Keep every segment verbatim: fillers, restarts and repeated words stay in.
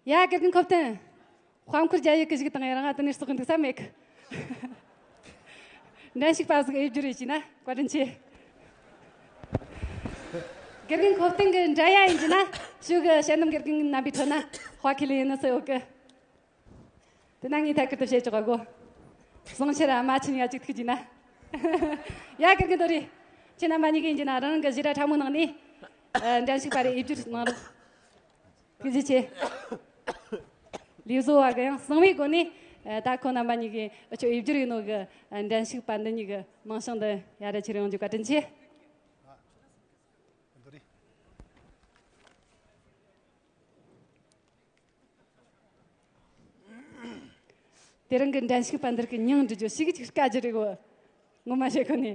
ཡ། དགེ་རྒན་ཁོ་བསྟན། དཔལ་མཁར་རྒྱ་ཡིག་གི་ཞིག་དང་ཡང་རང་ང་དེ་ནས་ཟོག་གི་འདུག་ས་མེད་གི། འགྲན་ཞུགས་པ་ཟིག་ཨེ་བསྒྱུར་ཡོད་ཅེ་ན་བཀའ་དྲིན་ཆེ། དགེ་རྒན་ཁོ་བསྟན་གི་འདྲ་ཡ་ཡིན་ཅེ་ན། ཞུ་གི་ཞལ་ནམ་དགེ་རྒན་རྣམ་པའི་ཁྲོད་ན་དཔའ་ཁས་ལེན་ཡིན་ནི་སུ་ཡོད་གི། དེ་ན་ངས་ཐད་ཀར་དུ་བཤད་ཆོག་ག་གོ། བཟང་ཕྱིར་ར་མ་ཕྱིན་ཡ་གཅིག་ཐུག་ཅེ་ན། ཡ། དགེ་རྒན་དོ་རེ། ཁྱེད་རྣམ་པ་གཉིས་ཀ་ཡིན་ཅེ་ན་རང་རང་གི་ཞིག་ར་ཕྲ་མོ་ནང་ནས། ཨ། འགྲན་ཞུགས་པ་རེ་ཨེ་བསྒྱུར་གནང་རོགས། ཐུགས་རྗེ་ཆེ། ལས་བཟོ་བ་གི་ཡང་གསང་བའི་སྒོ་ནས། ཨ། ད་ཁོ་རྣམ་པ་གཉིས་ཀྱིས་ཨ་ཆོ་ཨེ་བསྒྱུར་ཡིན་ནོ་གི། ཨ། འགྲན་ཞུགས་པ་འདི་གཉིས་ཀྱི་མིང་བྱང་འདི་ཡ་ར་ཆེ་རུ་ཡོང་རྒྱུ་བཀའ་དྲིན་ཆེ། དེ་རིང་གི་འགྲན་ཞུགས་པ་འདིར་གི་མྱིང་འབྲི་རྒྱུ་ཞིག་ཅིག་དཀའ་རྒྱུ་རེད་གོ། ངོ་མ་བཤད་གོ་ནི།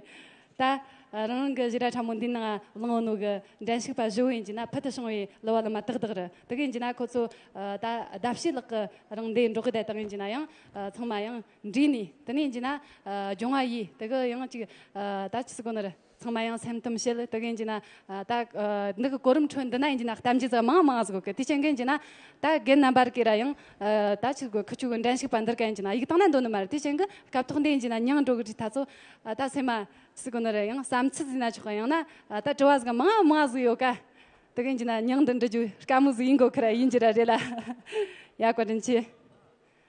ད་རང་རང་གི་ཞིག་ར་ཕྲ་མོ་འདི་ནང་བླངས་ནོ་གི་འགྲན་ཞུགས་པ་བཞི་བོ་ཡིན་གྱི་ན་ཕུལ་དུ་བྱུང་བའི་གླུ་བ་གླུ་མ་ཏག་ཏག་རེད། དེ་གི་ཡིན་གྱི་ན་ཁོ་ཚོ་ད་ཟླ་ཕྱེད་ལྷག་གི་རིང་འདི་འགྲོ་གི་བསྡད་དང་ཡིན་གྱི་ན་ཡང་ཚང་མ་ཡང་འདྲིས་ནས། དེ་ནས་ཡིན་གྱི་ན་སྦྱོང་བ་ཡིས་དེ་གི་ཡང་ཅིག་ད་ཅི་ཟེར་གོ་ནི་རེད། ཚང་མ་ཡང་སེམས་གཏམ་བཤད། དེ་གི་ཡིན་གྱི་ན་ད་འདི་གི་གོ་རིམ་ཁྲོད་འདི་ན་ཡིན་གྱི་ན་གཏམ་རྒྱུད་ཟིག་མང་མང་ཟིག་གི། དེ་ཅན་གི་ཡིན་གྱི་ན་ད་རྒན་རྣམ་པར་གི་ར་ཡང་ད་ཅི་གི་ཁུ་ཆུ་གི་འགྲན་ཞུགས་པ་འདིར་ག་ཡིན་གྱི་ན་ཡིག་བཏང་ན་འདོད་ནི་མ་རེད། དེ་ཅན་གི་སྐབས་ཐོག་འདི་ཡིན་གྱི་ན་མྱིང་འགྲོ་གི་རིགས་ད་ཚོ་ད་སེམས་མ་ཅི་ཟེར་གོ་ནི་རེད། ཡང་བསམ་ཚུལ་ཟིན་ན་ཆོག་གི། ཡང་ན་ད་དྲི་བ་ཟིག་མང་མང་ཟིག་ཡོད་ཀ། དེ་གི་ཡིན་གྱི་ན་མྱིང་འདི་འབྲི་རྒྱུ་དཀའ་མོ་ཟིག་ཡིན་དགོས་ཁི་ར་ཡིན་གྱི་ར་རེད་ལ། ཡ། བཀའ་དྲིན་ཆེ།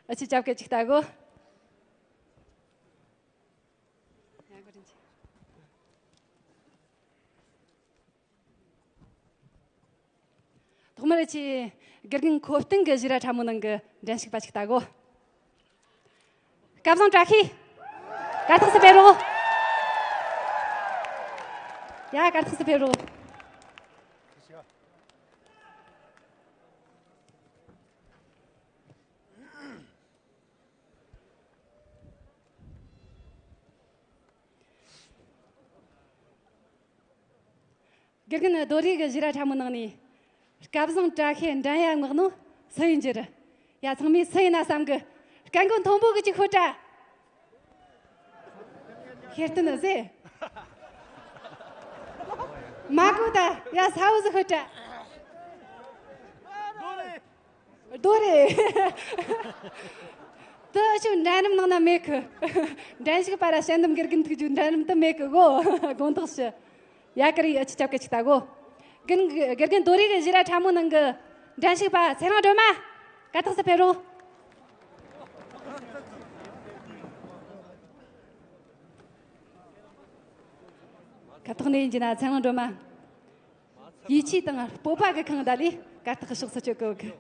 ཨ་ཆི་ཅབ་སྐད་ཅིག་ལྟ་གོ། ཐོག་མར་ཆེ་དགེ་རྒན་ཁོ་བསྟན་གི་ཞིག་ར་ཕྲ་མོ་ནང་གི་འགྲན་ཞུགས་པ་ཅིག་ལྟ་གོ། སྐལ་བཟང་བཀྲ་ཤིས། གར་སྟེགས་སུ་ཕེབས་རོགས། ཡ། གར་སྟེགས་སུ་ཕེབས་རོགས། དགེ་རྒན་རྡོ་རིག་གི་ཞིག་ར་ཕྲ་མོ་ནང་ནས་སྐལ་བཟང་བཀྲ་ཤིས་འགྲན་ཡ་མངགས་ནོ་སུ་ཡིན་རྒྱུ་རེད། ཡ། ཚང་མས་སུ་ཡིན་ན་བསམ་གི། སྐད་མགོ་མཐོན་པོ་གི་ཅིག་ཤོད་དྲ། ཤེར་ཏི་ནི་ཟེ། མ་གོ་ད། ཡ། ས་འུ་ཟིག་ཤོད་དྲ། རྡོ་རེད། དེ་ཨ་ཆུ་འགྲན་རིམ་ནང་ན་མེད་གི། འགྲན་ཞུགས་པ་ར་ཞལ་འདེམས་དགེ་རྒན་ཐུག་རྒྱུ་འགྲན་རིམ་དུ་མེད་གི་གོ། དགོངས་དག་ཞུ། ཡ། ཀ་རི་ཨ་ཆུ་ཅབ་ཀ་ཅིག་ལྟ་གོ། དགེ་རྒན་དགེ་རྒན་རྡོ་རིག་གི་ཞིག་ར་ཕྲ་མོ་ནང་གི་འགྲན་ཞུགས་པ་ཚེ་རིང་སྒྲོལ་མ། གར་སྟེགས་སུ་ཕེབས་རོགས། ཁ་ཐོག་ནས་ཡིན་གྱི་ན་ཚེ་རིང་སྒྲོལ་མ། ཡིད་ཆེས་དང་སྤོབས་པ་གི་ཁང་ད་ལས་གར་སྟེགས་ཀྱི་ཕྱོགས་སུ་བསྐྱོད་གོ་གི།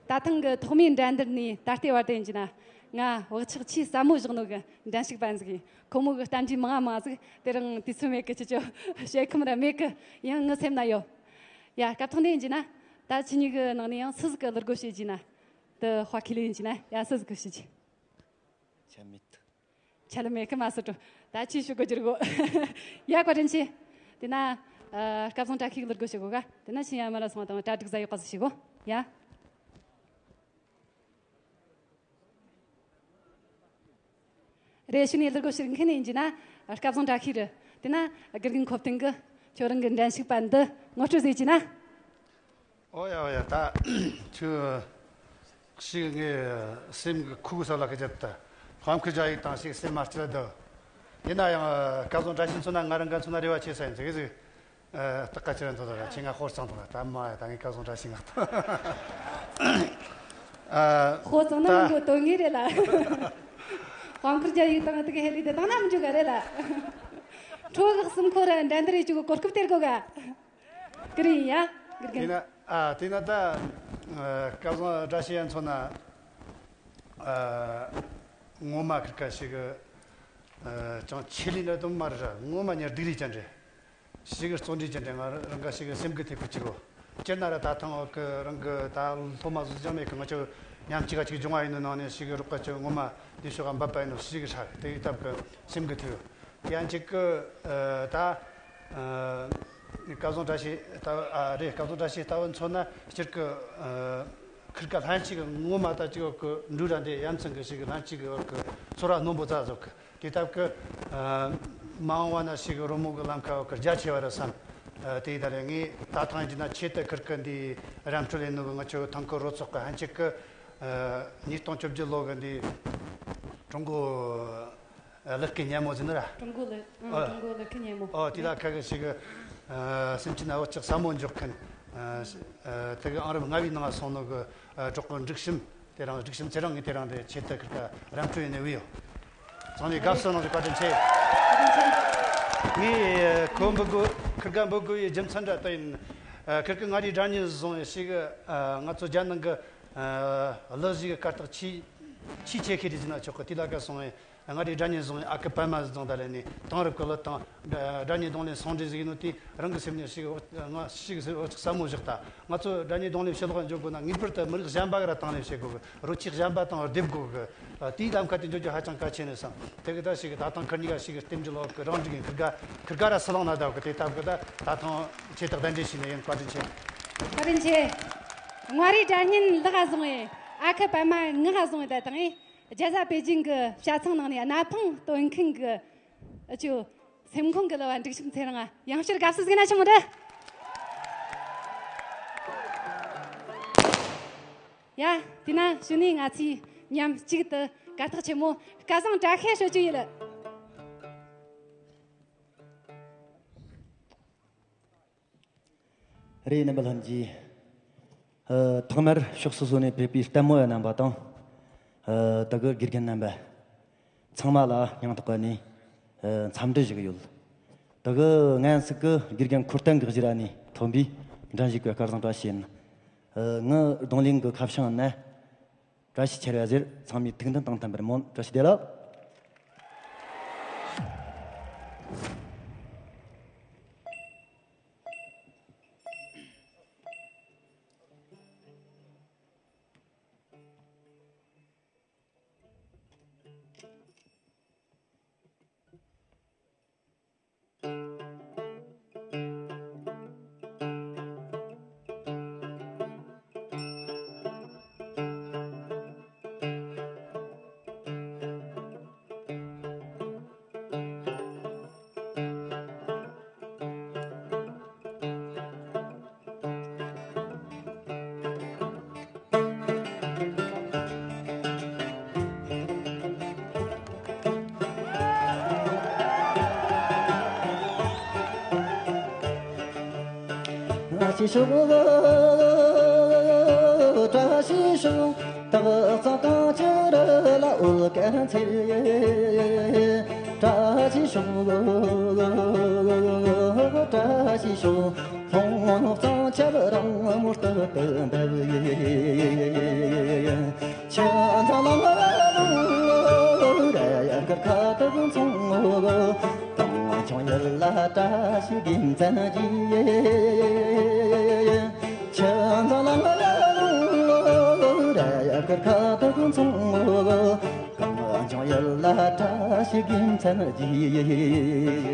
ད་ཐེངས་ཀྱི་ཐོག་མའི་འགྲན་བསྡུར་ནས་ད་ལྟའི་བར་དུ་ཡིན་གྱི་ན་ང་བག་ཆགས་ཆེས་ཟབ་མོ་བཞག་ནོ་གི་འགྲན་ཞུགས་པ་ཟིག་ཡིན། ཁོ་མོ་གི་གཏམ་རྒྱུད་མང་ང་མང་ཟིག་དེ་རིང་དུས་ཚོད་མེད་གི། ཁྱེད་ཆོ་བཤད་ཁོམ་ར་མེད་གི། ཡང་ངའི་སེམས་ན་ཡོད། ཡ། སྐབས་ཐོག་འདི་ཡིན་གྱི་ན་ད་ཁྱེད་གཉིས་ཀྱི་ནང་ནས་ཡང་སུ་ཟིག་གི་གླུ་སྒོ་ཕྱེ་གྱི་ན། དེ་དཔའ་ཁས་ལེན་ཡིན་གྱི་ན། ཡ། སུ་ཟིག་གི་ཕྱེ་གྱི། ཆ་མེད། ཆ་ལ་མེད་ཁི་མ་སུ་ཏྲོ། ད་ཅི་ཞུ་གོ་རྒྱུ་རེད་གོ། ཡ། བཀའ་དྲིན་ཆེ། དེ་ན་ཨ་སྐལ་བཟང་བཀྲ་ཤིས་ཀྱི་གླུ་སྒོ་ཞུ་གོ་ག། དེ་ན་ཤིང་ཡ་མ་ར་སོང་དང་གྲ་སྒྲིག་ཟ་ཡོད་པ་ཟིག་ཞུ་གོ། ཡ། རེ་ཞུ་ནས་གླུ་སྒོ་ཞུ་མཁན་ཡིན་གྱི་ན་སྐལ་བཟང་བཀྲ་ཤིས་རེད། དེ་ན་དགེ་རྒན་ཁོ་བསྟན་གི་ཁྱོད་རང་གི་འགྲན་ཞུགས་པ་འདི་ངོ་སྤྲོད་ཟིག་གྱི་ན། ཨོ་ཡ་ཨོ་ཡ། ད་ཁྱོད་ཞིག་ངའི་སེམས་ཀྱི་ཁུག་ས་ལ་ཁ་ཅད་ད་ཕམ་ཁི་རྒྱ་ཡིག་དང་ཞིག་སེམས་མ་སྐྱིད་ལ་འདུག། ཡིན་ན་ཡང་སྐལ་བཟང་བཀྲ་ཤིས་མཚོན་ན་ང་རང་ག་མཚོན་ན་རེ་བ་ཆེ་ས་ཡིན་ཟིག་ཟིག། ཨ། སྟག་ཀ་ཅི་ར་འདུག་ད་ཁྱེད་ང་ཧོར་ཚང་འདུག་ད་མ་ཡ། ད་ངའི་སྐལ་བཟང་བཀྲ་ཤིས་ངག་ད། ཨ། ཧོར་ཚང་ན་ད་མི་འགྲོ་དོན་ངེས་རེད་ལ། ཕམ་ཁི་རྒྱ་ཡིག་དང་དེ་ག་ཧེ་ལི་དེ་དང་ན་མི་འཇུག་ག་རེད་ལ། ཁྲོ་གག་སུམ་ཁོ་ར་འགྲན་བསྡུར་ཡེ་བཅུག་གི་གོ་སྐབས་སྟེར་གོ་ག། ཀི་རི་ཡ། ཀི་རི་ཀན། དེ་ན་ཨ་དེ་ན་ད་ཨ་སྐལ་བཟང་བཀྲ་ཤིས་ཡ་མཚོན་ན་ཨ་ངོ་མ་ཁིར་ཀ་ཞིག་གི་ཨ་ཅང་ཆེ་ལི་ན་དུ་མ་རེད། ངོ་མ་ཉར་སྡིག་རིགས་ཅན་རེད། ཞིག་གི་བརྩོན་འགྲུས་ཅན་རེད། ང་རང་ག་ཞིག་གི་སེམས་གི་ཐེབས་གི་ཅིག་གོ། སྤྱིར་ན་ར་ད་ཐང་འོག་གི་རང་གི་ད་སློབ་མ་བཟོ་ཅང་མེད་གི། ང་ཆོ་མཉམ་གཅིག་ག་ཅིག་སྦྱོང་བ་ཡིན་ནོ་ནང་ནས་ཞིག་གི་རོགས་པ་ཅིག་ངོ་མ་འདི་ཤོག་ག་འབབ་པ་ཡིན་ནོ་ཞིག་གི་ཧྲ་དེ་ཡི་སྟབས་གི་སེམས་གི་ཐེབས་ཡོད། དེ་ཡང་གཅིག་གི་ཨ་ད་ཨ་སྐལ་བཟང་བཀྲ་ཤིས་ལྟ་བུ་ཨ་རེད། སྐལ་བཟང་བཀྲ་ཤིས་ལྟ་བུ་མཚོན་ན་སྤྱིར་གི་ཨ་ཁིར་ཀ་ལྷན་ཅིག་གི་ངོ་མ་ད་ཅིག་གི་འབྲུ་ར་འདྲེ་ཡ་མཚན་གི་ཞིག་གི་ལྷན་ཅིག་གི་འོག་གི་ཚོར་བ་རྣོན་པོ་ཙ་ཟོག་གི། དེ་སྟབས་གི་ཨ་མ་འོངས་བ་ན་ཞིག་གི་རོལ་མོ་གི་ལམ་ཁ་འོག་གི་རྒྱ་ཆེ་བ་ར་བསམ། ཨ། དེ་ཡིན་ད་རེད། ངས་ད་ཐེངས་ཡིན་ན་ཆེད་དུ་ཁིར་ཀི་འདི་ར་འཕྲོད་ལས་ནོ་གི་ང་ཆོ་ཐང་ཁུ་རོ་ཚོགས་ཀྱི་ཧན་ཆེ་གི། ཨ། ཉིས་སྟོང་བཅོ་བརྒྱད་ལོ་གི་འདི་ཀྲུང་གོ་ལི་ཀི་ཉིན་མོ་ཟེར་ནི་ར། ཀྲུང་གོ་ལི། ཨ། ཨ། ཀྲུང་གོ་ལི་ཀི་ཉིན་མོ། ཨོ། དེ་ལ་ཁ་གི་ཞིག་གི། ཨ། སེམས་ཅན་ན་བག་ཆགས་ཟབ་མོ་འཇོག་མཁན། ཨ། ཨ། དེ་གི་ཨང་རིམ་ལྔ་བའི་ནང་སོང་ནོ་གི། ཨ། གྲོགས་པོ་འབྲུག་ཤམ། དེ་རིང་འབྲུག་ཤམ་ཚེ་རིང་གིས་དེ་རིང་དེ་ཆེད་དུ་ཁིར་ཀ་ར་འཕྲོད་ཡིན་ནས་བུད་ཡོད། ཚང་མས་དགའ་བསུ་གནང་རྒྱུ་བཀའ་དྲིན་ཆེ། ངས་ཁོ་འབོད་དགོས། ཁིར་ཀ་འབོད་དགོས་པའི་རྒྱུ་མཚན་འདྲ་དེ་ཡིན། ཨ། ཁིར་ཀ་མངའ་རིས་སྒྲ་སྙན་བཟུང་བའི་ཞིག། ཨ། ང་ཚོ་རྒྱལ་ནང་གི། ཨ། གླུ་གཞས་གི་གར་སྟེགས་ཆེས་ཆེས་ཆེ་ཤོས་དེ་ཟེར་ན་ཆོག་གི། དེ་ལ་ཀ་སོང་བས། མངའ་རིས་སྒྲ་སྙན་བཟུང་བའི་ཨ་ཁུ་པད་མ་བཟུང་ད་ལས་ནས་དེང་རབས་ཀྱི་གླུ་དང་སྒྲ་སྙན་རྡུང་ལེན་ཟུང་འབྲེལ་ཟིག་ཡིན་ནོ་དེ་རང་གི་སེམས་ནས་ཞིག་ང་ཞིག་ཟེར་བག་ཆགས་ཟབ་མོ་བཞག་ད། ང་ཚོ་སྒྲ་སྙན་རྡུང་ལེན་ཕྱི་ལོགས་འཇོག་དགོས་ན་ངེས་པར་དུ་མི་རིགས་གཞན་པ་ག་ར་དང་ལེན་བྱེད་དགོས་གི། རོལ་ཆས་གཞན་པ་དང་སྡེབ་དགོས་གི། དེའི་ལམ་ཁ་དེ་འཇོག་རྒྱུ་ཧ་ཅང་གལ་ཆེ་ནས་བསམ། དེ་གི་ད་ཞིག་ད་ཐེངས་ཁིར་གཉིས་ཀ་ཞིག་རྟེན་འབྲེལ་ལོག་གི་རང་འགྲིག་གི། ཁིར་ག་ཁིར་ག་ར་སུ་ལང་ན་ད་གི། དེ་ལྟ་གི་ད་ད་ཐེངས་ཆེད་དུ་གདན་འདྲེན་བྱས་ནས་ཡིན། བཀའ་དྲིན་ཆེ། བཀའ་དྲིན་ཆེ། མངའ་རིས་སྒྲ་སྙན་ལག་བཟུང་བས། ཨ་ཁུ་པད་མ་ངག་བཟུང་བས། ད་དང་ཨེ། རྒྱལ་ས་པེ་ཅིང་གི་བྱ་ཚང་ནང་ནས་གནའ་ཕང་སྟོན་མཁན་གྱི་ཨ་ཅོ་སེམས་ཁོང་གི་གླུ་བ་འབྲུག་ཤམ་ཚེ་རིང་ང་ཡང་བསྐྱར་དགའ་བསུ་ཟིག་ན་ཆི་མོ་རེད། ཡ། དེས་ན་གཞུག་ནས་ང་ཚོས་མཉམ་གཅིག་ཏུ་གར་སྟེགས་ཆེན་མོ་སྐལ་བཟང་བཀྲ་ཤིས་ཞུ་རྒྱུ་ཡིན། རེད། རྣམ་པ་ལྷན་རྒྱས། ཨ། ཐོག་མར་ཕྱོགས་སོ་སོ་ནས་ཕེབས་པའི་ལྟད་མོ་བ་རྣམ་པ་དང་། ཨ། དེ་གི་དགེ་རྒན་རྣམ་པ་ཚང་མ་ལ་སྙིང་ཐག་པ་ནས། ཨ། འཚམས་འདྲི་ཞུ་གི་ཡོད། དེ་གི་ངན་ཟིག་གི་དགེ་རྒན་འཁོར་སྟོན་གི་གཞི་ར་ནས་ཐོན་པའི་འགྲན་ཞུགས་ཀྱི་སྐལ་བཟང་བཀྲ་ཤིས་ཡིན། ཨ། ངའི་རྡུང་ལེན་གི་ཁ་བྱང་ན། བཀྲ་ཤིས་ཁྱེར་བ་ཟེར། ཚང་མས་ཐུགས་འདུན་དང་མཐུན་པར་སྨོན། བཀྲ་ཤིས་བདེ་ལེགས། བཀྲ་ཤིས་ཤོག། བཀྲ་ཤིས་ཤོག། སྟག་ཚང་གངས་ཅན་རི་ལ་འོད་དཀར་འཚེར། བཀྲ་ཤིས་ཤོག། བཀྲ་ཤིས་ཤོག། ལྷུང་ལྷུང་གཙང་ཆབ་རིང་མོ་སྟོད་དུ་འབབ། ཆུ་འཛིན་ལ་ལ་ལ་ལ་ཡ་གར་ཁ་དུག་མཚུངས། གངས་ལྗོངས་ཡུལ་ལ་བཀྲ་ཤིས་དགེ་མཚན་གྱིས། ཆུ་འཛིན་ལ་ལ་ལ་ལ་ཡ་གར་ཁ་དུག་མཚུངས། གངས་ལྗོངས་ཡུལ་ལ་བཀྲ་ཤིས་དགེ་མཚན་གྱིས།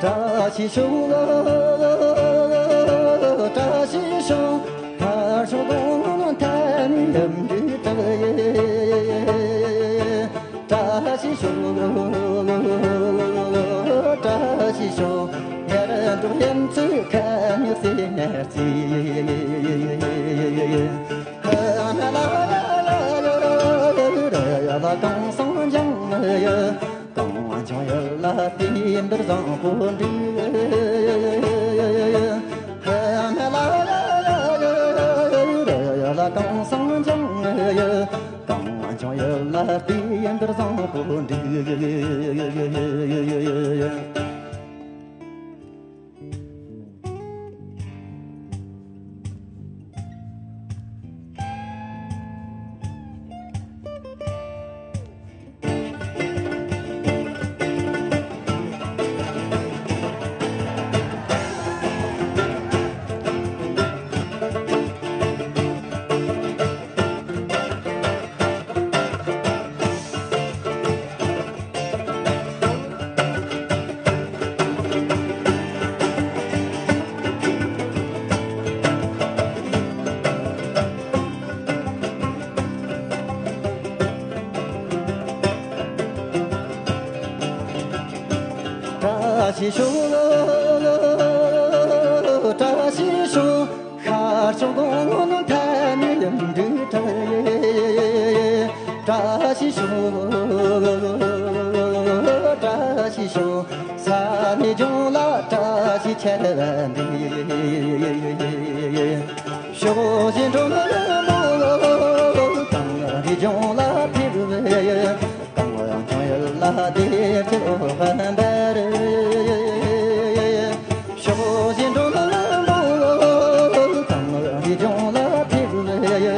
བཀྲ་ཤིས་ཤོག། བཀྲ་ཤིས་ཤོག། ཁ་ཤོག་གོང་ཐད་ནས་འདུམ་འགྲིག་གྲགས་ཡེ། བཀྲ་ཤིས་ཤོག། བཀྲ་ཤིས་ཤོག། ཡར་འབྲོག་ཡུམ་ཚོའི་ཁ་ཉག་སེ་ནར་རྩིས། ཧ་ན་ལ་ཡ་ཡ་ཡ་ཡ་ཡ་ལ་གངས་སེང་ལྗང་ཡ། གངས་ལྗོངས་ཡུལ་ལ་དུས་འདིར་བཟང་པོ་འདུག་ཧ་ན་ལ་ཡ་ཡ་ཡ་ཡ་ཡ་ལ་གངས་སེང་ལྗང་ཡ། གངས་ལྗོངས་ཡུལ་ལ་དུས་འདིར་བཟང་པོ་འདུག་བཀྲ་ཤིས་ཤོག་བཀྲ་ཤིས་ཤོག་ཤར་ཕྱོགས་གོང་ཐ་ནི་འབྲུག་གྲགས་ཡེ། བཀྲ་ཤིས་ཤོག་བཀྲ་ཤིས་ཤོག་ས་ནི་ལྗོངས་ལ་བཀྲ་ཤིས་ཁྱེར་འདི། ཕྱོགས་བཞི་འགྲོ་མི་མང་གང་རི་ལྗོངས་ལ་ཕེབས། གངས་ལྗོངས་ཡུལ་ལ་བདེ་སྐྱིད་འོད་དཔལ་འབར། ཕྱོགས་བཞི་འགྲོ་ལ་འགྲོ། གངས་རི་ལྗོངས་ལ་ཕེབས། གངས་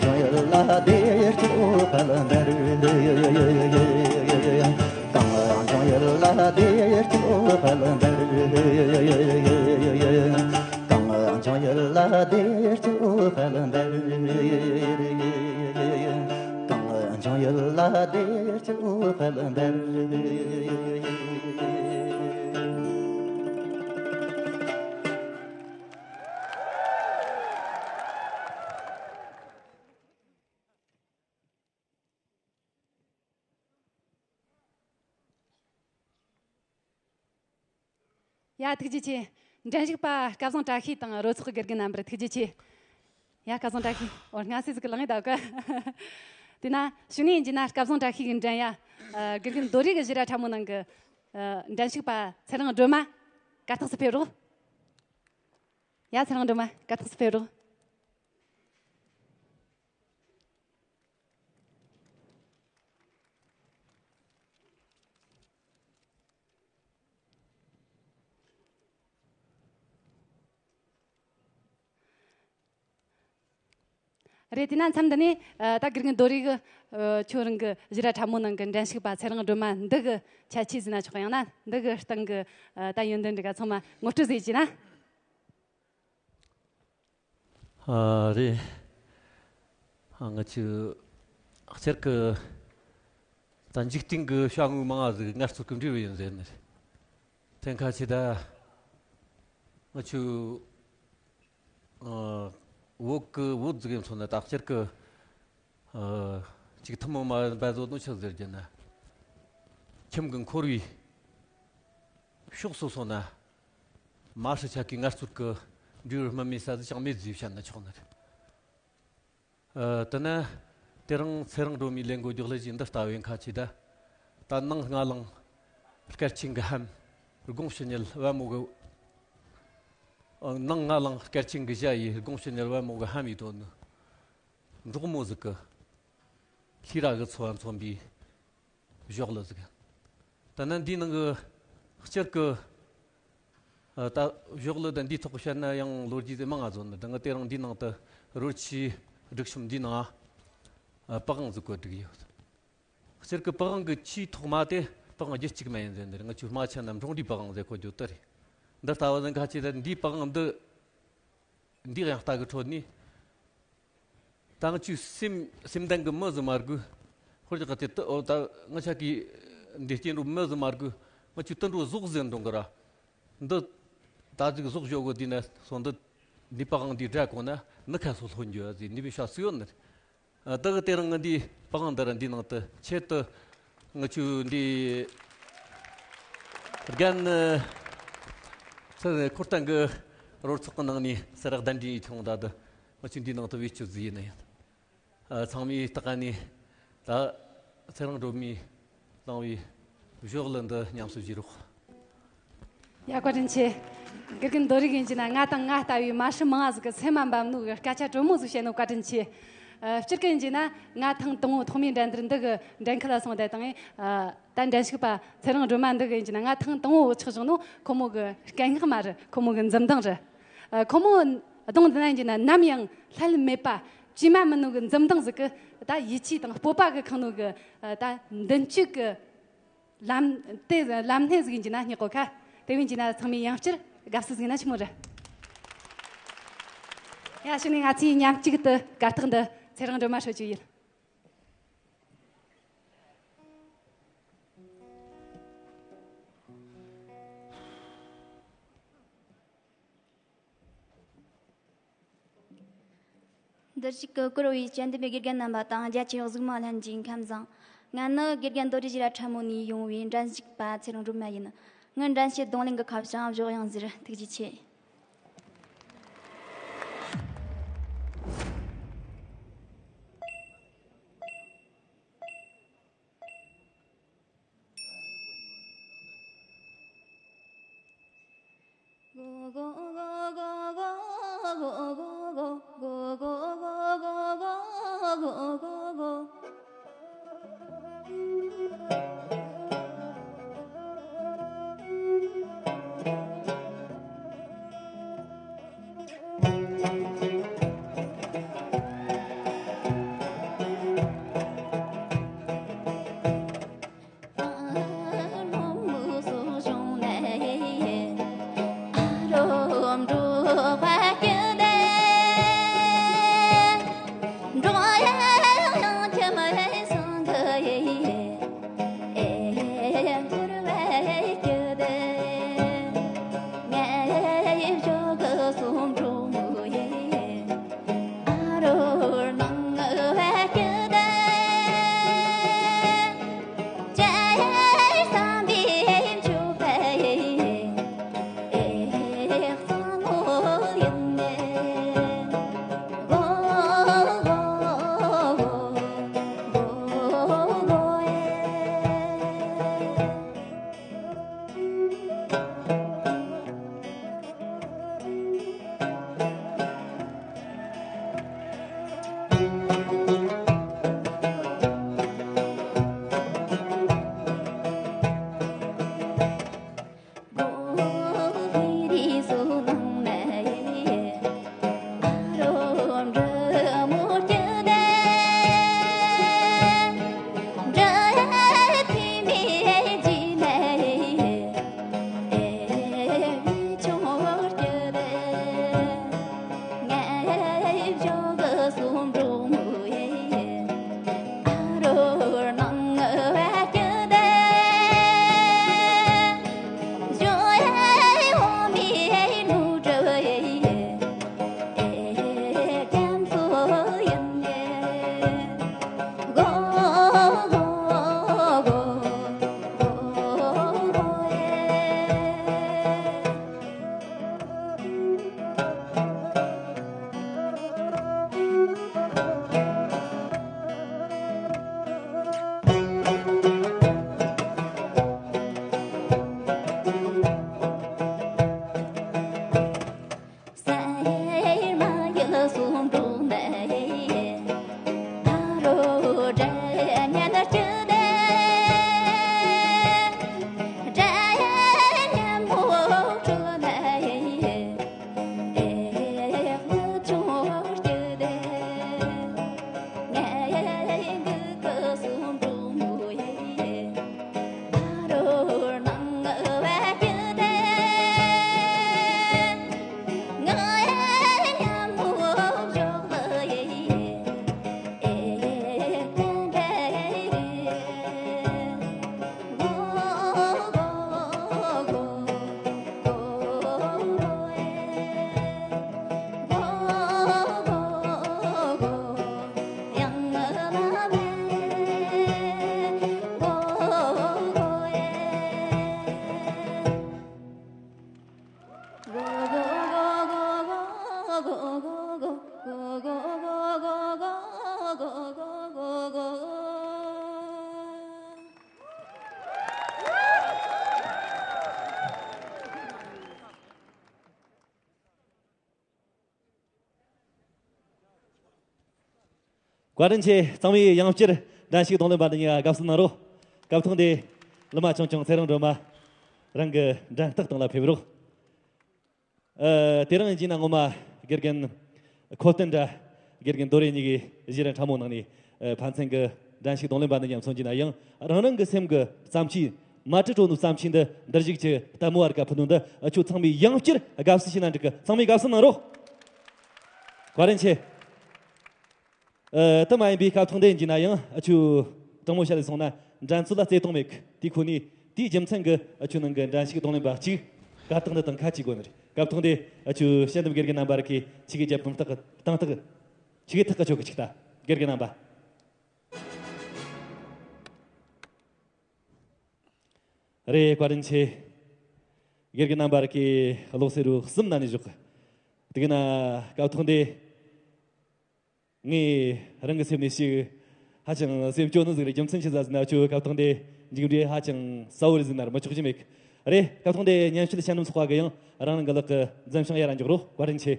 ལྗོངས་ཡུལ་ལ་བདེ་སྐྱིད་འོད་དཔལ་འབར། གངས་ལྗོངས་ཡུལ་ལ་བདེ་སྐྱིད་འོད་དཔལ་འབར། གངས་ལྗོངས་ཡུལ་ལ་བདེ་སྐྱིད་འོད་དཔལ་འབར། གངས་ལྗོངས་ཡུལ་ལ་བདེ་སྐྱིད་འོད་དཔལ་འབར། ཡ། ཐུགས་རྗེ་ཆེ། འགྲན་ཞུགས་པ་སྐལ་བཟང་བཀྲ་ཤིས་དང་རོལ་ཚོགས་ཀྱི་དགེ་རྒན་རྣམ་པར་ཐུགས་རྗེ་ཆེ། ཡ། སྐལ་བཟང་བཀྲ་ཤིས། འོ། སྔ་སེ་ཟིག་གི་ལངས་ཡོད་ད་གི། དེ་ན་གཞུག་ནས་ཡིན་གྱི་ན་སྐལ་བཟང་བཀྲ་ཤིས་ཀྱི་འགྲན་ཡ། ཨ། དགེ་རྒན་རྡོ་རིག་གི་གཞི་ར་ཁྲ་མོ་ནང་གི། ཨ། འགྲན་ཞུགས་པ་ཚེ་རིང་སྒྲོལ་མ། གར་སྟེགས་སུ་ཕེབས་རོགས། ཡ། ཚེ་རིང་སྒྲོལ་མ་གར་སྟེགས་སུ་ཕེབས་རོགས། རེད། དེ་ན་མཚམས་འདི་ནས། ཨ། ད་དགེ་རྒན་རྡོ་རིག་གི། ཨ། ཁྱོད་རང་གི་གཞི་ར་ཁྲ་མོ་ནང་གི་འགྲན་ཞུགས་པ་ཚེ་རིང་སྒྲོལ་མ་འདི་གི་ཁྱད་ཆོས་ཟེར་ན་ཆོག་གི། ཡང་ན་འདི་གི་སྟེང་གི། ཨ། ད་ཡོན་ཏན་འདི་ག་ཚང་མ་ངོ་སྤྲོད་ཟིག་བྱས་ན། ཨ། རེད། ཨ། ང་ཚོས་སྤྱིར་གི་ད་འཇིག་རྟེན་གི་བྱ་དངོས་མང་ང་ཟིག་ངལ་རྩོལ་གི་འབྲས་བུ་ཡིན་ཟེར་ནི་རེད། དེ་ཁ་ཆེ་ད་ང་ཚོས། ཨ། བོད་གི་བོད་ཟིག་ཡིན་སོང་ན་ད་སྤྱིར་གི། ཨ། ཅིག་ཐུན་མོང་མ་ཡིན་པ་བཟོ་ནོ་ཆི་ཟེར་རྒྱུ་ན། ཁྱིམ་གི་འཁོར་བའི་ཕྱོགས་སོ་སོ་ན། མ་ཧྲི་ཆ་གི་ངལ་རྩོལ་གི་འབྲས་བུ་སྨིན་མེད་ས་ཟིག་ཅང་མེད་ཟེར་བཤད་ན་ཆོག་ནི་རེད། ཨ། དེ་ན་དེ་རིང་ཚེ་རིང་སྒྲོལ་མའི་ལས་འགུལ་རྒྱག་ལས་ཀྱི་འདི་ལྟ་བུའི་ཁ་ཆེ་ད། ད་ནངས་སྔ་ལངས་སྐར་ཆེན་གི་ལྷམ། དགོང་ཕྱི་ཉལ་བལ་མོ་གི། ཨ། ནངས་སྔ་ལངས་སྐར་ཆེན་གི་ཞྭ་ཡིས། དགོང་ཕྱི་ཉལ་བལ་མོ་གི་ལྷམ་ཡིས་དོན་ནི། འབྲོག་མོ་ཟིག་གི་ལྷས་ར་གི་འཚོ་བ་མཚོན་པའི་ཞོགས་ལུ་ཟིག། ད་ནི་འདིའི་ནང་གི་སྤྱིར་གི། ཨ། ད་ཞོགས་ལུ་ད་འདིའི་ཐོག་བཤད་ན་ཡང་ལོ་རྒྱུས་དེ་མང་ང་བཟོ་ནི། ད་ང་དེ་རིང་འདིའི་ནང་དུ་རོལ་ཆས་སྒྲིག་གཤོམ་འདིའི་ནང་། ཨ། པི་ཝང་ཟིག་གོ་སྒྲིག་ཡོད། སྤྱིར་གི་པི་ཝང་གི་ཆེས་ཐོག་མ་དེ་པི་ཝང་རྒྱུད་གཅིག་མ་ཡིན་ཟེར་ནི་རེད། ང་ཚོའི་རྨ་ཆུ་ན་འབྲོང་རིའི་པི་ཝང་ཟེར་གོ་རྒྱུ་དེ་རེད། འདི་ལྟ་བུ་ཟིག་ཁ་ཆེ་ད་འདིའི་པི་ཝང་འདི། འདི་ཡང་ལྟ་གི་ཁྲོད་ནས། ད་ང་ཚོའི་སེམས་སེམས་ལྡན་གི་མི་ཟིག་མ་དགོས། ཧོར་གྱི་ཁ་ཆེ་ད། འོ། ད་ང་ཆ་གི་འདི་སྐྱེ་འགྲོ་མི་ཟིག་མ་དགོས། ང་ཚོའི་དུད་འགྲོ་ཟོག་ཟིག་འགྲོ་གི་ར། འདི་ད་ཟིག་ཟོག་ཞོག་གི་དུས་ན་སོང་འདི། འདི་པི་ཝང་འདི་སྒྲ་གོ་ན་ནི་ཁ་སོ་ལྷོད་འགྱོ་ཟིག་འདི་མི་ཤ་སུ་ཡོད་ནི། ཨ། ད་གི་དེ་རིང་ང་འདི་པི་ཝང་འདི་ར་འདི་ནང་དུ་ཆེད་དུ་ང་ཚོའི་འདི་རྒན་ཚེ་འཁོར་སྟོན་གི་རོལ་ཚོགས་གི་ནང་ནས་སེ་རག་གདན་འདྲེན་ཡིད་ཐོང་ད་དུ་ང་ཚོའི་འདི་ནང་དུ་བེད་སྤྱོད་ཟིག་ཡིན་ན་ཡང་། ཨ། ཚང་མས་ལྟ་ག་ནས་ད་ཚེ་རིང་སྒྲོལ་མས་བླངས་པའི་ཞོགས་ལུ་འདི་ཉམས་སུ་བཞེས་རོགས། ཡ། བཀའ་དྲིན་ཆེ། དགེ་རྒན་རྡོ་རིག་ཡིན་གྱི་ན་ང་དང་ང་ལྟ་བུའི་མ་ཧྲི་མང་ང་ཟིག་གི་སེམས་མ་འབབ་ནོ་གི་སྐད་ཆ་དྲོན་མོ་ཟིག་བཤད་ནོ་བཀའ་དྲིན་ཆེ། ཨ། སྤྱིར་གི་ཡིན་གྱི་ན་ང་ཐེངས་དང་པོ་ཐོག་མའི་འགྲན་བསྡུར་འདི་གི་འགྲན་ཁུལ་ལ་སོང་བསྡད་དང་། ཨ། ད་འགྲན་ཞུགས་པ་ཚེ་རིང་སྒྲོལ་མ་འདི་གི་ཡིན་གྱི་ན་ང་ཐེངས་དང་པོ་ཆགས་བྱུང་ནོ་ཁོ་མོ་གི་སྐད་ངག་མ་རེད། ཁོ་མོ་གི་འཛུམ་མདངས་རེད། ཨ། ཁོ་མོ་གདོང་འདི་ན་ཡིན་གྱི་ན་ནམ་ཡང་ལྷད་མེད་པ་བཅོས་མ་མིན་ནོ་གི་འཛུམ་མདངས་ཟིག་གི་ད་ཡིད་ཆེས་དང་སྤོབས་པ་གི་ཁེངས་ནོ་གི། ཨ། ད་མདུན་སྐྱོད་གི་ལམ་དེ་ལམ་སྣེ་ཟིག་ཡིན་གྱི་ན་སྙེག་གོ་ཁ། དེ་བས་ཡིན་གྱི་ན་ཚང་མས་ཡང་བསྐྱར་དགའ་བསུ་ཟིག་ན་ཆི་མོ་རེད། ཡ། གཞུག་ནས་ང་ཚོས་མཉམ་གཅིག་ཏུ་གར་སྟེགས་འདི་ཚེ་རིང་སྒྲོལ་མ་ཧྲིལ་རྒྱུ་ཡིན། འདིར་བཞུགས་ཀྱི་བཀུར་འོས་དཔྱད་འདེམས་པའི་དགེ་རྒན་རྣམ་པ་དང་རྒྱ་ཆེའི་གཟིགས་མོ་ལྷན་རྒྱས་ཁམས་བཟང་། ང་ནི་དགེ་རྒན་རྡོ་རྗེ་ཞི་ར་ཁྲ་མོ་ནས་ཡོང་བའི་འགྲན་ཞུགས་པ་ཚེ་རིང་སྒྲོལ་མ་ཡིན། ངའི་འགྲན་ཞུགས་རྡུང་ལེན་གྱི་ཁ་བྱང་བཞག་ཡང་ཟེར། ཐུགས་རྗེ་ཆེ། བཀའ་དྲིན་ཆེ། ཚང་མས་ཡང་བསྐྱར་འགྲན་ཞུགས་རྡུང་ལེན་པ་འདི་ཉིད་དགའ་བསུ་གནང་རོགས། སྐབས་ཐོག་འདི་ལི་མ་ཆུང་ཆུང་ཚེ་རིང་སྒྲོལ་མ་རང་གི་འགྲན་རྟགས་སྟེང་ལ་ཕེབས་རོགས། ཨ། དེ་རིང་ཡིན་ན་ངོ་མ་དགེ་རྒན་ཁོ་བསྟན་དྲ་དགེ་རྒན་རྡོ་རེ་གཉིས་ཀྱིས་གཞི་རིམ་ཕྲ་མོ་ནང་ནས་ཨ་ཕན་ཚུན་གྱི་འགྲན་ཞུགས་རྡུང་ལེན་པ་འདི་མཉམ་མཚོན་གྱི་ན་ཡང་། རང་རང་གི་སེམས་ཀྱི་བརྩམས་ཆོས། མ་བྲིས་འགྲོ་ནོ་བརྩམས་ཆོས་འདི་འདིར་བཞུགས་ཀྱི་ལྟད་མོ་བ་རིགས་ཀ་ཕུལ་ནོ་འདི་ཨ་ཆོ་ཚང་མས་ཡང་བསྐྱར་དགའ་བསུ་ཞུས་ན་འགྲིག་གི། ཚང་མས་དགའ་བསུ་གནང་རོགས། བཀའ་དྲིན་ཆེ། ཨ། དེ་མ་ཡིན་པའི་སྐབས་ཐོག་འདི་ཡིན་གྱི་ན་ཡང་ཨ་ཆོ་དྲང་མོ་བཤད་ལས་སོང་ན་འགྲན་རྩོད་ལ་བརྩེ་དུང་མེད་གི། དེ་ཁོ་ནས་དེའི་རྒྱུ་མཚན་གྱིས་ཨ་ཆོ་ནང་གི་འགྲན་ཞུགས་རྡུང་ལེན་པ་གཅིག་གར་སྟེགས་འདི་དང་ཁ་གཅིག་དགོས་ནི་རེད། སྐབས་ཐོག་འདི་ཨ་ཆོ་དཔྱད་འདེམས་དགེ་རྒན་རྣམ་པ་རིགས་ཀྱིས་ཆི་གི་རྒྱབ་དང་ཐག་གི་དང་ཐག་གི་ཆི་གི་ཐག་གི་ཆོག་གི་ཅིག་ལྟ། དགེ་རྒན་རྣམ་པ། རེད། བཀའ་དྲིན་ཆེ། དགེ་རྒན་རྣམ་པར་གི་ལོག་སེ་རུ་གསུམ་ན་ནས་བཞུགས། དེ་གི་ན་སྐབས་ཐོག་འདི་ངས་རང་གི་སེམས་ནས་ཞིག་ཧ་ཅང་སེམས་སྐྱོ་ནི་ཟིག་རེད། རྒྱུ་མཚན་ཆི་ཟིག་ཟེར་ན་ཁྱོད་སྐབས་ཐོག་འདི་མཇུག་འབྲས་ཧ་ཅང་གསལ་བོ་རེད་ཟེར་ན་ར་མི་ཆོག་རྒྱུ་མེད། རེད། སྐབས་ཐོག་འདི་ཉམས་ཞིབ་ཤན་ནམ་ཚོགས་པ་གི་ཡང་རང་རང་གི་ལག་གི་འཛིན་ཤིང་ཡར་ར་འཇོག་རོགས། བཀའ་དྲིན་ཆེ།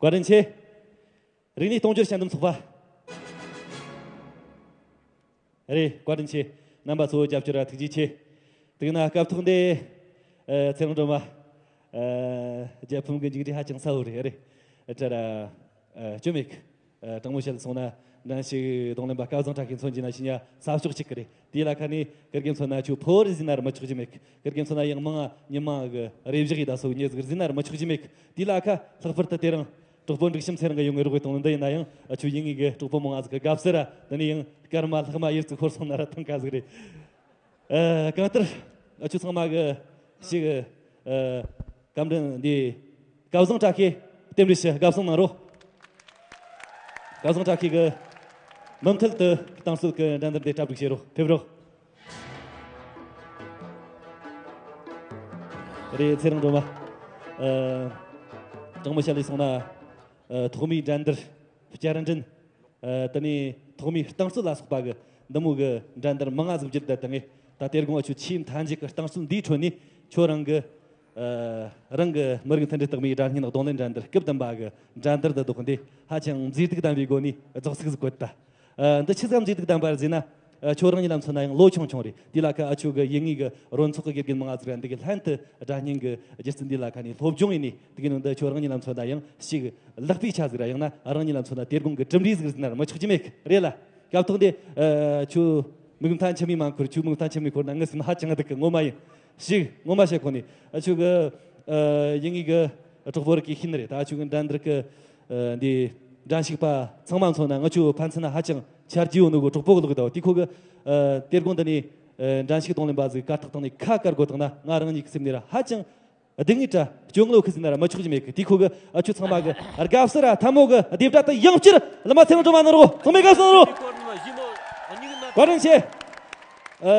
བཀའ་དྲིན་ཆེ། རིག་གནས་གཏོང་སྦྱོར་ཞལ་འདེམས་ཚོགས་པ། རེད། བཀའ་དྲིན་ཆེ། རྣམ་པ་ཚོ་རྒྱབ་སྐྱོར་ར་ཐུགས་རྗེ་ཆེ། དེ་གི་ན་སྐབས་ཐོག་འདི། ཨ། ཚེ་རིང་སྒྲོལ་མ། ཨ། རྒྱལ་ཕམ་གི་མཇུག་འབྲས་ཧ་ཅང་གསལ་བོ་རེད། རེད། ཨ། དྲ་ར། ཨ། སྐྱོ་མེད་གི། ཨ། དྲང་མོ་བཤད་སོང་ན་འགྲན་ཞུགས་རྡུང་ལེན་པ་སྐལ་བཟང་གྲགས་ཀྱི་མཚོན་གྱི་ན་ཤི་ཉ་ས་ཕྱོགས་གཅིག་གི་རེད། དེ་ལ་ཁ་ནས་ཀིར་གེ་མཚོན་ན་ཁྱོད་ཕོ་བར་ཟིན་ན་ར་མི་ཆོག་རྒྱུ་མེད་གི། ཀིར་གེ་མཚོན་ན་ཡང་མང་ང་ཉི་མ་གི་རེ་བཞག་ཡི་ད་སོ་ཉེ་ཟིག་ཟིན་ན་ར་མི་ཆོག་རྒྱུ་མེད་གི། དེ་ལ་ཁ་ལྷག་པར་དུ་དེ་རིང་གྲོགས་པོ་འབྲུག་ཤམ་ཚེ་རིང་གི་ཡོང་ངེ་རོགས་གཏོང་ནི་འདི་ཡིན་ན་ཡང་ཨ་ཆུ་ཡིན་ངེས་གི་གྲོགས་པོ་མང་ང་ཟིག་གི་དགའ་བསུ་ར། དེ་ནས་ཡང་སྐར་མ་ལྷག་མ་ཡིར་ཚིག་ཤོར་སོང་ན་ར་ཐང་ཀ་ཟིག་རེད། ཨ། གང་ལྟར་ཨ་ཆུ་ཚང་མ་གི་ཞིག་ཨ། བཀའ་དྲིན་འདི་སྐལ་བཟང་བཀྲ་ཤིས་རྟེན་འབྲེལ་ཞུ། དགའ་བསུ་གནང་རོགས། སྐལ་བཟང་བཀྲ་ཤིས་གི་མུ་མཐུད་དུ་རྟིང་རྩོད་ཀྱི་འགྲན་བསྡུར་འདི་གྲ་སྒྲིག་བྱེད་རོགས། ཕེབས་རོགས། རེད། ཚེ་རིང་སྒྲོལ་མ། ཨ། དྲང་མོ་བཤད་ལས་སོང་ན། ཨ། ཐོག་མའི་འགྲན་བསྡུར། བསྐྱར་འགྲན། ཨ། དེ་ནས་ཐོག་མའི་རྟིང་རྩོད་ལ་སོགས་པ་གི་འདི་མོ་གི་འགྲན་བསྡུར་མང་ང་ཟིག་བརྒྱུད་བསྡད་དང་ངས་ད་དེ་དགོང་ཨ་ཆུ་ཆེས་མཐའ་མཇུག་གི་རྟིང་རྩོད་འདིའི་ཁྲོད་ནས་ཁྱོད་རང་གི། ཨ། རང་གི་མི་རིགས་མཐུན་སྒྲིལ་རྟགས་མའི་སྒྲ་སྙན་རྡུང་ལེན་འགྲན་བསྡུར་སྐབས་བདུན་པ་གི་འགྲན་བསྡུར་འདི་ལྡོག་འདི་ཧ་ཅང་མཛེས་སྡུག་ལྡན་པའི་སྒོ་ནས་རྫོགས་ཚིག་ཟིག་བཀོད་ད། ཨ། འདི་ཆི་ཟིག་མཛེས་སྡུག་ལྡན་པ་རེད་ཟེར་ན། ཨ། ཁྱོད་རང་ཉིད་ལ་མཚོན་ན་ཡང་ལོ་ཆུང་ཆུང་རེད། དེ་ལ་ཁ་ཨ་ཆུ་གི་ཡིན་ངེས་གི་རོལ་ཚོགས་གི་དགེ་རྒན་མང་ང་ཟིག་ར་འདི་གི་ལྷན་དུ་སྒྲ་སྙན་གི་རྒྱུ་རྩལ་འདི་ལ་ཁ་ནས་སློབ་སྦྱོང་ཡིན་ནི་དེ་གི་ནང་འདི་ཁྱོད་རང་ཉིད་ལ་མཚོན་ན་ཡང་ཞིག་ལག་པའི་ཆ་ཟིག་ར་ཡང་ན་རང་ཉིད་ལ་མཚོན་ན་དེ་དགོང་གི་གྲུབ་འབྲས་ཟིག་ཟེར་ན་ར་མི་ཆོག་རྒྱུ་མེད་གི་རེད་ལ། སྐབས་ཐོག་འདི། ཨ། ཁྱོད་མིག་མཐའ་མཆི་མས་མ་འཁོར། ཁྱོད་མིག་མཐའ་མཆི་མས་འཁོར་ན་ངི་སེམས་ཧ་ཅང་སྡུག་གི་ངོ་མ་ཡིན། ཞིག་ངོ་མ་བཤད་ཁོ་ནི་ཨ་ཆུ་གི། ཨ། ཡིན་ངེས་གི་གྲོགས་པོ་རིགས་ཀྱི་ཤིན་རེད། ད་ཨ་ཆུ་གི་འགྲན་བསྡུར་གི། ཨ། འདི་འགྲན་ཞུགས་པ་ཚང་མ་མཚོན་ན་ང་ཆུ་ཕན་ཚུན་ན་ཧ་ཅང་ཆ་རྒྱུས་ཡོད་ནོ་གི་གྲོགས་པོ་གི་ལུགས་ད་དེ་ཁོ་གི། ཨ། དེ་དགོང་འདི་ནས། ཨ། འགྲན་ཞུགས་གཏོང་ལེན་པ་ཟིག་གར་སྟེགས་སྟེང་ནས་ཁ་དཀར་དགོས་དང་ན་ང་རང་ཉིད་ཀྱི་སེམས་ནས་ར་ཧ་ཅང་སྡུག་བསྔལ་དྲ་སྐྱོ་ངལ་ཁུ་ཟིན་ན་ར་མི་ཆོག་རྒྱུ་མེད་གི། དེ་ཁོ་གི་ཨ་ཆུ་ཚང་མ་གི་དགའ་བསུ་ར་ཐལ་མོ་གི་རྡེབ་སྒྲ་དང་ཡང་བསྐྱར་ལ་མ་ཚེ་རིང་སྒྲོལ་མ་གནང་རོགས། ཚང་མས་དགའ་བསུ་གནང་རོགས། བཀའ་དྲིན་ཆེ། ཨ།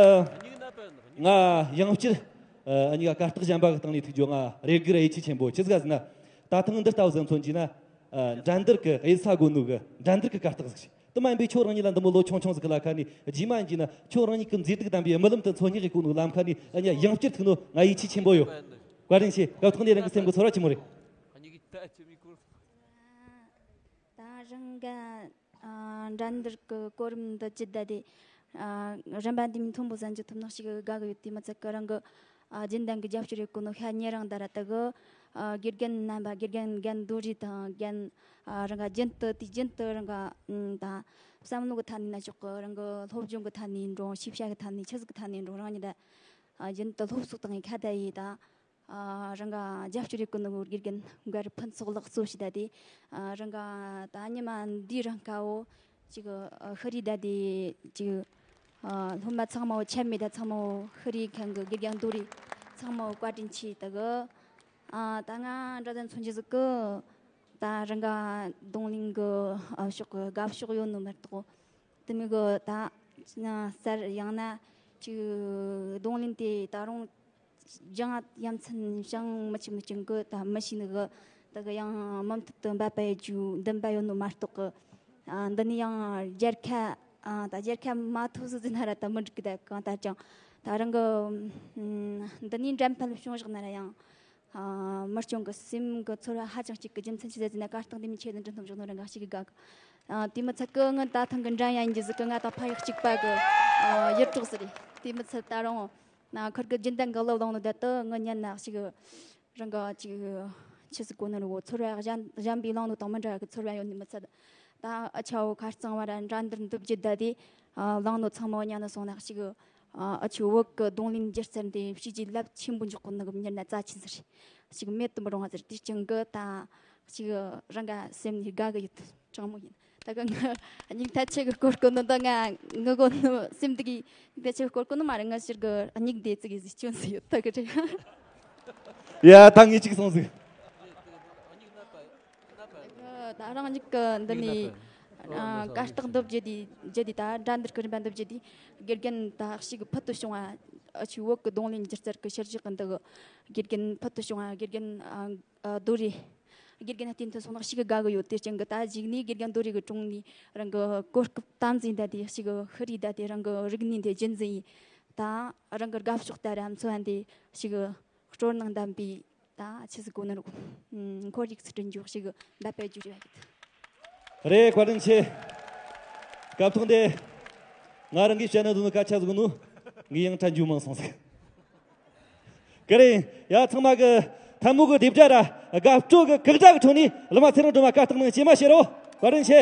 ང་ཡང་བསྐྱར། ཨ། འུ་གཉིས་ཀ་གར་སྟེགས་གཞན་པ་གི་སྟེང་ནས་ཐུག་རྒྱུ་ང་རེ་སྒུག་ར་ཡིད་ཆེས་ཆེན་པོ། ཆི་ཟིག་ཟེར་ན། ད་ཐེངས་འདི་ལྟ་བུ་ཟིག་མཚོན་གྱིས་ན། ཨ། འགྲན་བསྡུར་གི་གཡུལ་ས་དགོས་ནོ་གི་འགྲན་བསྡུར་གི་གར་སྟེགས་ཟིག་ཞིག་དུ་མ་ཡིན་པའི་ཁྱོད་རང་ཉིད་ལ་འདི་མོ་ལོ་ཆུང་ཆུང་ཟིག་གི་ལ་ཁ་ནས་རྗེས་མ་ཡིན་གྱིས་ན་ཁྱོད་རང་ཉིད་ཀྱི་མཛེས་སྡུག་ལྡན་པའི་རྨི་ལམ་དུ་འཚོལ་སྙེག་གི་གོ་ནོ་ལམ་ཁ་ནས་འུ་གཉིས་ཡང་བསྐྱར་ཐུག་ནོ་ང་ཡིད་ཆེས་ཆེན་པོ་ཡོད། བཀའ་དྲིན་ཆེ། སྐབས་ཐོག་ནས་རང་གི་སེམས་གི་ཚོར་བ་ཆི་མོ་རེད། ད་རང་ག་ཨ། འགྲན་བསྡུར་གི་གོ་རིམ་འདི་ཇི་ལྟ་དེ། ཨ། རིམ་པ་འདི་མི་མཐོན་པོ་ཟིག་འཇུག་ཐུབ་ན་ཞིག་དགའ་གི་ཡོད། དེ་མི་ཚད་གི་རང་གི། ཨ། རྒྱུན་ལྡན་གི་རྒྱབ་སྐྱོར་ཡོད་གོ་ནོ་ཤ་ཉེ་རང་ད་ར་ད་གི། ཨ། དགེ་རྒན་རྣམ་པ་དགེ་རྒན་རྒན་རྡོ་རྗེ་དང་རྒན། ཨ། རང་ག་རྒྱུན་དུ་དུས་རྒྱུན་དུ་རང་ག་ད་བསམ་བློ་གི་ཐད་ནས་ན་ཆོག་གི། རང་གི་སློབ་སྦྱོང་གི་ཐད་ནས་འགྲོ། ཤེས་བྱ་གི་ཐད་ནས་ཆི་ཟིག་གི་ཐད་ནས་འགྲོ་རང་ཉིད་ད། ཨ། རྒྱུན་དུ་སློབ་གསོ་བཏང་ཡི་ཁ་ད་ཡི་ད། ཨ། རང་ག་རྒྱབ་སྐྱོར་ཡོད་གི་ནོ་དགེ་རྒན་འགའ་རེ་ཕུན་ཚོགས་ལགས་གཙོ་བྱས་ད་དེ། ཨ། རང་ག་ད་ཉི་མ་འདི་རང་ག་བོ་ཅིག་ཨ། ཤི་རི་ད་དེ་ཅིག་ཨ། སློབ་མ་ཚང་མ་བོ་ཆད་མེད་ད་ཚང་མ་བོ་ཤི་རི་མཁན་གི་དགེ་རྒན་རྡོ་རི་ཚང་མ་བོ་བཀའ་དྲིན་ཆེ་ད་གི། ཨ། ད་ང་འདྲ་ད་མཚོན་རྒྱུ་ཟིག་གི་ད་རང་ག་རྡུང་ལེན་གི་ཨ་ཕྱོགས་གི་དགའ་ཕྱོགས་ཡོད་ནོ་མ་གཏོགས། དེ་མོ་གི་ད་གསར་ཡང་ན་ཅིག་རྡུང་ལེན་དེ་ད་རུང་སྦྱང་ཡ་མཚན་སྦྱང་མི་ཆོག་མི་ཆོག་གི་ད་མི་ཤེས་ནི་གི། ད་གི་ཡང་མུ་མཐུད་དུ་འབད་པ་ཡེད་རྒྱུ་འདུན་པ་ཡོད་ནོ་མ་གཏོགས་གི། ཨ། འདི་ནི་ཡང་རྒྱལ་ཁ། ཨ། ད་རྒྱལ་ཁ་མ་ཐོབ་ཟིག་ཟེར་ན་ར་ད་མི་འགྲིག་གི། ད་གང་ལྟར་ཀྱང་ད་རང་གི་འདི་ནས་འགྲན་ཕན་བྱུང་བཞག་ན་ར་ཡང་། ཨ། མི་སྐྱོན་གི་སེམས་གི་ཚོར་བ་ཧ་ཅང་གཅིག་གི་རྒྱུ་མཚན་ཆི་ཟེར་ཟེར་ན་གར་སྟེགས་འདི་མི་ཆེད་དུ་འགྲན་ཐུབ་བཞག་ནོ་རང་ག་ཞིག་གི་དགའ་གི། ཨ། དེ་མི་ཚད་གི་ངི་ད་ཐེངས་གི་འགྲན་ཡ་ཡིན་རྒྱུ་ཟིག་གི་ང་ད་ཕ་ཡག་གཅིག་པ་གི། ཨ། ཡུལ་གྲོགས་ཟིག་རེད། དེ་མི་ཚད་ད་རུང་ན་ཁུར་གི་རྒྱུན་ལྡན་གི་སློབ་གླེང་ནོ་ད་དུ་ངི་ཉན་ན་ཞིག་རང་ག་ཅིག་ཆི་ཟིག་གོ་ནི་རེད་བོ། ཚོར་བ་གཞན་གཞན་པའི་གླེང་ནོ་དང་མི་འདྲ་གི་ཚོར་བ་ཡོད་ནི་མི་ཚད། ད་ཨ་ཆའོ་ཁ་རྩང་བ་ར་འགྲན་བསྡུར་འདུ་བརྒྱུད་ད་དེ། ཨ། གླེང་ནོ་ཚང་མ་ཉན་ན་སོང་ན་ཞིག་ཨ། ཨ་ཆུ་བོད་གི་རྡུང་ལེན་སྒྱུ་རྩལ་འདི་བྱས་རྗེས་རླབས་ཆེན་པོ་འཇོག་གོ་ནི་གི་མྱུར་ན་རྩ་ཆེན་ཟེར། ཞིག་མེད་དུ་མི་རུང་བ་ཟེར། དེ་རྐྱེན་གི་ད་ཞིག་རང་ག་སེམས་ནས་དགའ་གི་ཡོད། དྲང་མོ་ཡིན། ད་གི་ངི་སྙིང་ཐག་ཆད་གི་སྐོར་གོ་ནི་ད་ང་ངི་གོ་ནི་སེམས་འདི་གི་སྙིང་ཐག་ཆད་གི་སྐོར་གོ་ནི་མ་རེད། ང་ཕྱིར་གི་སྙིང་བདེ་ཙི་གི་ཟིག་སྐྱོན་ཟིག་ཡོད་ད་གི་རེད། ཡ་ད་ངས་གཅིག་སོང་ཟིག་ད་རང་ཉིད་ཀྱི་འདི་ནས་ཨ། གར་སྟེགས་འདི་བརྒྱུད་དེ་བརྒྱུད་དེ་ད་འགྲན་བསྡུར་གྱི་རིམ་པ་འདི་བརྒྱུད་དེ་དགེ་རྒན་ད་ཞིག་ཕུལ་དུ་བྱུང་བ་ ཨ་ཆུ་བོད་ཀྱི་རྡུང་ལེན་སྒྱུ་རྩལ་གྱི་ཕྱི་གཞུག་གི་འདི་གི་དགེ་རྒན་ཕུལ་དུ་བྱུང་བ། དགེ་རྒན་ཨ་ཨ་རྡོ་རེ། དགེ་རྒན་བསྟེན་ཐོན་སོང་ན་ཞེ་གི་དགའ་གི་ཡོད། དེ་རྐྱེན་གྱིས་ད་གཞུག་ནས་དགེ་རྒན་རྡོ་རེ་གི་དྲུང་ནས་རང་གི་གོ་སྐབས་དམ་འཛིན་བསྡད་དེ་ཞེ་གི་ཤེས་རིག་བསྡད་དེ། རང་གི་རིག་གནས་འདི་རྒྱུན་འཛིན་ཡིན། ད་རང་གི་དགའ་ཕྱོགས་ལྟར་འཚོ་བ་འདི་ཞེ་གི་སྤྲོ་སྣང་ལྡན་པའི། ད་ཆི་ཟིག་གོ་ནི་རུ། ཁོར་ཡུག་ཚུལ་ཁྲིམས་འཇོག་ཞིག་གི་འདབ་པའི་རྒྱུ་རེད། རེད། བཀའ་དྲིན་ཆེ། སྐབས་ཐོག་འདི་ང་རང་གིས་བཤད་ན་འདུག་ནི་སྐད་ཆ་ཟིག་ནུ། ངས་ཡང་དྲན་རྒྱུ་མང་སོང་ཟིག་ག་རེ་ཡིན། ཡ་ཚང་མ་གི་ཐལ་མོ་གི་རྡེབ་སྒྲ་ར་དགའ་སྤྲོ་གི་གག་སྒྲ་གི་ཁྲོད་ནས་བླ་མ་ཚེ་རིང་སྒྲོལ་མ་བཀའ་རྟགས་གནང་། ཇེ་མང་ཞིག་རོ། བཀའ་དྲིན་ཆེ།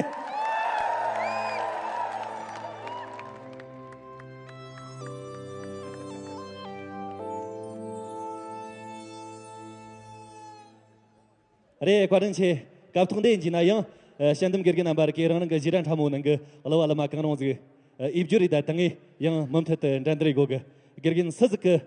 རེད། བཀའ་དྲིན་ཆེ། སྐབས་ཐོག་འདི་ཡིན་གྱི་ན་ཡང་། ཨ། དཔྱད་འདེམས་དགེ་རྒན་རྣམ་པ་ར་གིས་རང་རང་གི་གཞས་ར་ཕྲ་མོ་ནང་གི་གླུ་བ་གླུ་མ་གང་རུང་ཟིག་ཨ། ཡིབ་རྒྱུ་རེད། ད་དང་ངས་ཡང་མུ་མཐུད་དུ་འགྲན་བསྡུར་ཡེ་གོ་གི། དགེ་རྒན་སུ་ཟིག་གི།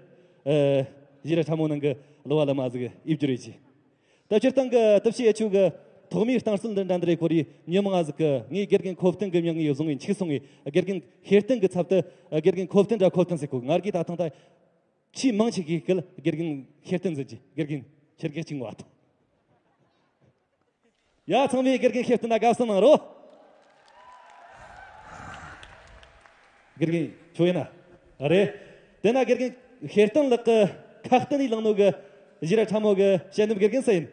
ཨ། གཞས་ར་ཕྲ་མོ་ནང་གི་གླུ་བ་གླུ་མ་ཟིག་ཡིབ་རྒྱུ་རེད་ཅི། ད་སྤྱིར་བཏང་གི་སྟོབས་ཆེ་ཡ་ཆོ་གི་ཐོག་མའི་རྟིང་རྩོད་འདི་འགྲན་བསྡུར་ཡེ་གོ་རེ་མི་མང་ང་ཟིག་གི་ངས་དགེ་རྒན་ཁོ་བསྟན་གི་མྱིང་ངས་བཟུང་ངས་འཆུག་སོང་ངས། དགེ་རྒན་ཤེར་བསྟན་གི་ཚབ་ཏུ་དགེ་རྒན་ཁོ་བསྟན་ར་ཁོ་བསྟན་ཟེར་གོ། ང་ར་གིས་ད་ཐེངས་ད། ཆེས་མང་ཆེ་གི་སྐད་དགེ་རྒན་ཤེར་བསྟན་ཟེར་གྱི། དགེ་རྒན་ཁྱེད་ཀྱི་གཅིག་བ་དང་། ཡ་ཚང་མས་དགེ་རྒན་ཤེར་བསྟན་ལ་དགའ་བསུ་གནང་རོགས། དགེ་རྒན་ཁྱོད་ཡིན་ན། རེད། དེ་ན་དགེ་རྒན་ཤེར་བསྟན་ལགས་ཀྱི་ཁ་གཏད་ནས་བླངས་ནོ་གི་གཞས་ར་ཕྲ་མོ་གི་དཔྱད་འདེམས་དགེ་རྒན་སུ་ཡིན།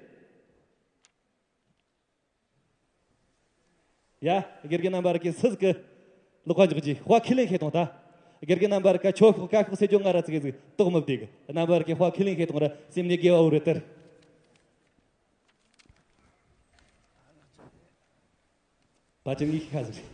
ཡ། དགེ་རྒན་རྣམ་པ་ར་གིས་སུ་ཟིག་གི་ལོག་པ་འཇོག་རྒྱུ་དཔའ་ཁས་ལེན་ཤེས་དང་ད། དགེ་རྒན་རྣམ་པ་ར་ག་ཆོ་ཤོག་ཀ་ཤོག་ཟེར་རྒྱུ་ང་ར་ཙི་གེ་ཟིག་དོགས་མི་བདེ་གི། རྣམ་པ་ར་གིས་དཔའ་ཁས་ལེན་ཤེས་དང་ར་སེམས་ནས་དགེ་བ་འོ་རེ་ལྟར། པ་ཅན་ངའི་ཁ་ཟིག་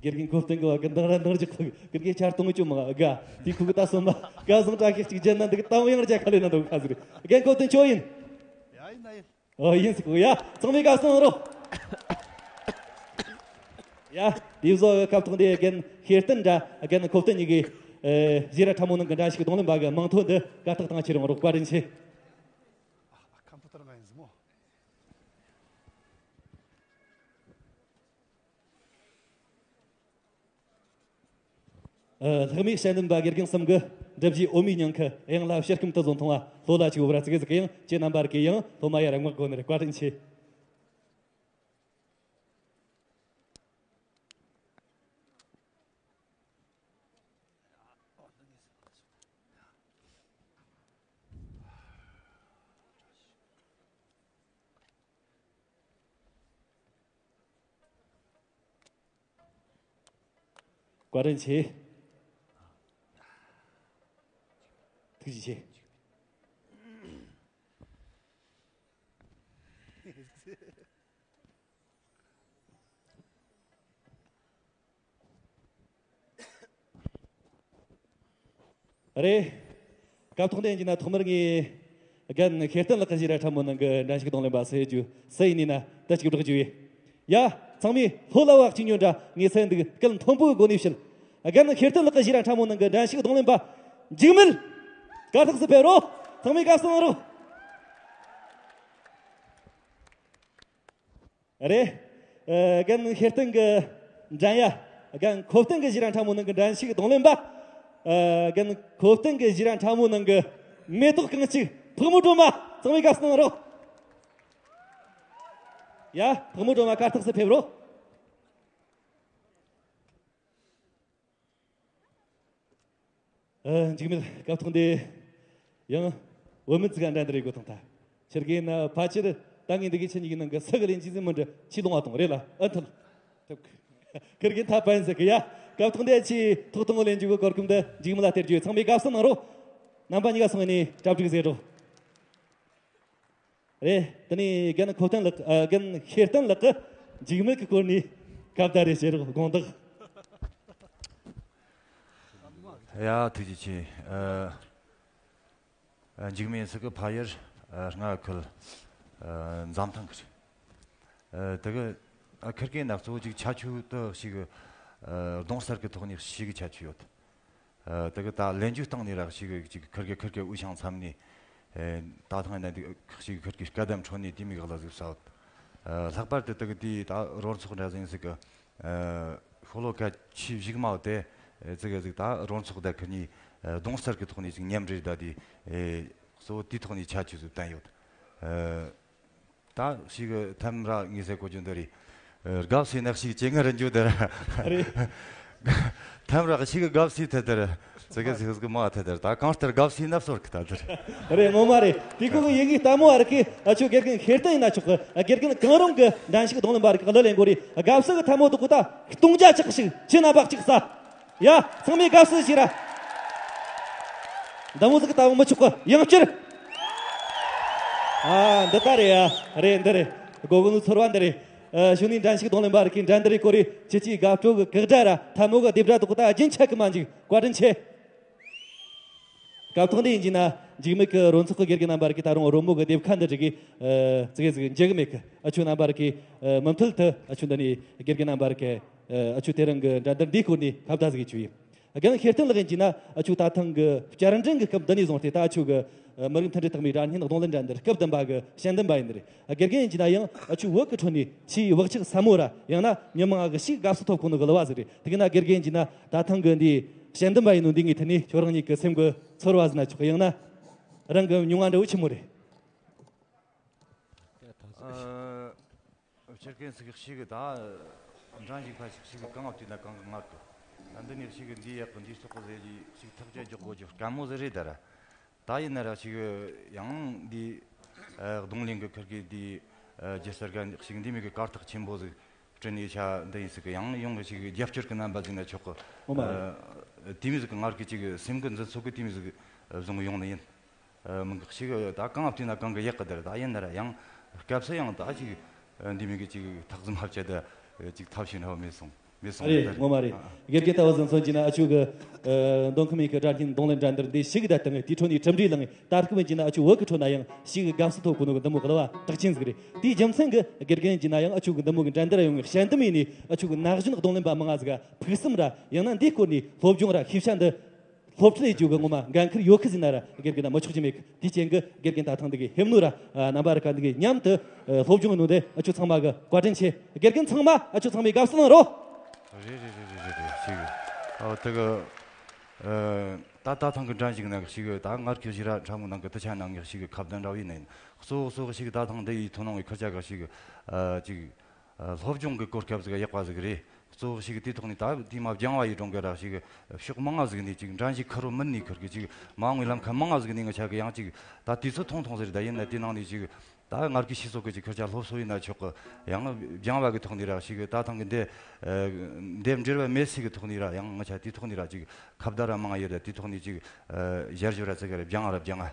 དགེ་རྒན་ཁོ་བསྟན་གི་བ་གི་འདང་ར་འདང་རྒྱག་གི། དགེ་རྒན་ཆར་གཏོང་གི་ཅུང་མང་ག་དེ་ཁུ་གི་ད་སོ་མ་ག་བཟང་དྲག་གི་གཅིག་བརྒྱབ་ན་འདུག་གི། ད་ཡང་རྒྱ་ཁ་ལེན་ན་འདུག་ཁ་ཟིག་རྒན་ཁོ་བསྟན་ཁྱོད་ཡིན། ཡ་ཡིན་ན་ཡིན། ཨོ་ཡིན་ཟིག་གོ། ཡ་ཚང་མས་དགའ་བསུ་གནང་རོགས། ཡ་དེ་བཟོ་སྐབས་ཐོག་འདི་རྒན་ཤེར་བསྟན་ར་རྒན་ཁོ་བསྟན་གཉིས་ཀྱིས་ཨེ་གཞས་ར་ཕྲ་མོ་ནང་གི་འགྲན་ཞུགས་རྡུང་ལེན་པ་གི་མིང་ཐོ་འདི་གར་སྟེགས་སྟེང་ཁྱེར་ཡོང་རོགས། བཀའ་དྲིན་ཆེ། ཁམ་ཕུ་ཐར་ང་ཡིན་ཟིག་མོ། ཨ། ལྷག་མའི་དཔྱད་འདེམས་པ་དགེ་རྒན་གསུམ་གྱིས་སྒྲུབ་བྱའི་འོ་མའི་ཉིང་ཁུ་དབྱངས་ལ་ཕྱིར་སྐོམ་དུ་བཟོ་མཐོང་བ་ལྷོད་ལ་ཅིག་འོ་ར་ཙི་གེ་ཟིག་གི། ཡང་ཁྱེད་རྣམ་པར་གི་ཡང་སློབ་མ་ཡར་མངགས་དགོས་ནི་རེད། བཀའ་དྲིན་ཆེ། བཀའ་དྲིན་ཆེ། ཐུགས་རྗེ་ཆེ། རེད། སྐབས་ཐོག་འདི་ཡིན་གྱི་ན་ཐོག་མར་ངས་རྒན་ཤེར་བསྟན་ལགས་ཀྱི་གཞས་ར་ཕྲ་མོ་ནང་གི་འགྲན་ཞུགས་རྡུང་ལེན་པ་སུ་ཡོད་རྒྱུ། སུ་ཡིན་ནི་ན་ད་ཅིག་སྒྲོག་རྒྱུ་ཡོད། ཡ། ཚང་མས་ལྷོད་ལ་བ་གཅིག་ཉོན་དྲ་ངས་སུ་ཡིན་འདུག་སྐད་མཐོན་པོའི་སྒོ་ནས་བཤད། རྒན་ཤེར་བསྟན་ལགས་ཀྱི་གཞས་ར་ཕྲ་མོ་ནང་གི་འགྲན་ཞུགས་རྡུང་ལེན་པ་འཇིགས་མེད་གར་སྟེགས་སུ་ཕེབས་རོགས། ཚང་མས་དགའ་བསུ་གནང་རོགས། རེད། ཨ། རྒན་ཤེར་བསྟན་གྱི་འགྲན་ཡ། རྒན་ཁོ་བསྟན་གྱི་གཞས་ར་ཕྲ་མོ་ནང་གི་འགྲན་ཞུགས་རྡུང་ལེན་པ། ཨ། རྒན་ཁོ་བསྟན་གྱི་གཞས་ར་ཕྲ་མོ་ནང་གི་མེ་ཏོག་རྐང་གཅིག་ཕག་མོ་སྒྲོལ་མ། ཚང་མས་དགའ་བསུ་གནང་རོགས། ཡ། ཕག་མོ་སྒྲོལ་མ་གར་སྟེགས་སུ་ཕེབས་རོགས། ཨ། འཇིགས་མེད། སྐབས་ཐོག་འདི་ཡང་བུད་མེད་ཅིག་ག་འགྲན་བསྡུར་ཡེ་དགོས་དང་ད། ཁྱེད་ཀྱིས་ན་ཕལ་ཆེར་ད་ངས་འདི་གི་ཁྱེད་གཉིས་ཀྱི་ནང་གི་སུ་གི་ལེན་གྱི་ཟིན་མི་འདྲི་ཆི་ལོང་བ་དང་རེད་ལ། ཨ་ཐུལ། ཁིར་གི་ཐ་པན་ཟེར་གི་ཡ། སྐབས་ཐོག་འདི་ཆི་ཐོག་ཐོག་ལེན་རྒྱུ་གི་གོ་སྐབས་འདི་འཇིགས་མེད་ལ་སྟེར་རྒྱུ། ཚང་མས་དགའ་བསུ་གནང་རོགས། རྣམ་པ་གཉིས་ཀ་སོང་ནས་གྲ་སྒྲིག་ཟེར་རོགས། རེད། དེ་ནས་རྒན་ཁོ་བསྟན་ལགས། ཨ། རྒན་ཤེར་བསྟན་ལགས་ཀྱིས་འཇིགས་མེད་ཀྱི་སྐོར་ནས་ཁ་བརྡ་རེ་བྱེད་རོགས། དགོངས་དག། ཡ། ཐུགས་རྗེ་ཆེ། ཨ། ཨ། འཇིགས་མེད་ཟིག་གི་ཕ་ཡུལ། ཨ། རྔ་ཁུལ། ཨ། འཛམ་ཐང་གི་རེད། ཨ། དེ་གི། ཨ། ཁིར་གེ་ན་གཙོ་བོ་ཅིག་ཁྱད་ཆོས་དུ་ཞིག་ཨ། རྡུང་གསར་གི་ཐོག་ནས་ཞིག་ཁྱད་ཆོས་ཡོད། ཨ། དེ་གི་ད་ལེན་རྒྱུ་སྟེང་ནས་རག་ཞིག་ཅིག་ཁིར་གི་ཁིར་གི་འུ་ཤང་མཚམས་ནས། ཨེ། ད་ཐང་ན་འདི་ཞིག་ཁིར་གི་སྐད་གདམ་ཁྲོད་ནས་དེ་མིག་ལ་ཟིག་ས་བོད། ཨ། ལྷག་པར་དུ་དེ་གི་དེ་ད་རོར་ཚོགས་འདྲ་ཟིག་ཟིག་གི། ཨ། ཤོ་ལོ་ཀ་ཆེ་བཞུགས་མ་བོ་དེ། ཨེ་ཙི་གེ་ཟིག་ད་རོང་ཚོགས་དང་ཁུར་གཉིས་ཨེ་གདོང་གསར་གི་ཐོག་ནས་ཅིག་མཉམ་འབྲེལ་བསྡད་དེ། ཨེ་གཙོ་བོ་དེའི་ཐོག་ནས་ཆ་ཆུ་ཟིག་བསྟན་ཡོད། ཨེ་ད་ཞིག་གི་ཐམ་ར་ངེས་ཟེར་གོ་རྒྱུ་འདི་རེད། ཨེ་དགའ་བསུའི་ནག་ཞིག་ཇེ་ངར་འགྱོ་དེར། རེད། ཐམ་ར་ཞིག་གི་དགའ་བསུའི་ཐད་དེར་ཙི་གེ་ཟིག་ཟིག་མ་ཐད་དེར། ད་གང་ལྟར་དགའ་བསུའི་ནབ་སོར་གི་ད་དེར། རེད། ངོ་མ་རེད། དེ་ཁོ་གི་ཡི་གེ་ལྟད་མོ་བ་རིག་གི། ཨ་ཆོ་དགེ་རྒན་ཤེར་ཏན་ཡིན་ན་ཆོག་གི། དགེ་རྒན་གང་རུང་གི་འགྲན་ཞུགས་རྡུང་ལེན་པ་རིག་གི་གླུ་ལེན་དགོས་རེད། དགའ་བསུ་གི་ཐལ་མོ་དུ་གུ་ད་སྟོང་རྒྱ་ཆགས་ཤིག་ཁྱེད་རྣམ་པ་གཅིག་ས། ཡ། ཚང་མས་དགའ་བསུ་ཞིག་ར། འདི་མོ་ཟིག་ལྟ་བུ་མི་ཆོག་གི། ཡང་བསྐྱར། ཨ་འདི་ལྟ་རེད་ཡ། རེད། འདི་རེད། སྒོ་གུ་ནུ་ཚོར་བ་འདི་རེད། ཨ་གཞུག་ནས་འགྲན་ཞུགས་རྡུང་ལེན་པ་རིག་གི་འགྲན་འདི་རེད་གོ་རེད། ཁྱེད་ཀྱིས་དགའ་སྤྲོ་གི་གག་སྒྲ་ར་ཐལ་མོ་གི་རྡེབ་སྒྲ་དུ་གུ་ད་རྒྱུན་ཆད་གི་མ་འཇུག་བཀའ་དྲིན་ཆེ། སྐབས་ཐོག་འདི་ཡིན་གྱི་ན། འཇིགས་མེད་ཀྱི་རོལ་ཚོགས་ཀྱི་དགེ་རྒན་རྣམ་པ་རིག་གི་ད་རུང་རོལ་མོ་གི་སྡེབ་ཁ་འདི་རིག་གི། ཨ་ཙི་གེ་ཟིག་འཇུག་གི་མེད་གི། ཨ་ཆོ་རྣམ་པ་རིག་གི། ཨ་མུ་མཐུད་དུ་ཨ་ཆོ་འདི་ནས་དགེ་རྒན་རྣམ་པ་རིག་གི། ཨ་ཨ་ཆོ་དེ་རིང་གི་འགྲན་བསྡུར་འདིའི་སྐོར་ནས་ཁ་བརྡ་ཟིག་ཞུ་ཡིན། རྒན་ཤེར་ཏན་ལགས་ཡིན་གྱི་ན། ཨ་ཆོ་ད་ཐེངས་གི་བསྐྱར་འགྲན་གི་སྐབས་འདི་ནས་བཟུང་སྟེ་ད་ཨ་ཆོ་གི། ཨ་མི་རིགས་མཐུན་སྒྲིལ་རྟགས་མའི་སྒྲ་སྙན་རྡུང་ལེན་འགྲན་བསྡུར་སྐབས་བདུན་པ་གི་དཔྱད་འདེམས་པ་ཡིན་ནི་རེད། ཨ་དགེ་རྒན་ཡིན་གྱི་ན་ཡང་ཨ་ཆོའི་བོད་གི་ཁྲོད་ནས་ཆེས་བག་ཆགས་ཟབ་མོ་ར། ཡང་ན་མི་མང་གི་ཞིག་དགའ་བསུ་ཐོབ་གོ་ནོ་གི་གླུ་བ་ཟིག་རེད། དེ་གི་ན་དགེ་རྒན་ཡིན་གྱི་ན་ད་ཐེངས་གི་འདི་དཔྱད་འདེམས་པ་ཡིན་ནོ་འདི་ངའི་ཐད་ནས་ཁྱོད་རང་ཉིད་ཀྱི་སེམས་གི་ཚོར་བ་ཟིན་ན་ཆོག་གི། ཡང་ན་རང་གི་མྱོང་བ་འདྲ་བོ་ཆི་མོ་རེད། ཨ་སྤྱིར་གན་ཟིག་ཞིག་གི་ད་འགྲན་ཞུགས་ཕ་ཞིག་ཞིག་གི་གང་ང་བལྟས་ན་གང་གི་ངར་དུ། ད་འདི་ནས་ཞིག་གི་འདི་ཡག་གི་འདི་སོག་གི་ཟེར་གྱི་ཞིག་ཐག་བཅད་རྒྱག་དགོས་རྒྱུ་དཀའ་མོ་ཟིག་རེད་ད་ར། ད་ཡིན་ན་ར་ཞིག་ཡང་འདི་ཨ་རྡུང་ལེན་གི་ཁུར་གི་འདི་ཨ་རྒྱལ་སར་ག་ཞིག་འདི་མི་གི་གར་སྟེགས་ཆེན་པོ་ཟིག་སྤྲིན་ཡི་ཆ་འདི་ཡིན་ཟིག་གི། ཡང་ཡོང་གི་ཞིག་རྒྱབ་སྐྱོར་གི་རྣམ་པ་ཟིག་ན་ཆོག་གི། ཨོ་མ་རེད། ཨ་དེ་མི་ཟིག་གི་ངར་གི་ཅིག་སེམས་གི་འཛིན་ཚུལ་གི་དེ་མི་ཟིག་བཟུང་ཡོང་ནི་ཡིན། ཨ་མི་འགག་ཞིག་ད་གང་བལྟས་ན་གང་གི་ཡག་གི་དེར། ད་ཡིན་ན་ར་ཡང་སྐབས་སུ་ཡང་ད་ཅིག་འདི་མི་གི་ཅིག་ཐག་ཟིན་ཧབ་ཆད་ད་ཅིག་ཐབས་ཤེས་འདྲ་བ་མེད་སོང་། མེད་སོང་རེད། ད་ངོ་མ་རེད། ཨ་དགེ་རྒན་ལྟ་བུ་ཟིན་སོང་གྱི་ན་ཨ་ཆོ་གི་ཨ་མདོ་ཁམས་ཡིན་གི་སྒྲ་སྙན་རྡུང་ལེན་འགྲན་བསྡུར་འདི་ཞིག་གི་ད་དང་དེའི་ཁྲོད་ནས་གྲུབ་འབྲས་བླངས། ད་སྐབས་ཡིན་གྱི་ན་ཨ་ཆོ་བོད་གི་ཁྲོད་ན་ཡང་ཞིག་གི་དགའ་བསུ་ཐོབ་གོ་ནོ་གི་འདི་མོ་གི་གླུ་བ་གྲགས་ཆེན་ཟིག་རེད། དེའི་རྒྱུ་མཚན་གི་དགེ་རྒན་ཡིན་གྱི་ན་ཡང་ཨ་ཆོ་གི་འདི་མོ་གི་འགྲན་བསྡུར་ཡོང་བའི་དཔྱད་འདེམས་ཡིན་ནས་ཨ་ཆོ་གི་ན་གཞོན་རྡུང་ལེན་པ་མང་ང་ཟིག་ག་ཕུགས་བསམ་ར། ཡང་ན་འདིའི་སྐོར་ནས་སློབ་སྦྱོང་ར་ཤེས་བྱ་འདི་སློབ་ཁྲིད་ལས་རྒྱུ་གི་ངོ་མ་འགན་ཁུར་ཡོད་ཁི་ཟིན་ན་ར་དགེ་རྒན་ན་མི་ཆོག་རྒྱུ་མེད་གི། དེའི་རྐྱེན་གི་དགེ་རྒན་ད་ཐེངས་འདི་གི་ཧེམ་ནུ་ར་ཨ་རྣམ་པ་ར་ཀ་འདི་གི་མཉམ་དུ་ཨ་སློབ་སྦྱོང་གི་ནུ་དེ་ཨ་ཆོ་ཚང་མ་གི་བཀའ་དྲིན་ཆེ། དགེ་རྒན་ཚང་མ་ཨ་ཆོ་ཚང་མས་དགའ་བསུ་གནང་རོགས། རེད་རེད་རེད་རེད་རེད་རེད། ཞིག་ཨ་དེ་གི་ཨ་ད་ད་ཐེངས་གི་འགྲན་ཞུགས་ནང་གི་ཞིག་ད་ངར་ཁྱོད་ཞིག་ར་ཕྲ་མོ་ནང་གི་དུ་ཆ་ནང་གི་ཞིག་གི་ཁ་བརྡ་འདྲ་བའི་ནས་གཙོ་བོ་གཙོ་བོ་ཞིག་ད་ཐེངས་འདི་ཡི་ཐོ་ནང་གི་ཁུར་ཆ་གི་ཞིག་ཨ་ཅིག་ཨ་སློབ་སྦྱོང་གི་གོ་སྐབས་ཟིག་ཡག་པ་ཟིག་རེད། གཙོ་བོ་ཞིག་དེ་ཐོག་ནས་ད་དེ་མ་སྦྱང་བ་ཡི་གྲོང་གི་ར་ཞིག་ཕྱོགས་མང་ང་ཟིག་ནས་ཅིག་འགྲན་ཞུགས་ཁུར་རོ་མིན་ནས་ཁུར་གི་ཅིག་མ་འོངས་ལམ་ཁ་མང་ང་ཟིག་ནས་ང་ཆ་གི་ཡང་ཅིག་ད་དུས་ཚོད་ཐུང་ཐུང་ཟིག་རེད། ད་ཡིན་ན་དེ་ནང་ནས་ཅིག་ད་ངར་གི་ཤི་སོགས་གི་ཅིག་ཁུར་ཆ་སློབ་གསོ་ཡིན་ན་ཆོག་གི། ཡང་སྦྱང་བ་གི་ཐོག་ནས་ར་ཞིག་ད་ཐང་གི་འདི་འདེབས་འབྲེལ་བ་མེད་སའི་གི་ཐོག་ནས་ར་ཡང་ང་ཆ་དེ་ཐོག་ནས་ར་ཅིག་ཁ་བརྡ་ར་མང་ཡོད་ར། དེ་ཐོག་ནས་ཅིག་ཨ་ཞར་ཞོར་ར་ཚིག་ག་ར་སྦྱང་ར་སྦྱང་ང་།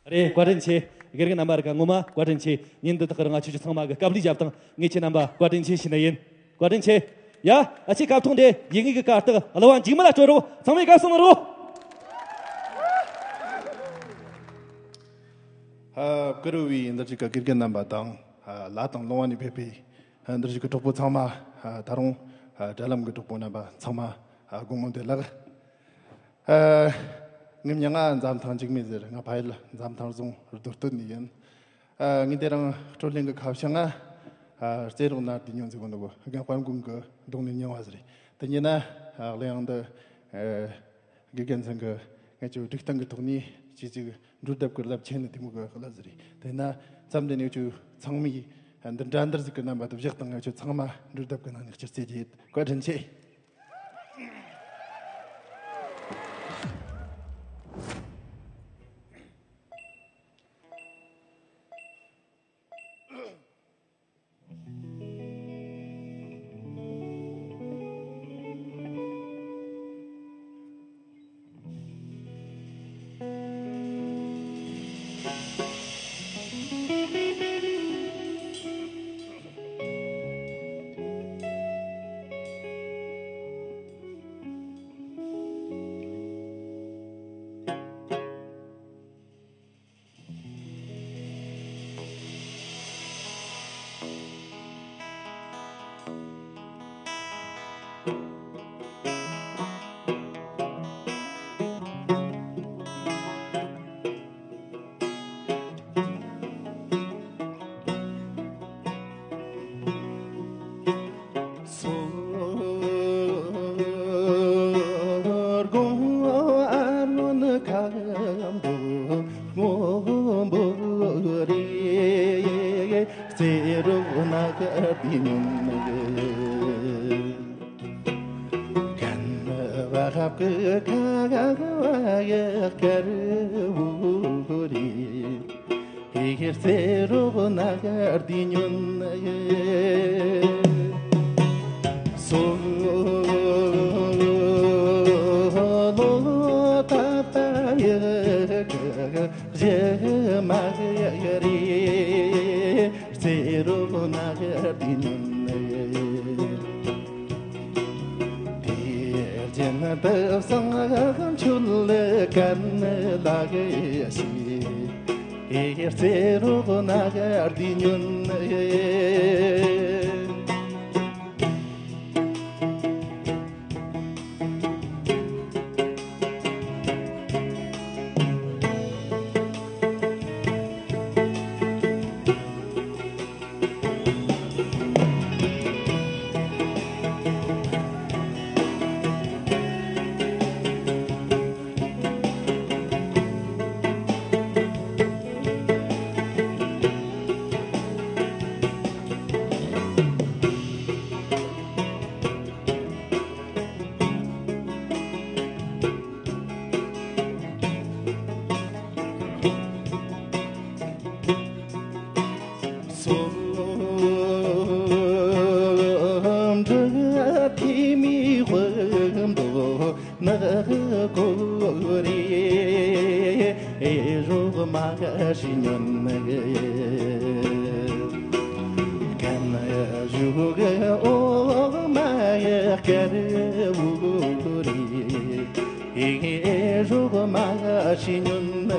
རེད། བཀའ་དྲིན་ཆེ། དགེ་རྒན་རྣམ་པ་ར་ཀ་ངོ་མ་བཀའ་དྲིན་ཆེ། ཉིན་འདི་དག་རང་ང་ཆུ་ཆུ་ཚང་མ་གི་སྐབས་ལས་བརྒྱབ་དང་ངས་ཁྱེད་རྣམ་པ་བཀའ་དྲིན་ཆེ་ཞུ་ནི་ཡིན། བཀའ་དྲིན་ཆེ། ཡ་ཨ་ཆེ་སྐབས་ཐོག་འདི་ཡིན་ངེས་གི་ཀ་རྟགས་གླུ་བ་འཇིགས་མེད་ལ་སྤྲོད་རོགས། ཚང་མས་དགའ་བསུ་གནང་རོགས། ཨ་བཀུར་འོས་པའི་འདིར་བཞུགས་ཀྱི་དགེ་རྒན་རྣམ་པ་དང་ཨ་ལ་དང་ལུང་བ་ནས་ཕེབས་པའི་ཨ་འདིར་བཞུགས་ཀྱི་གྲོགས་པོ་ཚང་མ། ཨ་ད་རུང་ཨ་དྲ་ལམ་གྱི་གྲོགས་པོ་རྣམ་པ་ཚང་མ་ཨ་དགོང་མོ་བདེ་ལེགས། ཨ་ངའི་མྱིང་ང་འཛམ་ཐང་འཇིགས་མེད་ཟེར། ང་ཕ་ཡུལ་འཛམ་ཐང་རྫོང་རྡོ་སྟོད་ནས་ཡིན། ཨ་ངས་དེ་རིང་སྤྲོ་གླེང་གི་ཁ་བྱང་ང་ཨ་རྩེ་རོགས་ནར་དུ་ཉོན་ཟེར་གོ་འདུག་གོ། རྒན་དཔལ་མགོན་གྱི་རྡུང་ལེན་རྙིང་བ་ཟེར། དེ་ཉིན་ན་ཨ་གླུ་དབྱངས་འདི་ཨ་དགེ་རྒན་ཚང་གི་ངས་ཅིག་སྒྲིག་སྟངས་ཀྱི་ཐོག་ནས་ཅིག་ཅིག་འགྲོ་སྡེབ་ཀྱི་རླབས་ཆེན་ནི་དེ་མོ་གི་གླུ་ཟེར། དེ་ན་མཚམས་འདི་ནས་ཅིག་ཚང་མས་འདི་འགྲན་བསྡུར་ཟིག་གི་རྣམ་པ་དུ་བཞག་དང་། ང་ཚོ་ཚང་མ་འགྲོ་སྡེབ་ཀྱི་ནང་ནས་སྤྱི་རྩེ་རྒྱས། བཀའ་དྲིན་ཆེ། ཁབ་ཀྱི་ཁ་ག་བ་ཡ་དཀར་བོ་རེད། ཧེ་ཧེ་རྩེ་རོགས་ནག་ལྡི་ཉོན། སོ་ལོ་ད་པ་ཡ་ག་གཞི་མ་ག་ཡ་རེད། རྩེ་རོགས་ནག་ལྡི་ཉོན། དེ་རྒྱུན་དུ་བསང་མཆོད་ཀན་ལག་ཞིག་ཨེ་རྩེ་རོགས་ནག་ལྡི་ཉོན། སོ་འབྲུ་ཐི་མི་དབུ་མདོ་ནག་གོ་རེ། ཨེ་རོགས་མ་ག་ཤི་ཉོན་ནག་གན་ཞུ་གི་ཨོ་མ་ཡ་དཀར་བོ་རེད། ཨེ་རོགས་མ་ག་ཤི་ཉོན་ནག་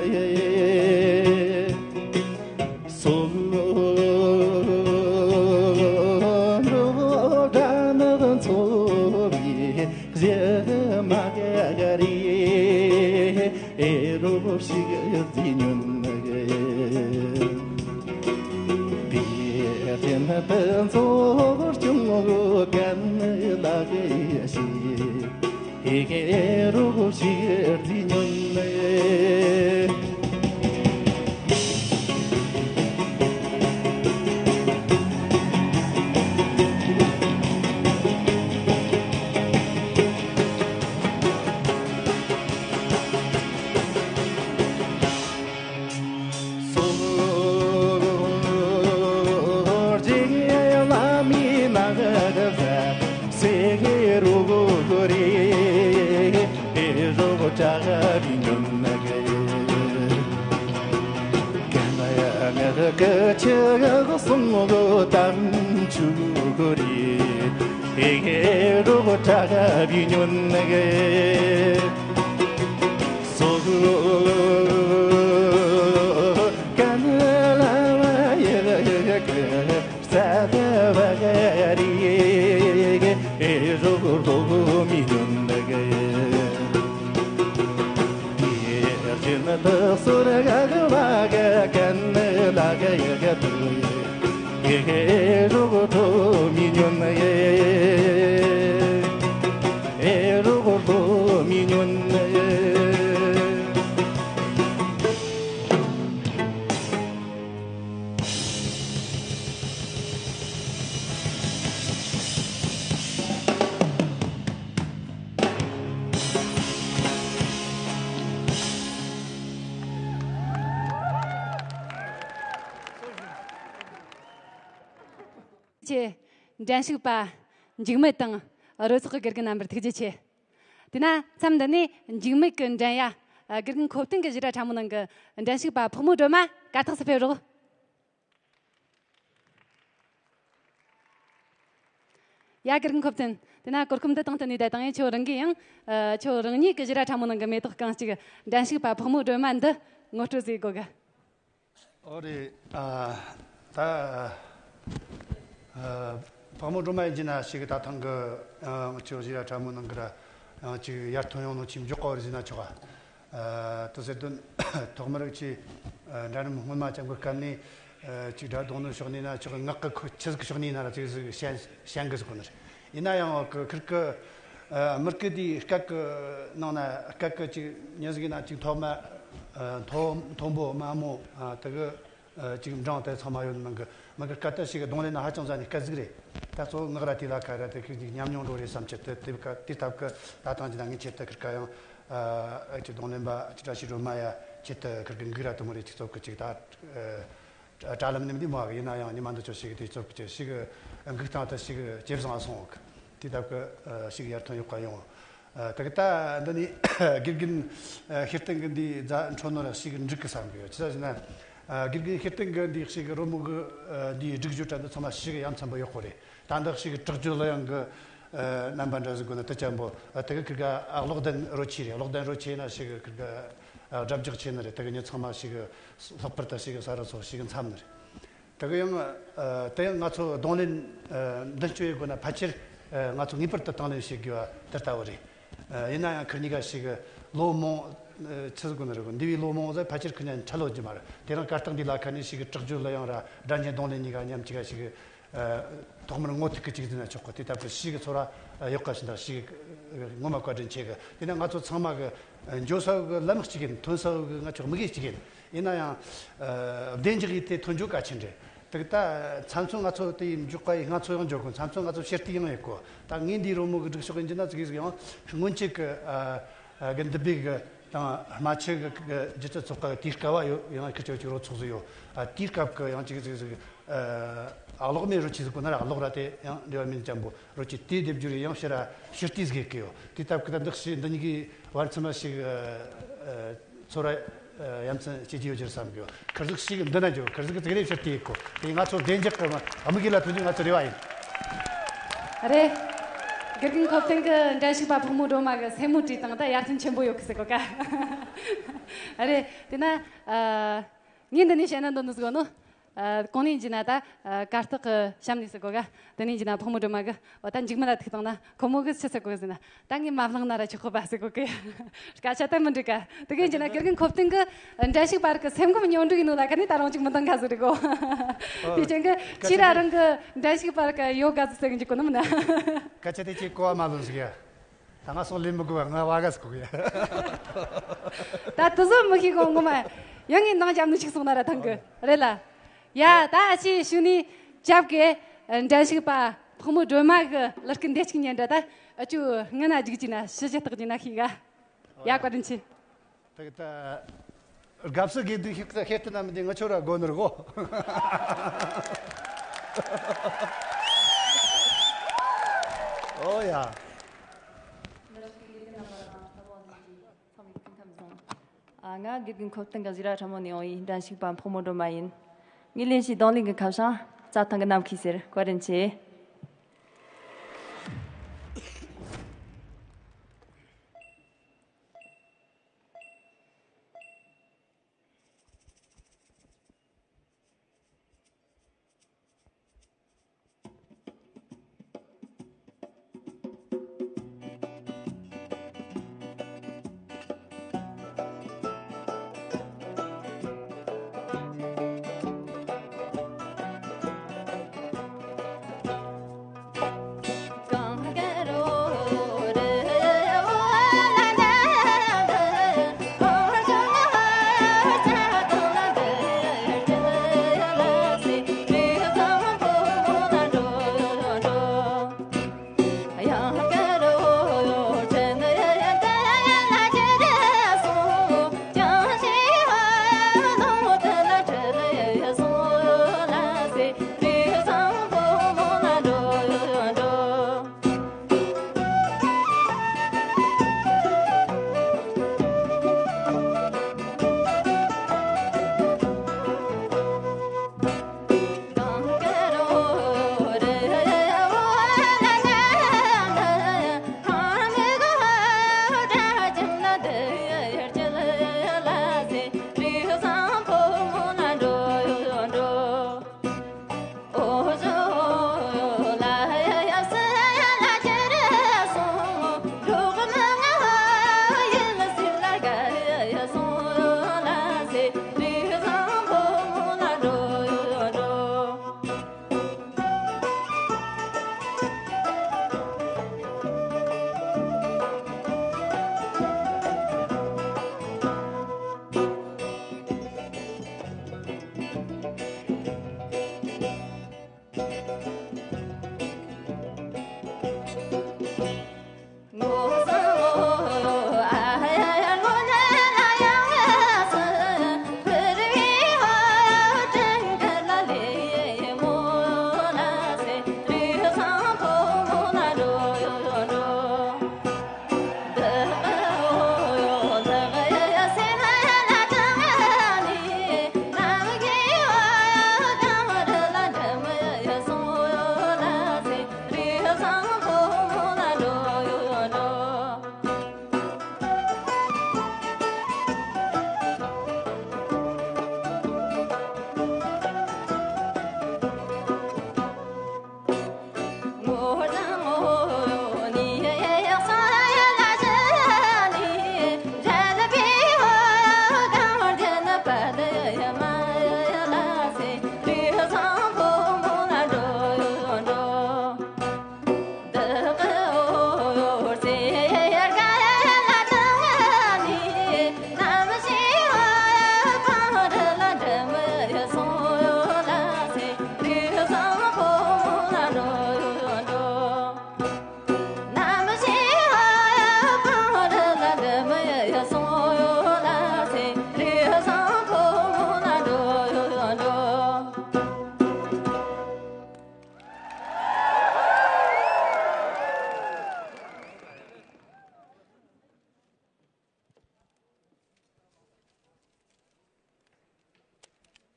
སོ་ལོ་འགྲོ་དགྲ་ནག་འཚོ་བའི་གཞི་མ་ག་རེད། ཨེ་རོགས་ཤིག་རྫི་ཉོན་ནག་དེ་རྒྱུན་དུ་འཚོ་སྐྱོང་གན་ལག་ཞིག་ཨེ་རོགས་ཤིག་རྫི་ཉོན་ནག་སོ་ཅིག་ལ་མི་ནག་ཟ་སེ་གེ་རུ་གུ་རི་ཨེ་རོགས་ཅག་བི་ཉོན་ནག་གན་ཡ་ནག་གི་ཆུ་གསུང་གི་དམ་ཆུ་གུ་རི་ཨེ་རོགས་ཅག་བི་ཉོན་ནག་སོ་གན་ལ་ཡ་གི་ས་ད་བ་ག་རི་ཨེ་རོགས་ལོ་མི་ཉོན་ནག་དེ་རྒྱུན་དུ་སོར་ག་གི་བ་ག་གན་ལག་ཡ་ག་དུ་ཡེ་ཨེ་རོགས་ལོ་མི་ཉོན་ནག་ཨེ་རོགས་ལོ་མི་ཉོན་ནག་ཆེ། འགྲན་ཞུགས་པ་འཇིགས་མེད་དང་རོལ་ཚོགས་ཀྱི་དགེ་རྒན་རྣམ་པར་ཐུགས་རྗེ་ཆེ། དེས་ན་མཚམས་འདི་ནས་འཇིགས་མེད་ཀྱི་འགྲན་ཡ་དགེ་རྒན་ཁོ་བསྟན་གྱི་བཞི་ར་ཕྲ་མོ་ནང་གི་འགྲན་ཞུགས་པ་ཕག་མོ་སྒྲོལ་མ་གར་སྟེགས་སུ་ཕེབས་རོགས། ཡ་དགེ་རྒན་ཁོ་བསྟན། དེས་ན་གོ་སྐབས་འདི་དང་བསྟུན་ནས་ད་དང་ཡིན་ཁྱོད་རང་གིས་ཡང་ཁྱོད་རང་ཉིད་ཀྱི་བཞི་ར་ཕྲ་མོ་ནང་གི་མེ་ཏོག་རྐང་གཅིག་འགྲན་ཞུགས་པ་ཕག་མོ་སྒྲོལ་མ་འདི་ངོ་སྤྲོད་བྱེད་དགོས་གི། ཨོ་རེད། ཨ། ད། ཨ། ཕག་མོ་སྒྲོལ་མ་ཡིན་གྱི་ན་ཞིག་ད་ཐེངས་གི་ཨ། ང་ཚོ་བཞི་ར་ཕྲ་མོ་ནང་གི་ར་ཨ། ཅིག་ཡར་ཐོན་ཡོང་ནོ་ཅིག་མགྱོགས་པ་རེད་ཟེར་ན་ཆོག་ག་ཨ། དེ་ཟེར་དོན་ཐོག་མར་ཅིག་ཨ། འདྲ་རིམ་སྔོན་མ་ཅན་གི་སྐབས་ནས་ཨ། ཅིག་སྒྲ་རྡུང་ནོ་ཕྱོགས་ནས་ན་ཆོག་གི་ངག་གི་ཁུ་ཆི་ཟིག་གི་ཕྱོགས་ནས་ན་ར་ཅིག་ཟིག་བཤད་བཤད་གི་ཟིག་གོ་ནི་རེད། ཡིན་ན་ཡང་གི་ཁིར་གི་ཨ། མི་སྐད་དེའི་སྐད་གི་ནང་ན་སྐད་གི་ཅིག་མྱི་ཟིག་ཡིན་ན་ཅིག་མཐོ་དམའ་ཨ། མཐོ་མཐོན་པོ་དམའ་མོ་ཨ། དེ་གི་ཨ། ཅིག་འབྲིང་དེ་ཚང་མ་ཡོད། མི་གི་མི་གི་སྐད་དེ་ཞིག་གི་རྡུང་ལེན་ན་ཧ་ཅང་ཟ་ནི་སྐད་ཟིག་རེད། ད་གཙོ་བོ་ངག་ར་དེ་ལ་ཁ་ར་དེ་ཁྱེད་ཀྱི་ཉམས་མྱོང་འགྲོ་རེད་བསམ་ཆེད་དུ། དེ་ཀ་དེ་སྟབས་ཀྱིས་ད་ཐེངས་ཀྱི་ནང་ངས་ཆེད་དུ་ཁིར་ཀ་ཡང་ཨ་ཅིག་རྡུང་ལེན་པ་ཅིག་བཀྲ་ཤིས་སྒྲོལ་མ་ཡ་ཆེད་དུ་ཁིར་གི་འགུག་ར་དུ་མོ་རེ་ཅིག་ཚོགས་གི་ཅིག་ད་དྲ་ལམ་ནས་འདི་མོ་གི་ཡིན་ན་ཡང་ཉི་མ་འདི་ཚོ་ཞིག་དེ་ཚོགས་གི་ཅིག་ཞིག་འགུག་སྟངས་དུ་ཞིག་ཇེ་བཟང་སོང་གི། དེ་སྟབས་ཀྱིས་ཞིག་ཡར་ཐོན་ཡག་ག་ཡོང་། ཨ། དེ་གི་ད་འདི་ནི་དགེ་རྒན་ཨ་ཤེར་བསྟན་གི་འདི་རྫ་འཕྲོ་ནོར་ཞིག་འགྲིག་གི་བསམ་གི་ཡོད། ཅི་ཟེར་ན། ཨ། དགེ་རྒན་ཤེར་བསྟན་གི་འདི་ཞིག་རོལ་མོ་གི་ཨ་འདི་སྒྲིག་གཞི་དྲ་འདི་ཚང་མ་ཞིག་ཡ་མཚན་པོ་ཡག་པོ་རེད། ད་འདི་ཞིག་དྲག་རྒྱུ་ལ་ཡང་གི་ཨ་རྣམ་པ་འདྲ་ཟིག་དགོས་ན་དུ་ཅན་པོ། ཨ། དེ་གི་ཁིར་ག་ཨ་གློག་ལྡན་རོལ་ཆས་རེད། གློག་ལྡན་རོལ་ཆས་ན་ཞིག་ཁིར་ག་ཨ་སྒྲ་རྒྱག་ཆས་ནི་རེད། དེ་གི་མྱི་ཚང་མ་ཞིག་ལྷག་པར་དུ་ཞིག་ས་རུ་ཚོ་ཞིག་འཚམ་ནི་རེད། དེ་གི་ཡང་ཨ་དེ་ཡང་ང་ཚོ་རྡུང་ལེན་ཨ་མདུན་སྐྱོད་ཡེད་དགོས་ན་ཕལ་ཆེར་ཨ་ང་ཚོ་ངེས་པར་དུ་དང་ལེན་བྱེད་དགོས་པ་དེ་ལྟ་བུ་རེད། ཨ་ཡིན་ན་ཡང་ཁིར་གཉིས་ཀ་ཞིག་ལོ་མང་ཨ་ཆི་ཟེར་དགོས་ནི་རེད་གོ། འདས་པའི་ལོ་མང་ཟིག་ཕལ་ཆེར་ཁིར་གཉིས་འཕྲད་ཡོད་རྒྱུ་མ་རེད། དེ་རིང་གར་སྟེགས་འདི་ལ་ཁ་ནས་ཞིག་དྲག་རྒྱུ་ལ་ཡང་ར་སྒྲ་སྙན་རྡུང་ལེན་གཉིས་ཀ་མཉམ་གཅིག་ག་ཞིག་ཨ་ཐོག་མར་ངོ་ཐུག་གི་ཅིག་ཟེར་ན་ཆོག་གི། དེ་ལྟ་བུ་ཞིག་གི་ཚོར་བ་ཡག་ག་ཞིག་འདུག། ཞིག་ངོ་མ་བཀའ་དྲིན་ཆེ་གི། དེ་ནས་ང་ཚོ་ཚང་མ་གི་འགྱོ་ས་གི་ལམ་གཅིག་ཡིན། ཐོན་ས་གི་ང་ཚོ་དམིགས་ཡུལ་གཅིག་ཡིན། ཡིན་ན་ཡང་ཨ་བདེ་འཇགས་ཡིན་ཏེ་ཐོན་རྒྱུ་གལ་ཆེན་རེད། དེ་གི་ད་མཚམས་མཚམས་ང་ཚོ་དེ་ཡིན་འཇུག་ག་ཡིན། ང་ཚོ་ཡང་འཇོག་གི། མཚམས་མཚམས་ང་ཚོ་ཕྱིར་བལྟས་ཡང་ཡེད་གོ། ད་ངས་འདིའི་རོལ་མོ་གི་སྒྲིག་ཕྱོགས་ཡིན་རྒྱུ་ན་ཅིག་ཡིན་ཟིག་ཡང་སྔོན་ཆད་གི་ཨ་ཨ་གི་འདི་པའི་གི་དང་རྨ་ཆུ་གི་གི་སྒྱུ་རྩལ་ཚོགས་པ་གི་དུས་སྐབས་བ་ཡོད། ཡང་ཁི་ཆོ་ཅིག་རོལ་ཚོགས་ཟིག་ཡོད། ཨ་དུས་སྐབས་གི་ཡང་ཅིག་ཟིག་ཟིག་ཨ་གློག་མེ་རོལ་ཆས་ཟིག་གོ་ན་ར་གློག་ར་དེ་ཡང་འབྲེལ་བ་མིན་ཅན་པོ་རོལ་ཆས་དེ་སྡེབ་སྦྱོར་ཡང་ཕྱིར་ར་ཕྱིར་བལྟས་ཟིག་གི་ཡོད། དེ་སྟབས་གི་ད་འདི་ཞིག་འདི་གཉིས་ཀའི་བར་མཚམས་ཞིག་ཨ་ཨ་ཚོར་བ་ཡ་མཚན་སྐྱེ་རྒྱུ་ཡོད་རྒྱུ་རེད་བསམ་གི། ཁིར་ཟིག་ཞིག་འདི་ན་འཇོག། ཁིར་ཟིག་གི་ཙིག་རེ་ཕྱིར་བལྟས་གོ། དེ་ང་ཚོ་བདེ་འཇགས་གི་དམིགས་ཡུལ་ལ་ཐོན་རྒྱུ་ང་ཚོ་རེ་བ་ཡིན། རེད། དགེ་རྒན་ཁོ་ཐེངས་གི་འགྲན་ཞུགས་པ་ཕག་མོ་སྒྲོལ་མ་གི་སེན་མོ་བྲིས་དང་ད་ཡར་ཐོན་ཆེན་པོ་ཡོད་གི་ཟེར་གོ་ཀ། རེད། དེ་ན་ཨ་ངས་འདི་ནས་བཤད་ན་འདོད་ནི་ཟིག་ནོ། ཨ་གོང་ནས་འཇི་ན་ད་ཨ་གར་སྟེགས་གི་གཤམ་ནས་ཟེར་གོ་ག། དེ་ནས་འཇི་ན་ཕག་མོ་སྒྲོལ་མ་གི་འོ་ད་མཇུག་མ་ལ་ཐུག་བཏང་ན་ཁོ་མོ་གི་ཆི་ཟེར་གོ་གི་ཟེར་ན། ད་ངས་མ་བླངས་ན་ར་ཆོག་གོ་པ་ཟེར་གོ་གི། སྐད་ཆ་ད་མི་འགྲིག་ག། དེ་གི་འཇི་ན་དགེ་རྒན་ཁོ་ཐེངས་གི་འགྲན་ཞུགས་པ་ར་གི་སེམས་ཁམས་སྙོམས་འགྲིག་ཡིན་ནོ་ལ་ཁ་ནས་ད་རང་ཅིག་མི་འདང་ག་ཟེར་གོ། དེ་ཅན་གི་ཁྱེད་ར་རང་གི་འགྲན་ཞུགས་པ་ར་གི་ཡོ་ག་ཟེར་གི་འཇུག་གོ་ནི་མིན་ན། སྐད་ཆ་དེ་ཅིག་གོ་བ་མ་ལོན་ཟིག་ཡ། ད་ང་སོང་ལེན་མི་དགོས་པ་ང་བ་ག་ཟེར་གོ་གི་ཡ། ད་དུ་བཟོ་མི་ཤེས་གོ་ངོ་མ། ཡང་ངས་འདང་རྒྱབ་ནི་ཞིག་སོང་ན་ར་ཐང་གི་རེད་ལ། ཡ་ད་ཨ་ཅེ་ཞུ་ནི་རྒྱབ་གི། འགྲན་ཞུགས་པ་ཕག་མོ་སྒྲོལ་མ་གི་ལར་ཀི་འདེད་ཅིག་ཉན་འདྲ། ད་ཨ་ཅུ་ངི་ན་ཇིག་ཅིག་ན་ཤི་ཅི་སྟག་ཅིག་ན་ཤི་ག། ཡ་བཀའ་དྲིན་ཆེ། ད་གི་ད་དགའ་བསུ་དགེ་འདུན་ཤེས་ཤེས་ཏེ་ན་མི་འདི་ང་ཆོ་ར་དགོ་ནི་རེད་གོ། ཨོ་ཡ། ཨ་ང་དགེ་རྒན་ཁོ་ཐེངས་གི་ཟི་ར་ཁྲ་མོ་ནས་ཡོང་ཡི་འགྲན་ཞུགས་པ་ཕག་མོ་སྒྲོལ་མ་ཡིན། ངའི་ལས་གཞི་རྡུང་ལེན་གི་ཁ་བྱང་རྩྭ་ཐང་གི་ནམ་མཁའི་ཟེར། བཀའ་དྲིན་ཆེ།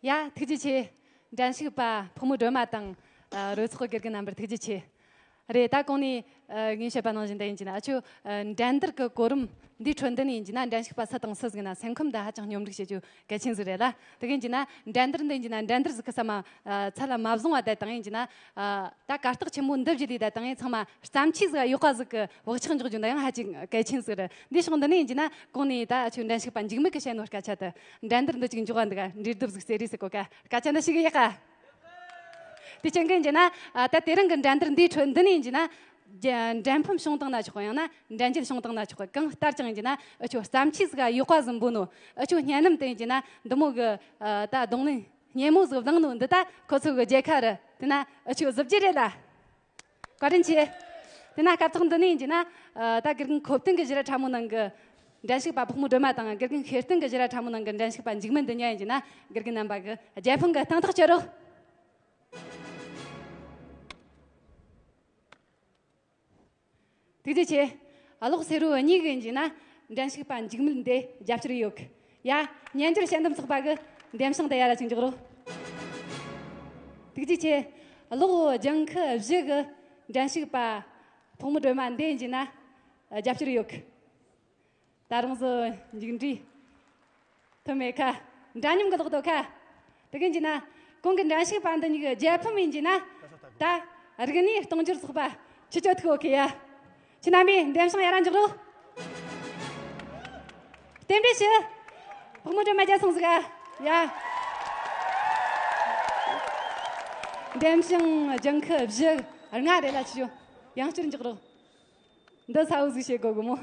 ཡ། ཐུགས་རྗེ་ཆེ། འགྲན་ཞུགས་པ་ཕོ་མོ་སྒྲོལ་མ་དང་། ཨ། རོལ་ཚོགས་དགེ་རྒན་རྣམ་པར་ཐུགས་རྗེ་ཆེ། རེད། ད་གོང་ནས་ཨ། ངས་བཤད་པ་ནང་བཞིན་དུ་ཡིན་གྱི་ན། ཨ་ཆོ་ཨ། འགྲན་བསྡུར་གྱི་གོ་རིམ་འདིའི་ཁྲོད་འདི་ནས་ཡིན་གྱི་ན། འགྲན་ཞུགས་པ་སུ་དང་སུ་ཟིག་ན་སེམས་ཁམས་འདི་ཧ་ཅང་སྙོམས་སྒྲིག་བྱེད་རྒྱུ་གལ་ཆེན་ཟིག་རེད་ལ། དེ་གིན་གྱི་ན་འགྲན་བསྡུར་འདི་ཡིན་གྱི་ན། འགྲན་བསྡུར་ཟིག་གི་ས་མ་ཨ། ཚད་ལ་མ་བཟུང་བ་དེ་དང་ཡིན་གྱི་ན། ཨ། ད་གར་སྟེགས་ཆེན་མོ་འདི་བརྒྱུད་དེ་ད་དང་ཡིན་ཚང་མ་བརྩམས་ཆོས་ཟིག་ཡག་པ་ཟིག་གི་བག་ཆགས་འཇོག་རྒྱུ་འདི་ཡང་ཧ་ཅང་གལ་ཆེན་ཟིག་རེད། འདི་ཕྱོགས་འདི་ནས་ཡིན་གྱི་ན། གོང་ནས་ད་ཨ་ཆོ་འགྲན་ཞུགས་པ་འཇིགས་མེད་གི་བཤད་ནོ་སྐད་ཆ་དེ། འགྲན་བསྡུར་འདི་ཅིག་འཇོག་པ་འདི་ག་འབྲས་ལྡབ་ཟིག་སེ་རེ་ཟེར་གོ་ཀ། སྐད་ཆ་འདི་ཞིག་ཡག་ག། དེ་ཅན་གི་ཡིན་གྱི་ན། ཨ། ད་དེ་རིང་གི་འགྲན་བསྡུར་འདིའི་ཁྲོད་འདི་ནས་ཡིན་གྱི་ན། རྒྱ། འགྲན་ཕམ་བྱུང་བཏང་ན་ཆོག་གི། ཡང་ན་འགྲན་རྒྱལ་བྱུང་བཏང་ན་ཆོག་གི། གང་ལྟར་ཀྱང་ཡིན་གྱི་ན། ཨ་ཆོ་བརྩམས་ཆོས་ཟིག་ཡག་པ་ཟིག་འབུལ་ནོ། ཨ་ཆོ་བརྙན་ལམ་དེ་ཡིན་གྱི་ན་འདི་མོ་གི། ཨ། ད་རྡུང་ལེན་སྙན་མོ་ཟིག་བཏང་ནོ་འདི་ད་ཁོ་ཚོ་གི་རྒྱལ་ཁ་རེད། དེ་ན་ཨ་ཆོ་གཟབ་རྒྱས་རེད་ལ། བཀའ་དྲིན་ཆེ། དེ་ན་སྐབས་ཐོག་འདི་ནས་ཡིན་གྱི་ན། ཨ། ད་དགེ་རྒན་ཁོ་བསྟན་གི་བཞི་ར་ཕྲ་མོ་ནང་གི་འགྲན་ཞུགས་པ་ཕོ་མོ་སྒྲོལ་མ་དང་། དགེ་རྒན་ཤེར་བསྟན་གི་བཞི་ར་ཕྲ་མོ་ནང་གི་འགྲན་ཞུགས་པ་འཇིགས་མེད་འདི་གཉིས་ཡིན་གྱི་ན། དགེ་རྒན་རྣམ་པ་གི་རྒྱལ་ཕམ་གི་སྟེང་ཐག་གཅོད་རོགས། ཐུགས་རྗེ་ཆེ། གློག་སེར་པོ་གཉིས་གི་ཡིན་གྱི་ན། འགྲན་ཞུགས་པ་འཇིགས་མེད་འདི་རྒྱབ་སྐྱོར་ཡོད་གི། ཡ། སྙན་འགྱུར་དཔྱད་འདེམས་ཚོགས་པ་གི་འདེམས་བྱང་དེ་ཡར་ར་ཅིག་འཇོག་རོགས། ཐུགས་རྗེ་ཆེ། གློག་ལྗང་ཁུ་བཞི་གི་འགྲན་ཞུགས་པ་ཕོ་མོ་སྒྲོལ་མ་འདི་ཡིན་གྱི་ན། རྒྱབ་སྐྱོར་ཡོད་གི། ད་རུང་བཟོ་མཇུག་འབྲས་ཐོན་མེད་ཁ། འདྲ་མཉམ་གི་ལོག་ཏོ་ཁ། དེ་གིན་གྱི་ན། གོང་གི་འགྲན་ཞུགས་པ་འདི་གཉིས་ཀྱི་རྒྱལ་ཕམ་ཡིན་གྱི་ན། ད་རིག་གནས་གཏོང་སྒྱུར་ཚོགས་པ་ཁྱེད་ཆོ་ཐུག་ཡོད་གི་ཡ། ཁྱེད་རྣམ་པས་འདེམས་བྱང་ཡར་ར་འཇོག་རོགས། རྟེན་འབྲེལ་ཞུ། ཕོ་མོ་སྒྲོལ་མ་རྒྱལ་སོང་ཟིག་ག་ཡ། འདེམས་བྱང་ལྗང་ཁུ་བཞི་ལྔ་རེད་ལ། ཁྱེད་ཆོ་ཡང་བསྐྱར་འཇོག་རོགས། འདི་ས་འུ་ཟིག་བྱེད་དགོས་གི་མོ།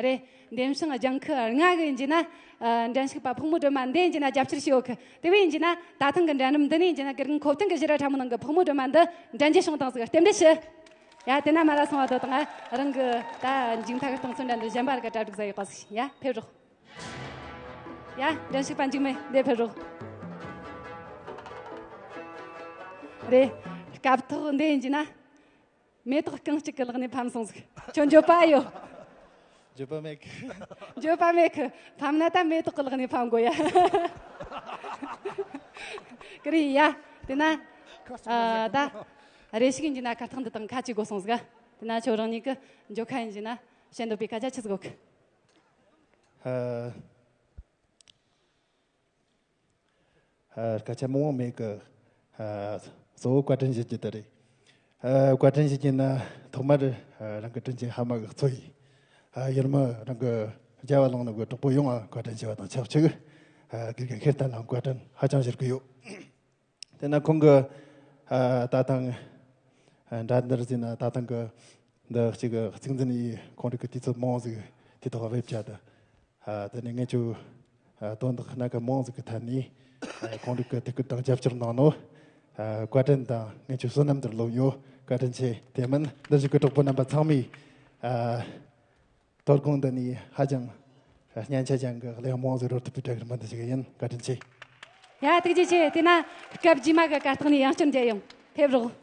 རེད། འདེམས་བྱང་ལྗང་ཁུ་ལྔ་གི་ཡིན་གྱི་ན། ཨ། འགྲན་ཞུགས་པ་ཕོ་མོ་སྒྲོལ་མ་འདི་ཡིན་གྱི་ན་རྒྱབ་སྐྱོར་བྱེད་ཡོད་གི། དེ་བས་ཡིན་གྱི་ན་ད་ཐེངས་ཀྱི་འགྲན་རིམ་འདི་ནས་ཡིན་གྱི་ན། དགེ་རྒན་ཁོ་བསྟན་གི་བཞི་ར་ཕྲ་མོ་ནང་གི་ཕོ་མོ་སྒྲོལ་མ་འདི་འགྲན་རྒྱལ་བྱུང་བཏང་ཟིག། རྟེན་འབྲེལ་ཞུ། ཡ། དེ་ན་མ་ལ་སོང་བ་དོ་དང་། རང་གི་ད་མཇུག་མཐའ་གི་སྟོང་ཚོད་འདྲ་འདི་གཞན་པ་ར་ག་གྲ་སྒྲིག་ཟ་ཡོད་པ་ཟིག། ཡ། ཕེབས་རོགས། ཡ། འགྲན་ཞུགས་པ་འཇིགས་མེད་འདི་ཕེབས་རོགས། རེད། སྐབས་ཐོག་འདི་ཡིན་གྱི་ན། མེ་ཏོག་རྐང་གཅིག་གི་ལག་ནས་ཕམ་སོང་ཟིག། ཁྱོད་འགྱོད་པ་ཡོད། འགྱོད་པ་མེད་གི། འགྱོད་པ་མེད་གི། ཕམ་ན་ད་མེ་ཏོག་གི་ལག་ནས་ཕམ་དགོས་ཡ། ཀི་རི་ཡ། དེ་ན། ཨ། ད་རེ་ཞིག་ཡིན་གྱི་ན་ཁ་ཐག་འདི་དང་ཁ་གཅིག་དགོས་སོང་ཟིག། དེ་ན་ཁྱོད་རང་ཉིད་ཀྱི་འགྱོད་ཁ་ཡིན་གྱི་ན་བཤད་འདོད་པའི་སྐད་ཆ་ཆི་ཟིག་ཡོད་གི། ཨ། ཨ། སྐད་ཆ་མང་བོ་མེད་གི། ཨ། གཙོ་བོ་བཀའ་དྲིན་ཞུ་རྒྱུ་དེ་རེད། ཨ། བཀའ་དྲིན་ཞུ་རྒྱུ་ན་ཐོག་མར། ཨ། རང་གི་དྲིན་ཆེན་ཕ་མ་གི་གཙོ་ཡིན། ཨ། ཡུལ་མི་རང་གི་རྒྱབ་ལ་ལངས་ནོ་གི་གྲོགས་པོ་ཡོངས་ལ་བཀའ་དྲིན་ཞུ་བ་དང་ཆབས་ཅིག། ཨ། དགེ་རྒན་ཤེར་བསྟན་ལ་བཀའ་དྲིན་ཧ་ཅང་ཞུ་གི་ཡོད། དེ་ན་ཁོང་གི། ཨ། ད་ཐེངས། ཨ། འགྲན་བསྡུར་ཟེར་ན་ད་ཐེངས་གི་འདི་གཅིག་གི་གཙིགས་འཛིན་ཡིས་ཁོང་རང་གི་དུས་ཚོད་མང་ཟིག་དེ་ཐོག་བེད་སྤྱད་དེ། ཨ། དེ་ནས་ངས་ཆུ། ཨ། དོན་དག་སྣ་ཁ་མང་ཟིག་གི་ཐད་ནས། ཨ། ཁོང་རང་གི་ཐུགས་ཁུར་དང་རྒྱབ་སྐྱོར་གནང་ནོ། ཨ། བཀའ་དྲིན་དང་ངས་ཆུ་བསོད་ནམས་དེར་ལོབས་ཡོད། བཀའ་དྲིན་ཆེ། དེ་མིན་འདིར་བཞུགས་གི་གྲོགས་པོ་རྣམ་པ་ཚང་མས། ཨ། དོ་དགོང་འདི་ནས་ཧ་ཅང་སྙན་ཆ་ཅན་གྱི་གླུ་དབྱངས་མང་ཟིག་རོལ་ཐུབ་པའི་གྲལ་གྱི་མི་འདི་ཞིག་ཡིན། བཀའ་དྲིན་ཆེ། ཡ། ཐུགས་རྗེ་ཆེ། དེ་ན་སྐབས་རྗེས་མ་གི་གར་སྟེགས་ནས་ཡང་བསྐྱར་མཇལ་ཡོང་། ཕེབས་རོགས།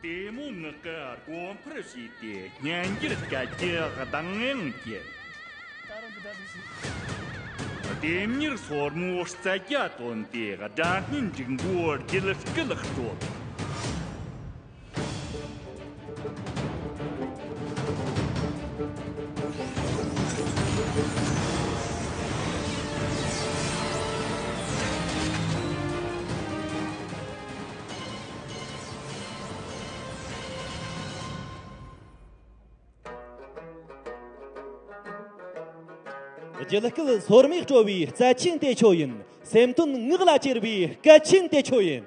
བདེ་མོ་ངག་གི་སྒོ་འཕར་ཕྱེས་ཏེ་སྙན་འགྱུར་སྐད་ཀྱི་གདངས་དབྱངས་ཀྱིས། ལྡེམ་མྱུར་སོར་མོའི་རྩལ་རྒྱ་བཏོན་ཏེ་སྒྲ་སྙན་འབྲུག་མགོའི་རྒྱུད་སྐུད་དཀྲོལ། རྒྱུད་སྐུད་སོར་མོས་དཀྲོལ་བའི་རྩལ་ཆེན་དེ་ཁྱོད་ཡིན། སེམས་དོན་ངག་ལ་གྱེར་བའི་སྐད་ཆེན་དེ་ཁྱོད་ཡིན།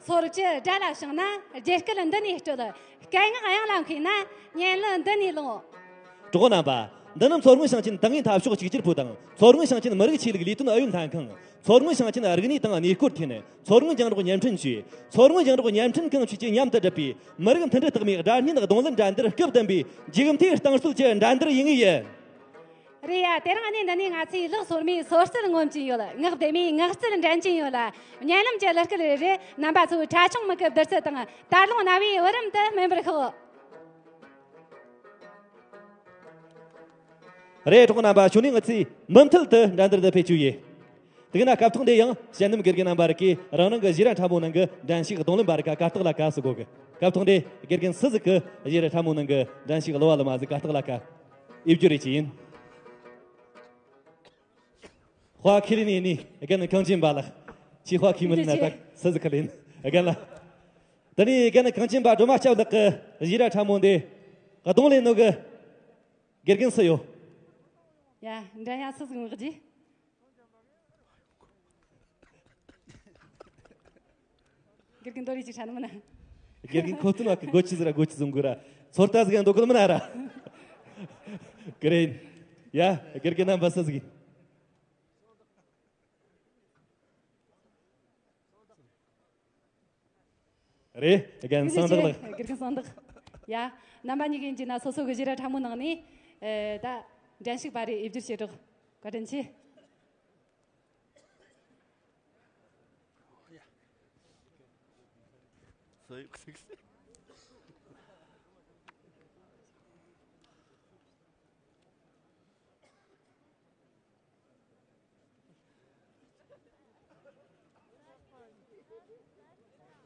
སོར་བཅུ་སྒྲ་ལ་བྱང་ན་རྒྱུད་སྐུད་འདི་ནས་དཀྲོལ། སྐད་ངག་དབྱངས་ལ་མཁས་ན་སྙན་གླུ་འདི་ནས་ལོངས། གྲོགས་རྣམ་པ། འདི་ནི་མཚོ་སྔོན་ཞིང་ཆེན་ཏང་ཨུའི་འཐབ་ཕྱོགས་གཅིག་གྱུར་པུའུ་དང་མཚོ་སྔོན་ཞིང་ཆེན་མི་རིགས་ཆོས་ལུགས་ལས་དོན་ཨུ་ཡོན་ལྷན་ཁང་། མཚོ་སྔོན་ཞིང་ཆེན་རིག་གནས་དང་གནས་སྐོར་ཐིན། མཚོ་སྔོན་རྒྱང་སྒྲོག་བརྙན་འཕྲིན་ཅུས། མཚོ་སྔོན་རྒྱང་སྒྲོག་བརྙན་འཕྲིན་ཁང་བཅས་ཀྱིས་མཉམ་དུ་བསྒྲུབས་པའི་མི་རིགས་མཐུན་སྒྲིལ་རྟགས་མའི་སྒྲ་སྙན་རྡུང་ལེན་འགྲན་བསྡུར་སྐབས་བདུན་པའི་མཇུག་མཐའི་རྟིང་རྩོད་ཀྱི་འགྲན་བསྡུར་ཡུལ་དངོས་ཡིན། རེད་ཡ། དེ་རིང་ནས་འདི་ནས་ང་ཚོས་ལག་སོར་མོའི་སོར་རྩལ་ངོམ་གྱིན་ཡོད། ངག་བདེ་མོའི་ངག་རྩལ་འགྲན་གྱིན་ཡོད་ལ། བརྙན་ལམ་གྱི་གླུ་སྐད་རེ་རེ་རྣམ་པ་ཚོའི་ཁྲ་ཆུང་མིག་གི་བདུད་རྩི་དང་དར་ལུང་རྣ་བའི་བུ་རམ་དུ་སྨིན་པར་ཤོག། རེད། གྲོགས་རྣམ་པ། ཞུ་ནས་ང་ཚོས་མུ་མཐུད་དུ་འགྲན་བསྡུར་འདི་སྤེལ་རྒྱུ་ཡིན། དེ་ན་སྐབས་ཐོག་འདི་ཡང་ཞལ་འདེམས་དགེ་རྒན་རྣམ་པ་རིགས་ཀྱིས་རང་རང་གི་ཞི་ར་ཁྲ་མོ་ནང་གི་འགྲན་ཞུགས་རྡུང་ལེན་པ་རིགས་ཀ་གར་སྟེགས་ལ་ཁ་གསོ་དགོས་གི། སྐབས་ཐོག་འདི་དགེ་རྒན་སུ་ཟིག་གི་ཞི་ར་ཁྲ་མོ་ནང་གི་འགྲན་ཞུགས་གླུ་བ་ལ་མ་ཟིག་གར་སྟེགས་ལ་ཁ་ཨེ་བསྒྱུར་རེ་ཅི་ཡིན། དཔའ་ཁས་ལེན་ནི་རྒན་གངས་ཅན་པ་ལགས། ཆེ་དཔའ་ཁས་མི་ལེན་ན་ད་སུ་ཟིག་ཁས་ལེན། རྒན་ལགས། ད་ནི་རྒན་གངས་ཅན་པ་སྒྲོལ་མ་སྐྱབས་ལགས་ཀྱི་ཞི་ར་ཁྲ་མོ་འདི་རྡུང་ལེན་ནོ་གི་དགེ་རྒན་སུ་ཡོད། ཡ། འགྲན་ཡ་སུ་ཟིག་མངགས་རྒྱུ། དགེ་རྒན་རྡོ་རིགས་ཀྱི་ཧྲ་ནི་མིན་ན། དགེ་རྒན་ཁོ་ཐུན་བ་གི་སྒོ་ཆི་ཟིག་ར་སྒོ་ཆི་བཟུང་དགོས་ར། ཚོར་ལྟ་ཟིག་ཡང་འདུག་གི་མིན་ན་ར། ཀི་རེད། ཡ། དགེ་རྒན་རྣམ་པ་སུ་ཟིག་ཡིན། རེད། རྒན་གསང་བདག་ལགས། དགེ་རྒན་གསང་བདག། ཡ། རྣམ་པ་གཉིས་ཀྱིས་ཡིན་གྱི་ན་སོ་སོ་གི་ཞི་ར་ཁྲ་མོ་ནང་ནས་ཨེ་ད་འགྲན་ཞུགས་པ་རེ་ཨེ་བསྒྱུར་བྱེད་རོགས། བཀའ་དྲིན་ཆེ།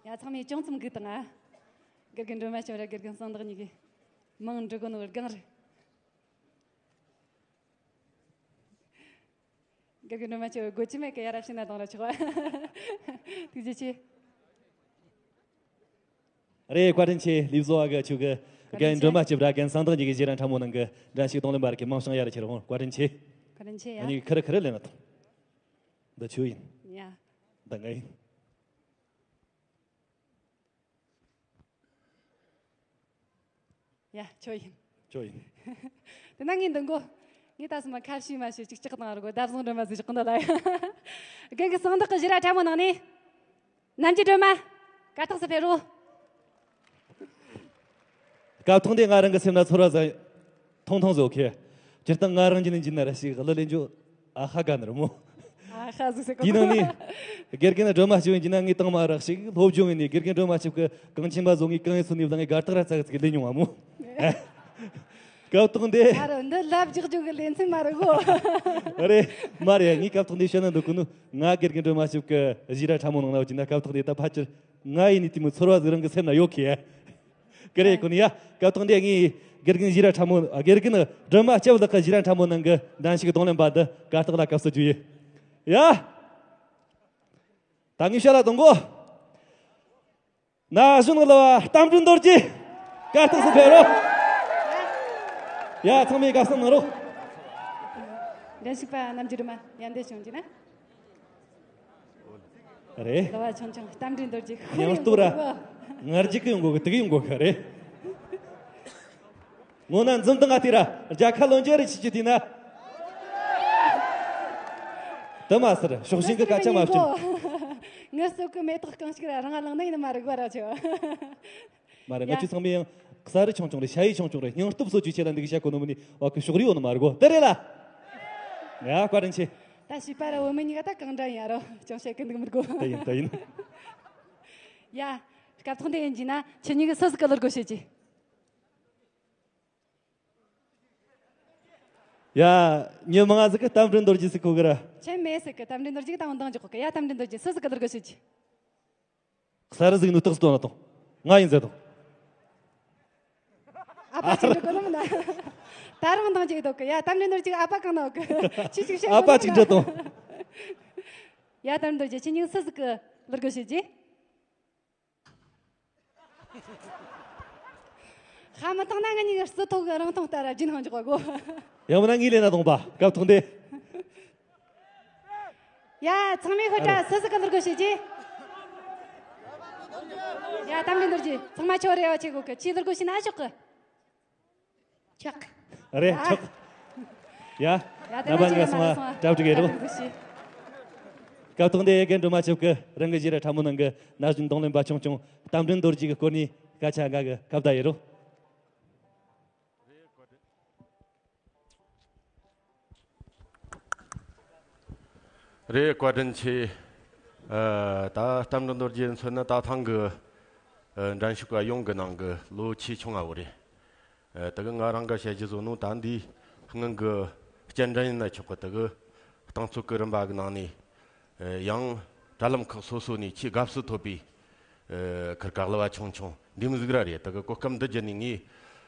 ཡ། ཚང་མས་ཅུང་ཙམ་སྒུག་དང་ཨ། དགེ་རྒན་སྒྲོལ་མ་ཆོས་ར་དགེ་རྒན་གསང་བདག་གཉིས་ཀྱིས་མིང་འབྲི་གོ་ནོ་སྒང་རེད། དགེ་རྒན་སྒྲོལ་མ་ཆོས་དགོད་ཀྱི་མེད་ཀི། ཡ་རབས་ཤིག་ན་དང་ར་ཆོག་པ། ཐུགས་རྗེ་ཆེ། རེད། བཀའ་དྲིན་ཆེ། ལིབ་བཟོ་བ་གི་ཆུ་གི་བཀའ་དྲིན་རྒན་ཆེ། སྒྲོལ་མ་སྐྱིབས་ར་རྒན་གསང་བདག་གཉིས་ཀྱི་ཞི་ར་ཁྲ་མོ་ནང་གི་འགྲན་ཞུགས་རྡུང་ལེན་པ་རིགས་ཀྱི་མིང་བྱང་ཡ་ར་ཁྱེར་འོང་། བཀའ་དྲིན་ཆེ། བཀའ་དྲིན་ཆེ་ཡ། ཨ་ནི་ཁི་རི་ཁི་རི་ལེན་ན་ཐོང་། འདི་ཆུ་ཡིན། ཡ། འདི་ང་ཡིན། ཡ། ཁྱོད་ཡིན། ཁྱོད་ཡིན། དེ་ན་ངས་འདི་མགོ། ངས་ད་སོ་མ་ཁ་ཤས་མ་ཤེས་ཅིག་ཅིག་དང་རུ་གོ་བརྡ་བཟུང་སྒྲོལ་མ་ཟིག་ཅིག་གོ་འདི་ལ་ཡ། རྒན་གི་གསང་བདག་གི་ཞི་ར་ཁྲ་མོ་ནང་ནས། རྣམ་རྒྱལ་སྒྲོལ་མ། གར་སྟེགས་སུ་ཕེབས་རོགས། སྐབས་ཐོག་འདི་ང་རང་གི་སེམས་ན་ཚོར་བ་ཟ། ཐུང་ཐུང་བཟོ་ཁེ། སྤྱིར་བཏང་ང་རང་གི་ནི་འཇིན་ན་ར་ཞིག་གླུ་ལེན་རྒྱུ་ཨ་ཧ་ག་ནི་ར་མོ། ཨ་ཧ་ཟིག་ཟེར་གོ། དེའི་ནང་ནས་དགེ་རྒན་སྒྲོལ་མ་ཞིག་ཡིན་གྱི་ན་ངས་དང་མ་རག་ཞིག་སློབ་སྦྱོང་ཡིན་ནས་དགེ་རྒན་སྒྲོལ་མ་ཞིག་གི་གངས་ཆེན་པ་བཟོ་ངས་གང་ཡིན་སོ་ནས་བཟང་ངས་གར་སྟེགས་ར་ཙག་ཙིག་ལེན་མྱོང་བ་མོ། སྐབས་ཐོག་འདི། ཨ་རོ་འདི་ལབ་རྒྱག་རྒྱུ་གི་ལེ་ཚན་མ་རེད་གོ། རེད། མ་རེད། ངས་སྐབས་ཐོག་འདི་བཤད་ན་འདུག་གི་ནོ། ང་དགེ་རྒན་སྒྲོལ་མ་ཞིག་གི་ཞི་ར་ཁྲ་མོ་ནང་ན་བ་ཅི་ན་སྐབས་ཐོག་འདི་ད་ཕ་ཅིར། ང་ཡིན་ནི་དེ་མོ་ཚོར་བ་ཟིག་རང་གི་སེམས་ན་ཡོད་ཁི། ཀི་རེད་ཀུན་ཡ། སྐབས་ཐོག་འདི་ངས་དགེ་རྒན་ཞི་ར་ཁྲ་མོ་དགེ་རྒན་སྒྲོལ་མ་སྐྱབས་ལགས་ཀྱི་ཞི་ར་ཁྲ་མོ་ནང་གི་འགྲན་ཞུགས་རྡུང་ལེན་པ་འདི་གར་སྟེགས་ལ་སྐབས་སུ་བརྒྱུད་ཡོད། ཡ། ད་ངས་བཤད་ལ་གཏོང་གོ། ན་གཞོན་གླུ་བ་རྟ་མགྲིན་རྡོ་རྗེ། གར་སྟེགས་སུ་ཕེབས་རོགས། ཡ། ཚང་མས་དགའ་བསུ་གནང་རོགས། འགྲན་ཞུགས་པ་རྣམས་ཀྱི་རུ་མ་ཡ་འདི་བྱུང་གི་ན། རེད། གླུ་བ་ཆུང་ཆུང་རྟ་མགྲིན་རྡོ་རྗེ་ཁོ་ཡང་ཡོང་གི་སྟོད་ར། ངར་ལྗིད་ཀི་ཡོང་གོ་གི་དེ་གི་ཡོང་གོ་གི་རེད། ངོ་ན་འཛུམ་དང་ང་དེ་ར་རྒྱལ་ཁ་ལོན་རྒྱུ་རེད་ཆི་ཆི་དེ་ན། དུ་མ་ཟེར་ཕྱོགས་ཞེན་གི་སྐད་ཆ་མ་བྱིན། ངར་སོ་གི་མེ་ཏོག་གང་ཞིག་ར་རང་ང་ལང་ན་ཡིན་ན་མ་རིག་པ་ར་ཆེ་བ། མ་རེད། ཡ། ང་ཚོའི་ཚང་མས་ཡང་གསར་རུ་ཆུང་ཆུང་རེད། ཞ་ཡི་ཆུང་ཆུང་རེད། སྙིང་སྟོབས་སོ་ཅུའི་ཆེད་ལ་འདི་གི་བཤད་གོ་ནོ་མི་ནི་བ་གི་ཕྱོགས་རིས་ཡོད་ནི་མ་རེད་གོ། དེ་རེད་ལ། ཡ། བཀའ་དྲིན་ཆེ། ད་བྱིས་པ་ར་བུད་མེད་གཉིས་ཀ་ད་གང་འདྲ་ཡིན་ཡ་རོ་ཅུང་བཤད་གི་འདུག་མི་དགོ། དེ་ཡིན་དེ་ཡིན། ཡ། སྐབས་ཐོག་འདི་ཡིན་གྱི་ན་ཁྱེད་གཉིས་ཀྱི་སུ་ཟིག་གི་གླུ་དགོས་བཤད་ཀྱི། ཡ། མྱི་མང་ང་ཟིག་གི་རྟ་མགྲིན་རྡོ་རྗེ་ཟིག་གོ་གི་ར། ཁྱེད་མེད་ཟིག་གི་རྟ་མགྲིན་རྡོ་རྗེ་གི་ད་འོང་འདང་རྒྱག་གོ་གི། ཡ། རྟ་མགྲིན་རྡོ་རྗེ་སུ་ཟིག་གི་གླུ་དགོས་བཤད་ཀྱི། གསར་ཟིག་ནུ་རྟགས་སྟོན་ན་དང་། ང་ཡིན་ཟེར་དང་། ཨ་ཕ་ཅིག་འགྲོ་གོ་ནམ་ན། ད་རུང་འདང་ཅིག་འདུག་གི། ཡ། རྟ་མགྲིན་རྡོ་རྗེ་ཨ་ཕ་གང་ན་ཡོད་གི། ཅི་ཅིག་བཤད་ཨ་ཕ་ཅིག་འགྲོ་དང་། ཡ། རྟ་མགྲིན་རྡོ་རྗེ་ཁྱེད་གཉིས་སུ་ཟིག་གི་གླུ་དགོས་བཤད་ཀྱི། ཧ་མི་ཐང་ན་ང་གཉིས་ཀྱི་རྩི་ཐོག་གི་རིང་ཐུང་ལྟར་རྒྱུན་ཧང་འཇོག་གོ། ཡང་མིན་ན་ངས་ལས་ན་གཏོང་པ་སྐབས་ཐོག་འདི། ཡ། ཚང་མས་ཤོད་དྲ་སུ་ཟིག་གི་གླུ་དགོས་བཤད་ཀྱི། ཡ། རྟ་མགྲིན་རྡོ་རྗེ་ཚང་མ་ཁྱོད་རེ་བ་ཆེ་གོ་གི། ཁྱེད་གླུ་དགོས་བཤད་ན་ཆོག་གི། ཆོག་རེད། ཆོག་ཡ། ཡ། རྣམ་པ་གཉིས་ཀ་སོང་ང་གྲ་སྒྲིག་གི་རོགས། སྐབས་ཐོག་འདི་ཡ་རྒན་སྒྲོལ་མ་ཆོས་ཀྱི་རང་གི་ཞི་ར་ཁྲ་མོ་ནང་གི་ན་གཞོན་རྡུང་ལེན་པ་ཆུང་ཆུང་རྟ་མགྲིན་རྡོ་རྗེ་གི་སྐོར་ནས་སྐད་ཆ་འགའ་གི་སྐབས་ད་ཡི་རོགས། རེད། བཀའ་དྲིན་ཆེ། ཨ། ད་རྟ་མགྲིན་རྡོ་རྗེ་མཚོན་ན་ད་ཐེངས་གི་ཨ་འགྲན་ཞུགས་པ་ཡོངས་གི་ནང་གི་ལོ་ཆེས་ཆུང་བ་བོ་རེད། ཨ། དེ་གི་ང་རང་གི་བཤད་རྒྱུ་བཟོ་ནོ་ད་འདི་སྔོན་གི་སྐྱེལ་འདྲེན་ཡིན་ན་ཆོག་གི། དེ་གི་རྟིང་རྩོད་གི་རིམ་པ་གི་ནང་ནས་ཨ་ཡང་དྲ་ལམ་ཁག་སོ་སོ་ནས་ཆེས་དགའ་བསུ་ཐོབ་པའི་ཨ་ཁིར་ཀ་གླུ་བ་ཆུང་ཆུང་འདི་མོ་ཟིག་ར་རེད། དེ་གི་གོ་སྐབས་འདི་བརྒྱུད་ནས་ངས་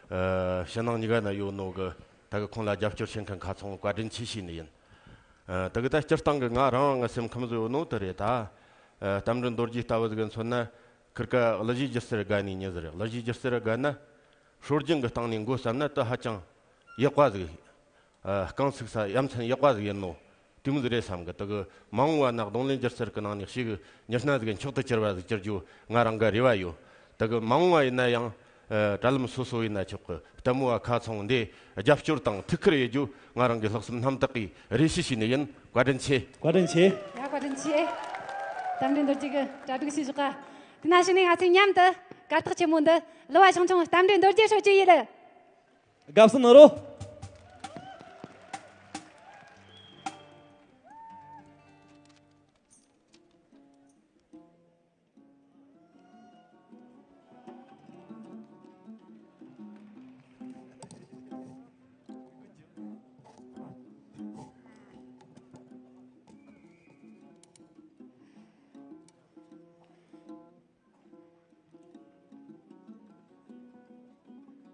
ཨ་ཕྱི་ནང་གཉིས་ཀ་ན་ཡོད་ནོ་གི་དེ་གི་ཁོང་ལ་རྒྱབ་སྐྱོར་བྱེད་མཁན་ཁ་ཚང་བཀའ་དྲིན་ཆེ་ཞུས་ནི་ཡིན། ཨ། དེ་གི་ད་སྤྱིར་བཏང་གི་ང་རང་ངི་སེམས་ཁམས་བཟོ་ཡོད་ནོ་དེ་རེད། ད་ཨ་རྟ་མགྲིན་རྡོ་རྗེ་ལྟ་བུ་ཟིག་མཚོན་ན་ཁིར་ཀ་གླུ་གཞས་སྒྱུ་རྩལ་དགའ་ནི་མྱི་ཟིག་རེད། གླུ་གཞས་སྒྱུ་རྩལ་དགའ་ན་སྲོལ་རྒྱུན་གི་སྟེང་ནས་འགོ་བརྩམས་ན་དེ་ཧ་ཅང་ཡག་པ་ཟིག་ཨ། རྐང་ཚུགས་ས་ཡ་མཚན་ཡག་པ་ཟིག་ཡིན་ནོ་དེ་མོ་ཟིག་རེད་བསམ་གི། དེ་གི་མ་འོངས་པ་ན་རྡུང་ལེན་སྒྱུ་རྩལ་གི་ནང་ནས་ཞེ་གི་མྱི་སྣ་ཟིག་མཆོག་ཏུ་གྱུར་བ་ཟིག་གྱུར་རྒྱུ་ང་རང་གི་རེ་བ་ཡོད། དེ་གི་མ་འོངས་པ་ཡིན་ན་ཡང་ཨ་དྲ་ལམ་སོ་སོ་ཡིན་ན་ཆོག་གི། ལྟད་མོ་བ་ཁ་ཚང་འདི་རྒྱབ་སྐྱོར་དང་ཐུགས་ཁུར་ཡེད་རྒྱུ་ང་རང་གི་ལྷག་བསམ་རྣམ་དག་གིས་རེ་ཞུ་ཞུས་ནི་ཡིན། བཀའ་དྲིན་ཆེ། བཀའ་དྲིན་ཆེ། ཡ། བཀའ་དྲིན་ཆེ། རྟ་མགྲིན་རྡོ་རྗེ་གི་གྲ་སྒྲིག་བྱས་བཞག་ག། དེ་ན་གཞི་ནས་ང་ཚོས་མཉམ་དུ་གར་སྟེགས་ཆེན་མོ་འདི་གླུ་བ་ཆུང་ཆུང་རྟ་མགྲིན་རྡོ་རྗེ་ཧྲོ་ཅུ་ཡིན། དགའ་བསུ་གནང་རོགས།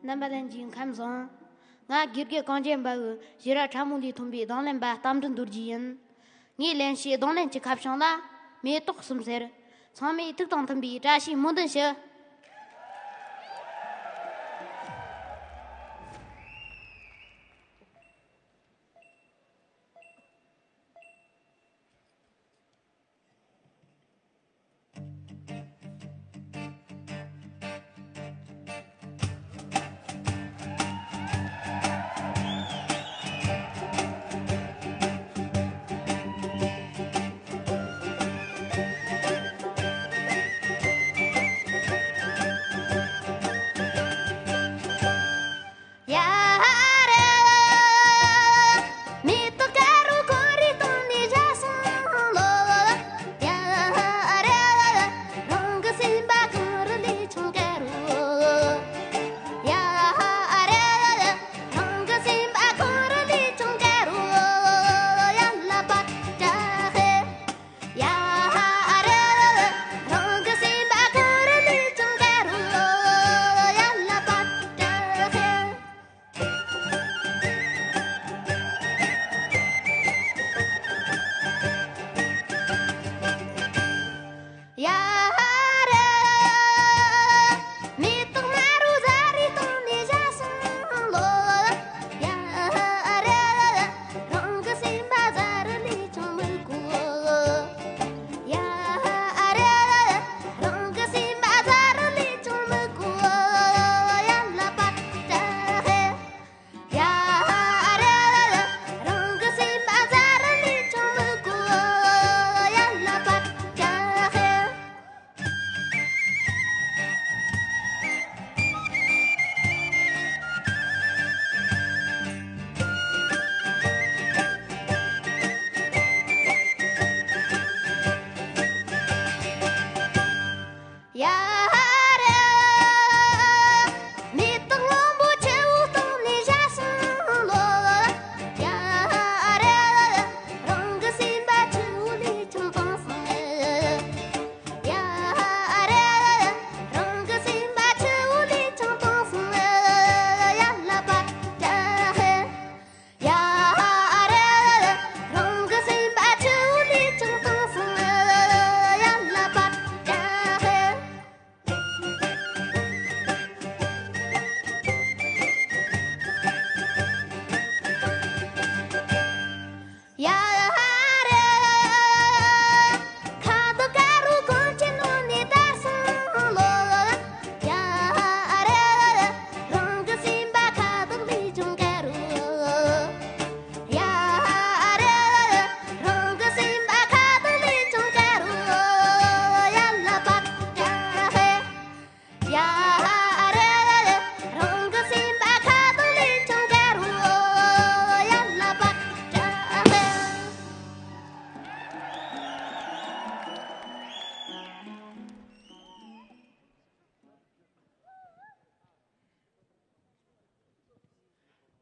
རྣམ་པ་ལྷན་རྒྱས་ཁམས་བཟང་། ང་དགེ་རྒན་གངས་ཅན་པ་བོའི་ཞི་ར་ཁྲ་མོ་ལས་ཐོན་པའི་རྡུང་ལེན་པ་རྟ་མགྲིན་རྡོ་རྗེ་ཡིན། ངའི་ལེན་བྱའི་རྡུང་ལེན་གྱི་ཁ་བྱང་ལ་མེ་ཏོག་གསུམ་ཟེར། ཚང་མས་ཐུགས་དང་མཐུན་པའི་བཀྲ་ཤིས་སྨོན་འདུན་ཞུ།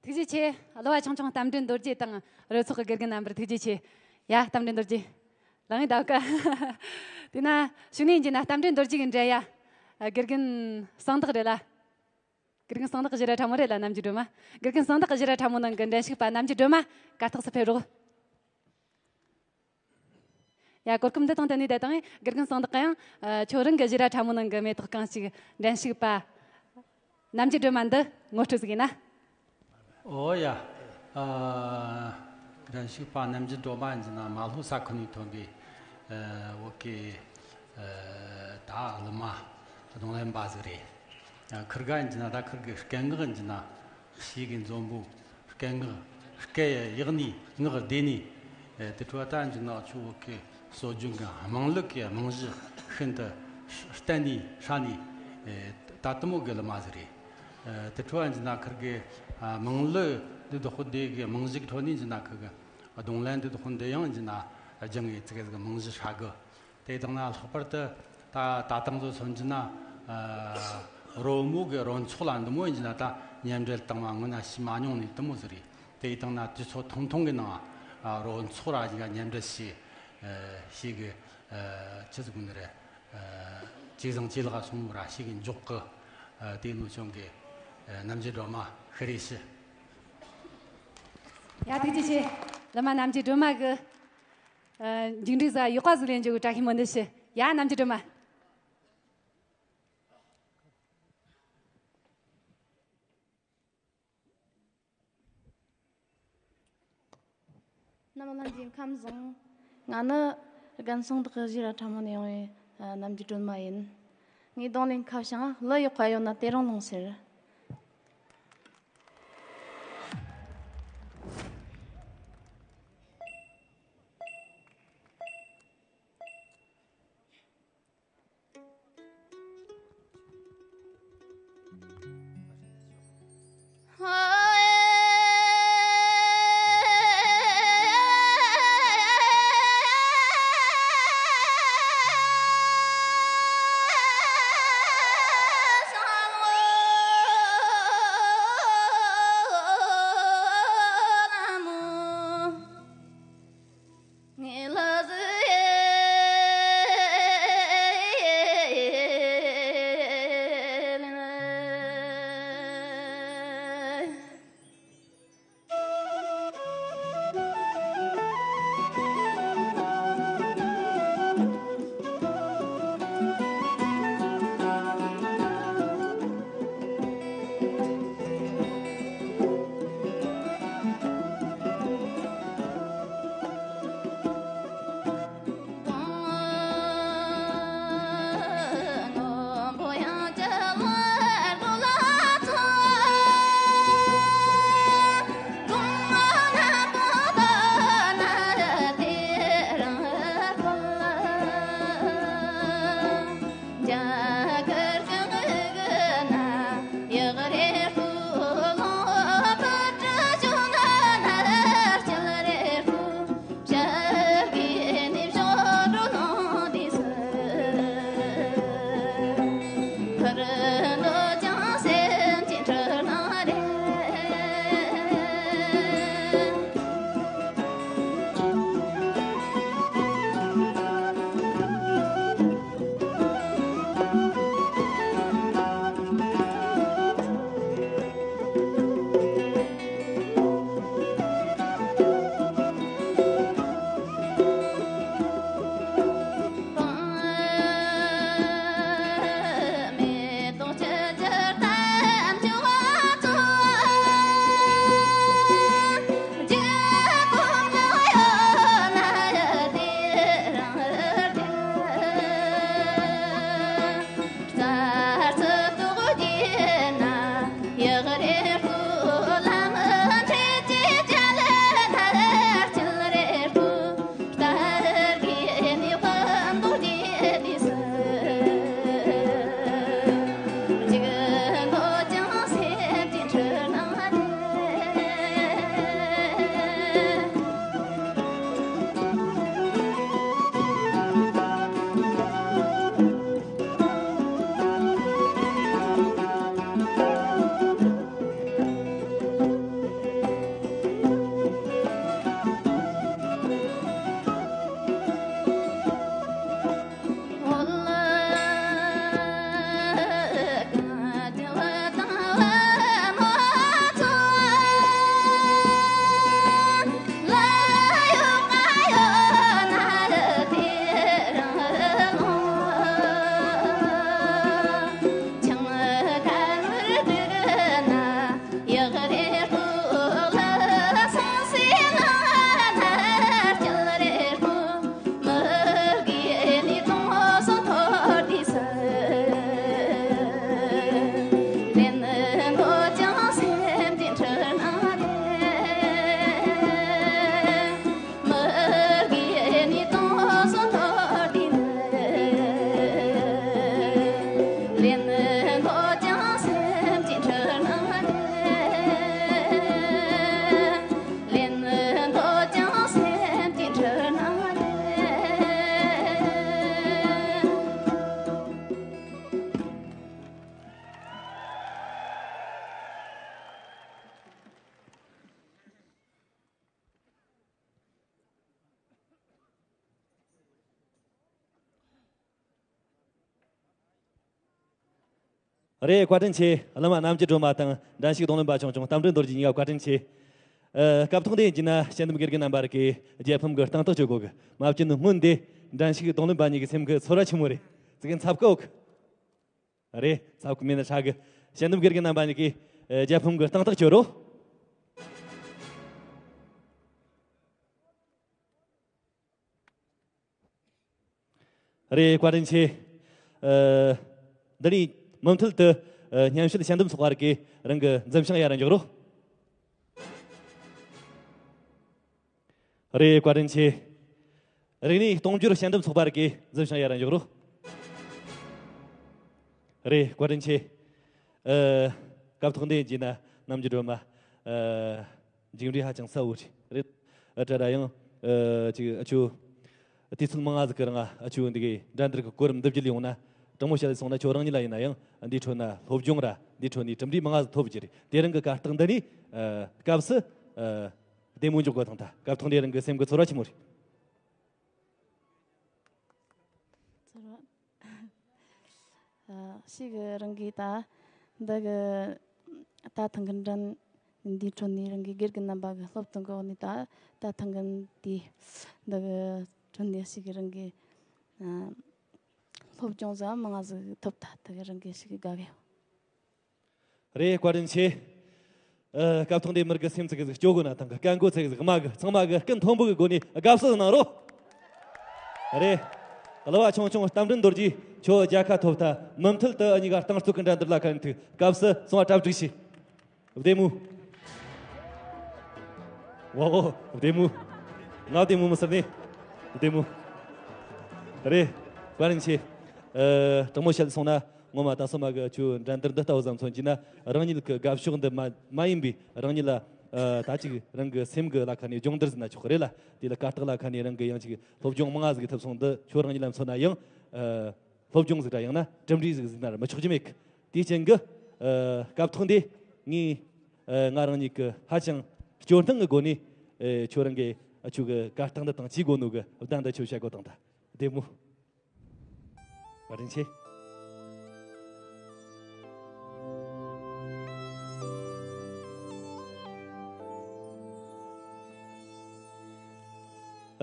ཐུགས་རྗེ་ཆེ། གླུ་བ་ཆུང་ཆུང་རྟ་མགྲིན་རྡོ་རྗེ་དང་རོལ་ཚོགས་ཀྱི་དགེ་རྒན་རྣམ་པར་ཐུགས་རྗེ་ཆེ། ཡ། རྟ་མགྲིན་རྡོ་རྗེ། ལག་ཡིན་ད་ག་དེ་ན་ཞུ་ནས་ཡིན་གྱི་ན་རྟ་མགྲིན་རྡོ་རྗེ་གི་འགྲན་ཡ། ཨ། དགེ་རྒན་གསང་བདག་རེད་ལ། དགེ་རྒན་གསང་བདག་གི་བཞི་ར་ཕྲ་མོ་རེད་ལ། རྣམ་རྒྱལ་སྒྲོལ་མ། དགེ་རྒན་གསང་བདག་གི་བཞི་ར་ཕྲ་མོ་ནང་གི་འགྲན་ཞུགས་པ་རྣམ་རྒྱལ་སྒྲོལ་མ་གར་སྟེགས་སུ་ཕེབས་རོགས། ཡ། གོ་སྐབས་འདི་དང་བསྟུན་ནས་ད་དུང་དགེ་རྒན་གསང་བདག་གིས་ཡང་། ཨ། ཁྱོད་རང་གི་བཞི་ར་ཕྲ་མོ་ནང་གི་མེ་ཏོག་གང་ཞིག་འགྲན་ཞུགས་པ་རྣམ་རྒྱལ་སྒྲོལ་མ་འདི་ངོ་སྤྲོད་ཟིག་ཡིན་ན། ཨོ་ཡ། ཨ། འགྲན་ཞུགས་པ་རྣམ་རྒྱལ་སྒྲོལ་མ་ཡིན་གྱི་ན་མ་ལྷོ་ས་ཁུལ་ནས་ཐོན་པའི། ཨ། བོད་ཀྱི། ཨ། ད་གླུ་མ། རྡུང་ལེན་པ་ཟིག་རེད། ཨ། ཁིར་ག་ཡིན་གྱི་ན་ད་ཁིར་གི་སྐད་ངག་ཡིན་གྱི་ན་ཞེ་གི་འཛོམས་པོ། སྐད་ངག་སྐད་ཡག་ནི་ངག་བདེ་ནི། ཨེ། དེ་འཕྲོ་ད་འཇུག་ནག་ཆུ་བོད་ཀྱི་སྲོལ་རྒྱུན་གྱི་དམངས་གླུ་གི་རྨང་གཞི་ཤིན་ཏུ་བརྟན་ནི་ཧྲ་ནི། ཨེ། ད་དུ་མོ་གི་གླུ་མ་ཟིག་རེད། ཨེ། དེ་འཕྲོ་འཇུག་ན་ཁིར་གི། ཨ། དམངས་གླུ་འདི་དུ་ཧོ་དེ་གི་རྨང་གཞི་གི་ཁྲོད་ནས་འཇུག་ན་ཁིར་གི་རྡུང་ལེན་འདི་དུ་ཧོ་འདི་ཡང་འཇུག་ན་སྦྱང་ངེ་ཙི་གེ་ཟིག་རྨང་གཞི་ཧྲ་གི། དེ་དང་ན་ལྷག་པར་དུ་ད་ད་ཐེངས་ཚོ་མཚོན་གྱི་ན། ཨ། རོལ་མོ་གི་རོལ་ཚོགས་ལ་འདི་མོ་ཡིན་གྱི་ན་ད་མཉམ་འབྲེལ་བཏང་བ་སྔོན་ན་ཤེས་མ་མྱོང་ནི་དུ་མོ་ཟིག་རེད། དེ་དང་ན་དུས་ཚོད་ཐུང་ཐུང་གི་ནང་། ཨ། རོལ་ཚོགས་ར་ཡིན་ག་མཉམ་འབྲེལ་བྱས། ཨ། ཞེ་གི། ཨ། ཆི་ཟིག་གོ་ནི་རེད། ཨ། ཇེ་བཟང་ཇེ་ལེགས་སོང་ར་ཞེ་གི་མགྱོགས་གི། ཨ། དེ་ནུ་ཆུང་གི། ཨ། རྣམ་རྒྱལ་སྒྲོལ་མ་ཤེས་རེ་ཞུ། ཡ། ཐུགས་རྗེ་ཆེ། གླུ་མ་རྣམ་རྒྱལ་སྒྲོལ་མ་གི། ཨ། མཇུག་འབྲས་ཟ་ཡག་པ་ཟིག་ལེན་རྒྱུ་གི་བཀྲ་ཤིས་སྨོན་འདུན་ཞུ། ཡ། རྣམ་རྒྱལ་སྒྲོལ་མ། རྣམ་པ་ལྷན་རྒྱས་ཁམས་བཟང་། ང་ནི་རྒན་གསང་བདག་གི་བཞི་ར་ཕྲ་མོ་ནས་ཡོང་བའི། ཨ། རྣམ་རྒྱལ་སྒྲོལ་མ་ཡིན། ངའི་རྡུང་ལེན་ཁ་བྱང་གླུ་ཡག་པ་ཡོད་ན་དེ་རིང་ལོངས་ཟེར། རེད། བཀའ་དྲིན་ཆེ། གླུ་མ་རྣམ་རྒྱལ་སྒྲོལ་མ་དང་འགྲན་ཞུགས་རྡུང་ལེན་པ་ཆུང་ཆུང་རྟ་མགྲིན་རྡོ་རྗེ་གཉིས་ཀ་བཀའ་དྲིན་ཆེ། ཨ། སྐབས་ཐོག་འདིའི་མཇུག་ན་དཔྱད་འདེམས་དགེ་རྒན་རྣམ་པར་གི་རྒྱལ་ཕམ་གི་རྟིང་རྟགས་གཅོད་དགོས་གི། མ་བཅད་ནི་སྔོན་དེ་འགྲན་ཞུགས་རྡུང་ལེན་པ་གཉིས་ཀྱི་སེམས་ཀྱི་ཚོར་བ་ཆི་མོ་རེད། ཙི་གེ་འཚབ་ཀི་འོག་རེད། འཚབ་ཀི་མིན་ན་ཧྲ་གི། དཔྱད་འདེམས་དགེ་རྒན་རྣམ་པ་གཉིས་ཀྱིས་ཨ། རྒྱལ་ཕམ་གི་རྟིང་རྟགས་གཅོད་རོགས། རེད། བཀའ་དྲིན་ཆེ། ཨ། འདི་ནས་མུ་མཐུད་དུ་ཨ། སྙན་ཞུ་དཔྱད་འདེམས་ཚོགས་པ་རིགས་ཀྱིས་རང་གི་འཛིན་བྱང་ཡར་འཇོག་རོགས། རེད། བཀའ་དྲིན་ཆེ། རིག་གནས་གཏོང་སྦྱོར་དཔྱད་འདེམས་ཚོགས་པ་རིགས་ཀྱིས་འཛིན་བྱང་ཡར་འཇོག་རོགས། རེད། བཀའ་དྲིན་ཆེ། ཨ། སྐབས་ཐོག་འདིའི་མཇུག་ན་རྣམ་རྒྱལ་སྒྲོལ་མ། ཨ། མཇུག་འབྲས་ཧ་ཅང་གསལ་བོ་རེད། རེད། ཨ། དྲ་ར་ཡང་། ཨ། ཅིག་ཨ་ཆུ། དུས་ཚོད་མང་ང་ཟིག་གི་རིང་ཨ་ཆུ་འདི་གའི་འགྲན་བསྡུར་གི་གོ་རིམ་འདི་བརྒྱུད་ལས་ཡོང་ན། དྲང་མོ་བཤད་སོང་ན་ཁྱོད་རང་ཉིད་ལ་ཡིན་ན་ཡང་འདིའི་ཁྲོད་ན་སློབ་སྦྱོང་ར་འདིའི་ཁྲོད་ནས་གྲུབ་འབྲས་མང་ང་ཟིག་ཐོབ་རྒྱུ་རེད། དེ་རིང་གི་གར་སྟེགས་འདི་ནས། ཨ། སྐབས་སུ། ཨ། བདེ་མོ་འཇོག་དགོས་དང་ད་སྐབས་ཐོག་འདི་རིང་གི་སེམས་ཀྱི་ཚོར་བ་ཆི་མོ་རེད། ཚོར་བ། ཨ། ཞིག་རང་གིས་ད་འདི་གི་ད་ཐེངས་གི་འགྲན་འདིའི་ཁྲོད་ནས་རང་གི་དགེ་རྒན་རྣམ་པ་གི་སློབ་སྟོན་གི་འོག་ནས་ད་ད་ཐེངས་གི་འདི་འདི་གི་ཁྲོད་ནས་ཞིག་རང་གི་ཨ། སློབ་སྦྱོང་ཟ་མང་ང་ཟིག་ཐོབ་ད་དེ་གི་རང་གི་ཞིག་དགའ་གི་ཡོད། རེད། བཀའ་དྲིན་ཆེ། ཨ། སྐབས་ཐོག་འདི་མི་རིགས་ཀྱི་སེམས་ཚིག་གི་ཟིག་སྐྱོ་དགོས་ན་ཐང་གི་སྐད་མགོ་ཚིག་གི་ཟིག་དམའ་གི་ཚང་མ་གི་སྐུ་མཐོན་པོ་གི་སྒོ་ནས་དགའ་བསུ་གནང་རོགས། རེད། གླུ་བ་ཆུང་ཆུང་རྟ་མགྲིན་རྡོ་རྗེ་ཁྱོད་རྒྱལ་ཁ་ཐོབ་ཐལ། མུ་མཐུད་དུ་འུ་གཉིས་ཀ་རྟིང་རྩོད་ཀྱི་འགྲན་བསྡུར་ལ་ཁ་ནས་ཐུག་སྐབས་སུ་སོང་བ་གྲ་སྒྲིག་བྱོས། བདེ་མོ། ཝའོ། བདེ་མོ། ང་བདེ་མོ་མི་ཟེར་ནས། བདེ་མོ། རེད། བཀའ་དྲིན་ཆེ། ཨ། དྲང་མོ་བཤད་སོང་ན། ངོ་མ་ད་སོ་མ་གི་ཆུ་འགྲན་བསྡུར་འདི་ལྟ་བུ་ཙམ་མཚོན་གྱི་ན་རང་ཉིད་ཀྱི་དགའ་ཕྱོགས་འདི་མ་མ་ཡིན་པའི་རང་ཉིད་ལ། ཨ། ད་ཅིག་རང་གི་སེམས་ཀྱི་ལ་ཁ་ནས་སྦྱོང་བརྡར་ཟེར་ན་ཆོག་གི་རེད་ལ། དེ་ལ་གར་སྟེགས་ལ་ཁ་ནས་རང་གི་ཡང་ཅིག་སློབ་སྦྱོང་མང་ང་ཟིག་ཐུབ་སོང་འདི་ཁྱོད་རང་ཉིད་ལ་མཚོན་ན་ཡང་། ཨ། སློབ་སྦྱོང་ཟིག་ར་ཡང་ན་གྲུབ་འབྲས་ཟིག་ཟེར་ན་ར་མི་ཆོག་རྒྱུ་མེད་གི། དེའི་རྐྱེན་གྱིས། ཨ། སྐབས་ཐོག་འདི་ངས། ཨ། ང་རང་ཉིད་ཀྱི་ཧ་ཅང་སྐྱོ་སྣང་གི་སྒོ་ནས། ཨ། ཁྱོད་རང་གི་ཨ་ཆུ་གི་གར་སྟེགས་འདི་དང་བཅས་དགོས་ནོ་གི་བརྡ་འདི་ཆོ་བཤད་དགོས་དང་ད། བདེ་མོ། བཀའ་དྲིན་ཆེ།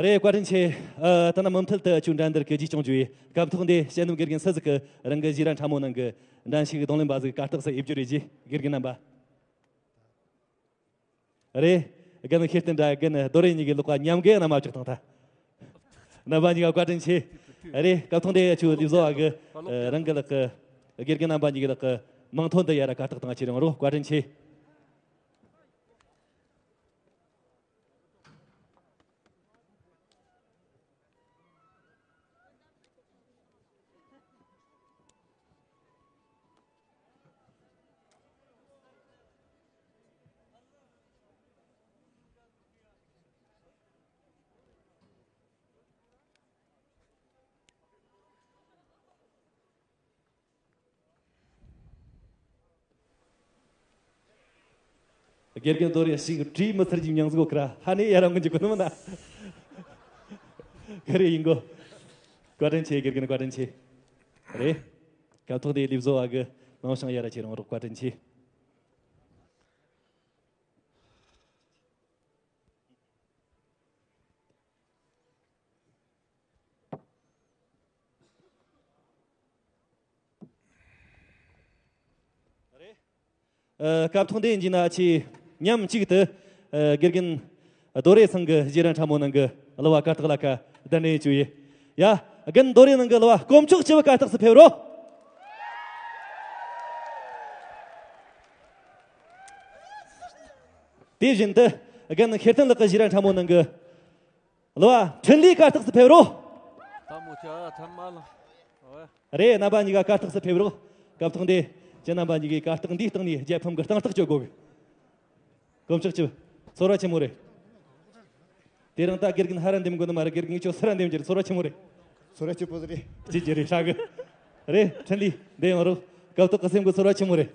རེད། བཀའ་དྲིན་ཆེ། ཨ། ད་ནི་མུ་མཐུད་དུ་ཆུ་འགྲན་བསྡུར་གྱི་རྗེས་སྐྱོང་བརྗོད་ཡས་སྐབས་ཐོག་འདི་དཔྱད་འདེམས་དགེ་རྒན་སུ་ཟིག་གི་རང་གི་བཞེས་ར་ཕྲ་མོ་ནང་གི་འགྲན་ཞུགས་རྡུང་ལེན་པ་ཟིག་གར་སྟེགས་སུ་ཡིབ་རྒྱུ་རེད། རྗེས་དགེ་རྒན་རྣམ་པ། རེད། རྒན་ཤེར་བསྟན་དྲ་རྒན་རྡོ་རེ་གཉིས་ཀྱི་ལོག་པ་མཉམ་གི་རྣམ་པ་བཅུག་དང་ད། རྣམ་པ་གཉིས་ཀ་བཀའ་དྲིན་ཆེ། རེད། སྐབས་ཐོག་འདི་ཡ་ཆུ་ལིབ་བཟོ་བ་གི། ཨ། རང་གི་ལག་གི། དགེ་རྒན་རྣམ་པ་གཉིས་ཀྱི་ལག་གི་མིང་ཐོ་འདི་ཡ་ར་གར་སྟེགས་དང་ཆེ་རིང་རོ་བཀའ་དྲིན་ཆེ། དགེ་རྒན་རྡོ་རེ་ཞིག་བྲིས་མི་ཚར་གྱི་མྱང་ཟིག་གོ་ཁ་ར་ཧ་ནེ་ཡ་རང་གི་འཇུག་གི་ནི་མིན་ན། ག་རེ་ཡིན་གོ། བཀའ་དྲིན་ཆེ། དགེ་རྒན་བཀའ་དྲིན་ཆེ། རེད། སྐབས་ཐོག་དེ་ལིབ་བཟོ་བ་གི་མང་ཤང་ཡ་ར་ཆེ་རང་རོགས་བཀའ་དྲིན་ཆེ། ཨ། སྐབས་ཐོག་འདི་ཡིན་གྱི་ན་ཆེས་མཉམ་གཅིག་ཏུ། ཨ། དགེ་རྒན་རྡོ་རེ་ཚང་གི་བཞེས་ར་ཕྲ་མོ་ནང་གི་གླུ་བ་གར་སྟེགས་ལ་ཁ་གདན་འདྲེན་བྱོས་ཡི། ཡ། རྒན་རྡོ་རེ་ནང་གི་གླུ་བ་དཀོན་མཆོག་སྤྱི་བོ་གར་སྟེགས་སུ་ཕེབས་རོགས། དེ་བཞིན་དུ་རྒན་ཤེར་བསྟན་ལགས་ཀྱི་བཞེས་ར་ཕྲ་མོ་ནང་གི་གླུ་བ་འཕྲིན་ལས་གར་སྟེགས་སུ་ཕེབས་རོགས། ཐ་མོ་ཆ་ཐ་མ་ལ། རེད། རྣམ་པ་གཉིས་ཀ་གར་སྟེགས་སུ་ཕེབས་རོགས། སྐབས་ཐོག་འདི་ཁྱེད་རྣམ་པ་གཉིས་ཀས་གར་སྟེགས་འདིའི་སྟེང་ནས་རྒྱལ་ཕམ་གྱི་རྟིང་རྟགས་གཅོད་དགོས་གི། དཀོན་མཆོག་སྤྱི་བོ། ཚོར་བ་ཆེན་མོ་རེད། དེ་རིང་ད་དགེ་རྒན་ཧ་ར་འདེམས་དགོས་ནི་མ་རེད། དགེ་རྒན་ཁྱོད་སུ་ར་འདེམས་རྒྱུ་རེད། ཚོར་བ་ཆེན་མོ་རེད། ཚོར་བ་ཆེན་པོ་རེད། གཅིག་གི་རེད་ཤག་གི། རེད། འཕྲིན་ལས་འདི་ཡང་རོགས། སྐབས་ཐོག་གི་སེམས་ཀྱི་ཚོར་བ་ཆེན་མོ་རེད།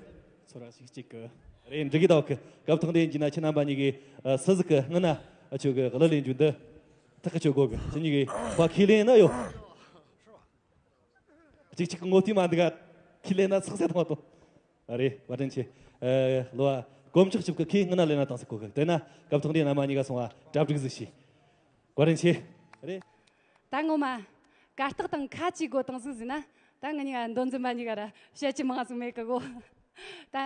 ཚོར་བ་ཞིག་གཅིག་གི། རེད། འགྲིག་གི་འདུག་གི། སྐབས་ཐོག་འདི་ཡིན་གྱི་ན་ཁྱེད་རྣམ་པ་གཉིས་ཀྱིས་ཨ་སུ་ཟིག་གི་སྔུན་ན་ཨ་ཁྱོད་ཀྱི་གླུ་ལེན་རྒྱུ་འདི་ཐག་གི་ཆོད་དགོས་གི། ཁྱེད་གཉིས་ཀྱིས་ཕ་ཁས་ལེན་ན་ཡོད། གཅིག་གཅིག་གི་ངོ་བལྟས་མ་འདུག་ག། ཁས་ལེན་ན་ཚགས་ཚད་གཏོང་བ་དང་། རེད། བཀའ་དྲིན་ཆེ། ཨ། གླུ་བ་དཀོན་མཆོག་སྐྱབས་ཀྱིས་ཁོས་སྔུན་ན་ལེན་ན་བཏང་ཟིག་གོ་གི། དེ་ན་སྐབས་ཐོག་འདི་རྣམ་པ་གཉིས་ཀ་སོང་བ་གྲ་སྒྲིག་ཟིག་བྱོས། བཀའ་དྲིན་ཆེ། རེད། ད་ངོ་མ་གར་སྟེགས་སྟེང་ཁ་གཅིག་དགོས་བཏང་ཟིག་ཟེར་ན། ད་ང་གཉིས་ཀ་མདོ་འཛིན་པ་གཉིས་ཀ་ར་བཤད་རྒྱུ་མང་ཟིག་མེད་གི་གོ། ད་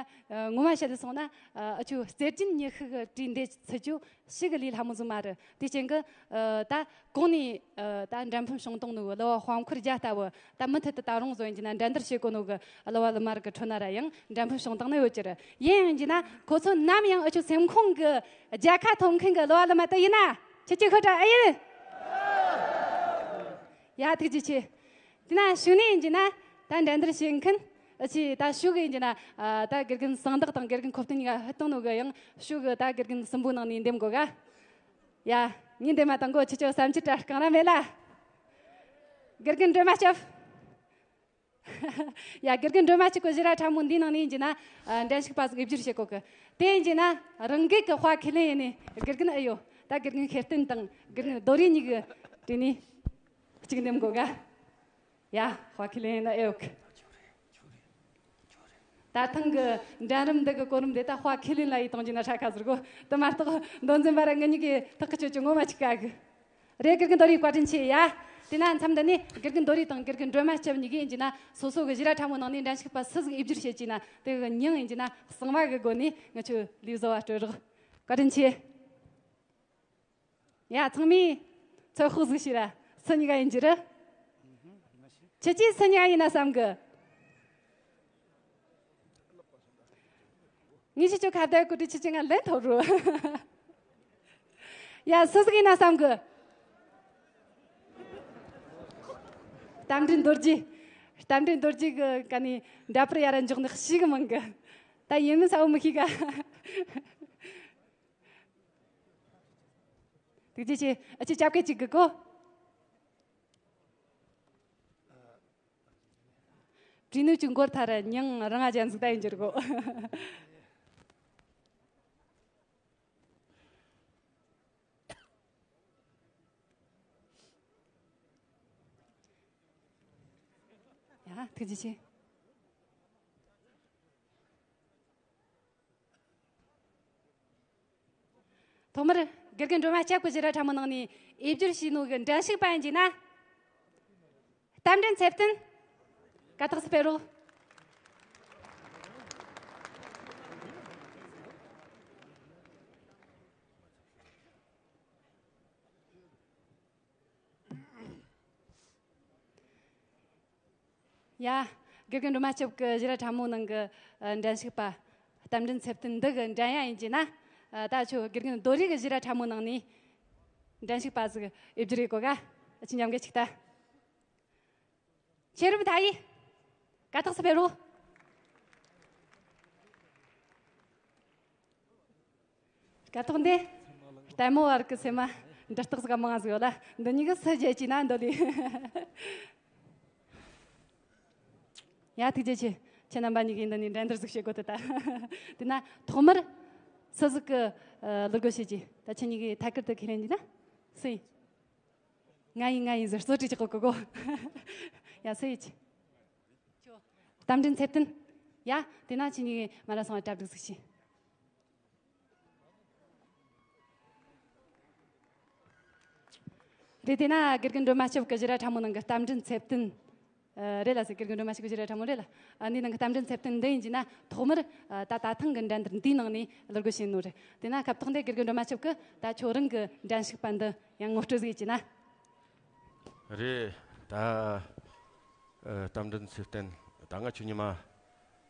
ངོ་མ་བཤད་ལ་སོང་ན། ཨ་ཆོ་རྩེད་འགྲན་ཉི་ཤུ་གི་གྲས་འདི་ཚུད་རྒྱུ་ཞེ་གི་ལས་སླ་མོ་ཟིག་མ་རེད། དེ་རྐྱེན་གི་ཨ་ད་གོང་ནས་ཨ་ད་འགྲན་ཕུད་བྱུང་བཏང་ནོ་གི་གླུ་བ་དཔལ་འཁོར་རྒྱལ་ལྟ་བུ། ད་མུ་མཐུད་དུ་ད་རུང་བཟོ་ཡིན་གྱི་ན་འགྲན་བསྡུར་བྱེད་གོ་ནོ་གི་གླུ་བ་གླུ་མ་རིགས་གི་ཁྲོད་ན་ར་ཡང་འགྲན་ཕུད་བྱུང་བཏང་ནི་ཡོད་ཀྱི་རེད། ཡིན་ཡིན་གྱི་ན་ཁོ་ཚོ་ནམ་ཡང་ཨ་ཆོ་སེམས་ཁོང་གི་རྒྱལ་ཁ་ཐོབ་མཁན་གི་གླུ་བ་གླུ་མ་དེ་ཡིན་ན། ཁྱེད་ཀྱི་ཁོ་ད་ཨེ་ཡིན། ཡ། ཐུགས་རྗེ་ཆེ། དེ་ན་ཞུ་ནས་ཡིན་གྱི་ན་ད་འགྲན་བསྡུར་བྱེད་མཁན་ཨ་ཆི་ད་ཞུ་གི་ཡིན་གྱི་ན། ཨ་ད་དགེ་རྒན་གསང་བདག་དང་དགེ་རྒན་ཁོ་བསྟན་གཉིས་ཀ་ཧུད་བཏང་ནོ་གི། ཡང་ཞུ་གི་ད་དགེ་རྒན་གསུམ་པོའི་ནང་ནས་འདེམས་དགོས་ག། ཡ། ངས་འདེམས་མ་བཏང་གོ། ཁྱེད་ཆོ་བསམ་ཚུལ་འདྲ་གང་ར་མེད་ལ། དགེ་རྒན་སྒྲོལ་མ་སྐྱབས། ཡ། དགེ་རྒན་སྒྲོལ་མ་སྐྱབས་ཀྱི་གཞས་སྒྲ་ཕྲ་མོ་འདིའི་ནང་ནས་ཡིན་གྱི་ན། ཨ་འགྲན་ཞུགས་པ་ཟིག་དབྱེ་སྦྱོར་བྱེད་དགོས་གི། དེ་ཡིན་གྱི་ན་རང་སྒེར་གྱི་དཔའ་ཁས་ལེན་ཡིན་ནི་དགེ་རྒན་ཨེ་ཡོད། ད་དགེ་རྒན་ཤེར་བསྟན་དང་དགེ་རྒན་རྡོ་རི་གཉིས་ཀྱི་གྲས་ནས་གཅིག་འདེམས་དགོས་ག། ཡ། དཔའ་ཁས་ལེན་ཡིན་ན་ཨེ་ཡོད་གི། ད་ཐེངས་ཀྱི་འགྲན་རིམ་འདི་གི་གོ་རིམ་དེ་ད་དཔའ་ཁས་ལེན་ལ་ཡིད་གཏོང་རྒྱུ་ན་ཧྲ་ཁ་ཟེར་གོ། དེ་མ་གཏོགས་མདོ་འཛིན་པ་ར་ང་གཉིས་ཀྱིས་ཐག་གི་ཆོད་ཀྱི་ངོ་མ་གཅིག་ག་གི། རེད། དགེ་རྒན་རྡོ་རི་བཀའ་དྲིན་ཆེ་ཡ། དེ་ན་མཚམས་འདི་ནས་དགེ་རྒན་རྡོ་རི་དང་དགེ་རྒན་སྒྲོལ་མ་སྐྱབས་གཉིས་ཀྱིས་ཡིན་གྱི་ན་སོ་སོ་གི་གཞས་སྒྲ་ཕྲ་མོའི་ནང་ནས་འགྲན་ཞུགས་པ་སུ་ཟིག་དབྱེ་སྦྱོར་བྱེད་ཀྱི་ན་དེ་གི་མྱིང་ཡིན་གྱི་ན་གསང་བ་གི་སྒོ་ནས་ང་ཆོས་ལས་བཟོ་བ་སྤྲོད་རོགས། བཀའ་དྲིན་ཆེ། ཡ། ཚང་མས་ཚོད་དཔག་ཟིག་བྱོས་ར། སུ་གཉིས་ཀ་ཡིན་གྱི་རེད། ཁྱེད་ཀྱིས་སུ་གཉིས་ཀ་ཡིན་ན་བསམ་གི། ངས་ཁྱེད་ཆོ་ཁ་བརྡ་གོ་དུས་ཁྱེད་ཀྱིས་ང་ལན་ཐོབ་རོ། ཡ། སུ་ཟིག་ཡིན་ན་བསམ་གི། རྟ་མགྲིན་རྡོ་རྗེ། རྟ་མགྲིན་རྡོ་རྗེ་གི་ཀ་ནས་འདྲ་པར་ཡ་ར་འཇོག་ནི་ཞིག་མང་གི། ད་ཡིན་མིན་གསལ་བོ་མི་ཤེས་ག། ཐུགས་རྗེ་ཆེ། ཨ་ཅེ་སྐྱབས་སྐད་ཅིག་གི་གོ། བྲིས་ནོ་ཅིག་མགོར་ཐལ་ར་མྱིང་རང་ང་ཅན་ཟིག་ད་ཡིན་གྱི་རེད་གོ། ཡ། ཐུགས་རྗེ་ཆེ། ཐོག་མར་དགེ་རྒན་སྒྲོལ་མ་སྐྱབས་ཀྱི་གཞས་སྒྲ་ཕྲ་མོའི་ནང་ནས་དབྱེ་སྦྱོར་བྱས་ནོ་གི་འགྲན་ཞུགས་པ་ཡིན་གྱི་ན། རྟ་མགྲིན་ཚེ་བརྟན། ཀ་ཐག་སུ་ཕེ་རོགས། ཡ། དགེ་རྒན་སྒྲོལ་མ་སྐྱབས་ཀྱི་གཞས་སྒྲ་ཕྲ་མོའི་ནང་གི་ཨ་འགྲན་ཞུགས་པ་རྟ་མགྲིན་ཚེ་བརྟན་འདི་གི་འགྲན་ཡ་ཡིན་གྱི་ན། ཨ་ད་ཁྱོད་དགེ་རྒན་རྡོ་རི་གི་གཞས་སྒྲ་ཕྲ་མོའི་ནང་ནས་འགྲན་ཞུགས་པ་ཟིག་དབྱེ་སྦྱོར་ཡེ་གོ་ག། ཨ་ཅེ་མཉམ་གི་ཅིག་ལྟ། ཁྱེད་རུ་ཐ་ཡི། ཀ་ཐག་སུ་ཕེ་རོ། སྐབས་ཐོག་འདི། ལྟད་མོ་བ་རིགས་ཀྱི་སེམས་མ་འདྲི་རྟགས་ཟིག་མང་ཟིག་ཡོད་ལ། འདི་གཉིས་ཀྱི་སུ་རྒྱལ་གྱི་ན་འདོད་ལི། ཡ། ཐུགས་རྗེ་ཆེ། ཁྱེད་རྣམ་པ་གཉིས་ཀྱིས་འདི་ནས་འགྲན་བསྡུར་ཟིག་བྱེད་དགོས་དེ་ད། དེ་ན་ཐོག་མར་སུ་ཟིག་གི་ཨ་གླུ་སྒོ་ཕྱེ་རྒྱུ། ད་ཁྱེད་གཉིས་ཀྱིས་ཐད་ཀར་དུ་ཁས་ལེན་རྒྱུ་ན་སུ་ཡིན། ང་ཡིན་ང་ཡིན་ཟེར་རྩོད་གྲས་ཀྱི་གོ་གི་གོ། ཡ། སུ་ཡིན་གྱི། རྟ་མགྲིན་ཚེ་བརྟན། ཡ། དེ་ན་ཁྱེད་གཉིས་མ་ལ་སོང་བ་གྲ་སྒྲིག་ཟིག་བྱོས། རེད། དེ་ན་དགེ་རྒན་སྒྲོལ་མ་སྐྱབས་ཀྱི་གཞས་སྒྲ་ཕྲ་མོའི་ནང་གི་རྟ་མགྲིན་ཚེ་བརྟན། ཨ་རེད་ལ་ཟེར། དགེ་རྒན་སྒྲོལ་མ་སྐྱབས་ཀྱི་གཞས་སྒྲ་ཕྲ་མོ་རེད་ལ། ཨ་འདི་ནང་གི་རྟ་མགྲིན་ཚེ་བརྟན་འདི་ཡིན་གྱི་ན་ཐོག་མར་ཨ་ད་ད་ཐེངས་ཀྱི་འགྲན་བསྡུར་འདིའི་ནང་ནས་གླུ་སྒོ་ཕྱེ་ནོ་རེད། དེ་ན་སྐབས་ཐོག་འདི་དགེ་རྒན་སྒྲོལ་མ་སྐྱབས་ཀྱིས་ད་ཁྱོད་རང་གི་འགྲན་ཞུགས་པ་འདི་ཡང་ངོ་སྤྲོད་ཟིག་བྱས་ན། རེད། ད་ཨ་རྟ་མགྲིན་ཚེ་བརྟན། ད་ང་ཁྱོད་ཉི་མ་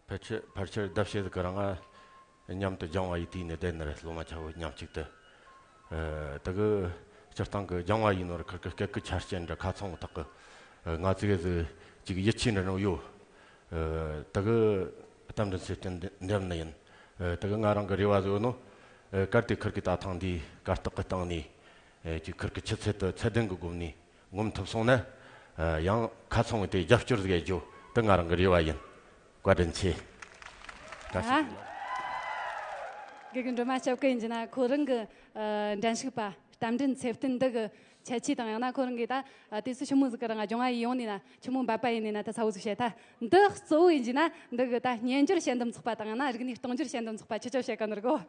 ཕལ་ཆེར་ཕལ་ཆེར་ཟླ་ཕྱེད་ཀྱི་རིང་ང་མཉམ་དུ་སྦྱང་བ་ཡི་དུས་ནས་བསྡད་ནི་རེད། སློབ་མ་ཆ་བོ་མཉམ་གཅིག་ཏུ། ཨ་དེ་གི་སྤྱིར་བཏང་གི་སྦྱང་བ་ཡིན་ནོ་ར་ཁིར་གི་སྐད་གི་ཆ་རྐྱེན་འདྲ་ཁ་ཚང་བོ་ཐག་གི། ཨ་ང་ཚོ་གི་ཟིག་ཅིག་ཡིད་ཆེས་འདྲ་ནོ་ཡོད། ཨ་དེ་གི་རྟ་མགྲིན་ཚེ་བརྟན་འདེམས་ནི་ཡིན། ཨ་དེ་གི་ང་རང་གི་རེ་བ་ཟིག་ཡོད་ནོ། ཨ་གལ་ཏེ་ཁིར་གི་ད་ཐེངས་འདི་གར་སྟེགས་གི་སྟེང་ནས་ཨ་ཅིག་ཁིར་གི་ཆུ་ཚད་དེ་ཚད་ལྡན་གི་སྒོ་ནས་ངོམ་ཐུབ་སོང་ན། ཨ་ཡང་ཁ་ཚང་བའི་དེ་རྒྱབ་སྐྱོར་ཟིག་ཡེད་རྒྱུ་དེ་ང་རང་གི་རེ་བ་ཡིན། བཀའ་དྲིན་ཆེ། བཀྲ་ཤིས་བདེ་ལེགས། དགེ་རྒན་སྒྲོལ་མ་སྐྱབས་ཀྱིས་ཡིན་གྱི་ན་ཁོ་རང་གི་ཨ་འགྲན་ཞུགས་པ་ རྟ་མགྲིན་ཚེ་བརྟན་འདི་གི་ཁྱད་ཆོས་དང་། ཡང་ན་ཁོ་རང་གིས་ད་ཨ་དུས་ཚོད་ཆི་མོ་ཟིག་གི་རིང་སྦྱོང་བ་ཡིན་ཡོང་ནས་ན། ཆི་མོ་འབད་པ་ཡིན་ནས་ན། ད་གསལ་བོ་ཟིག་བཤད། ད་འདི་གཙོ་བོ་ཡིན་གྱི་ན་འདི་གི་ད་སྨྱན་སྦྱོར་བཤད་འདུམ་ཚོགས་པ་དང་། ཡང་ན་རིག་གནས་གཏོང་སྦྱོར་བཤད་འདུམ་ཚོགས་པ། ཁྱེད་ཆོ་བཤད་ག་ནོར་གོ།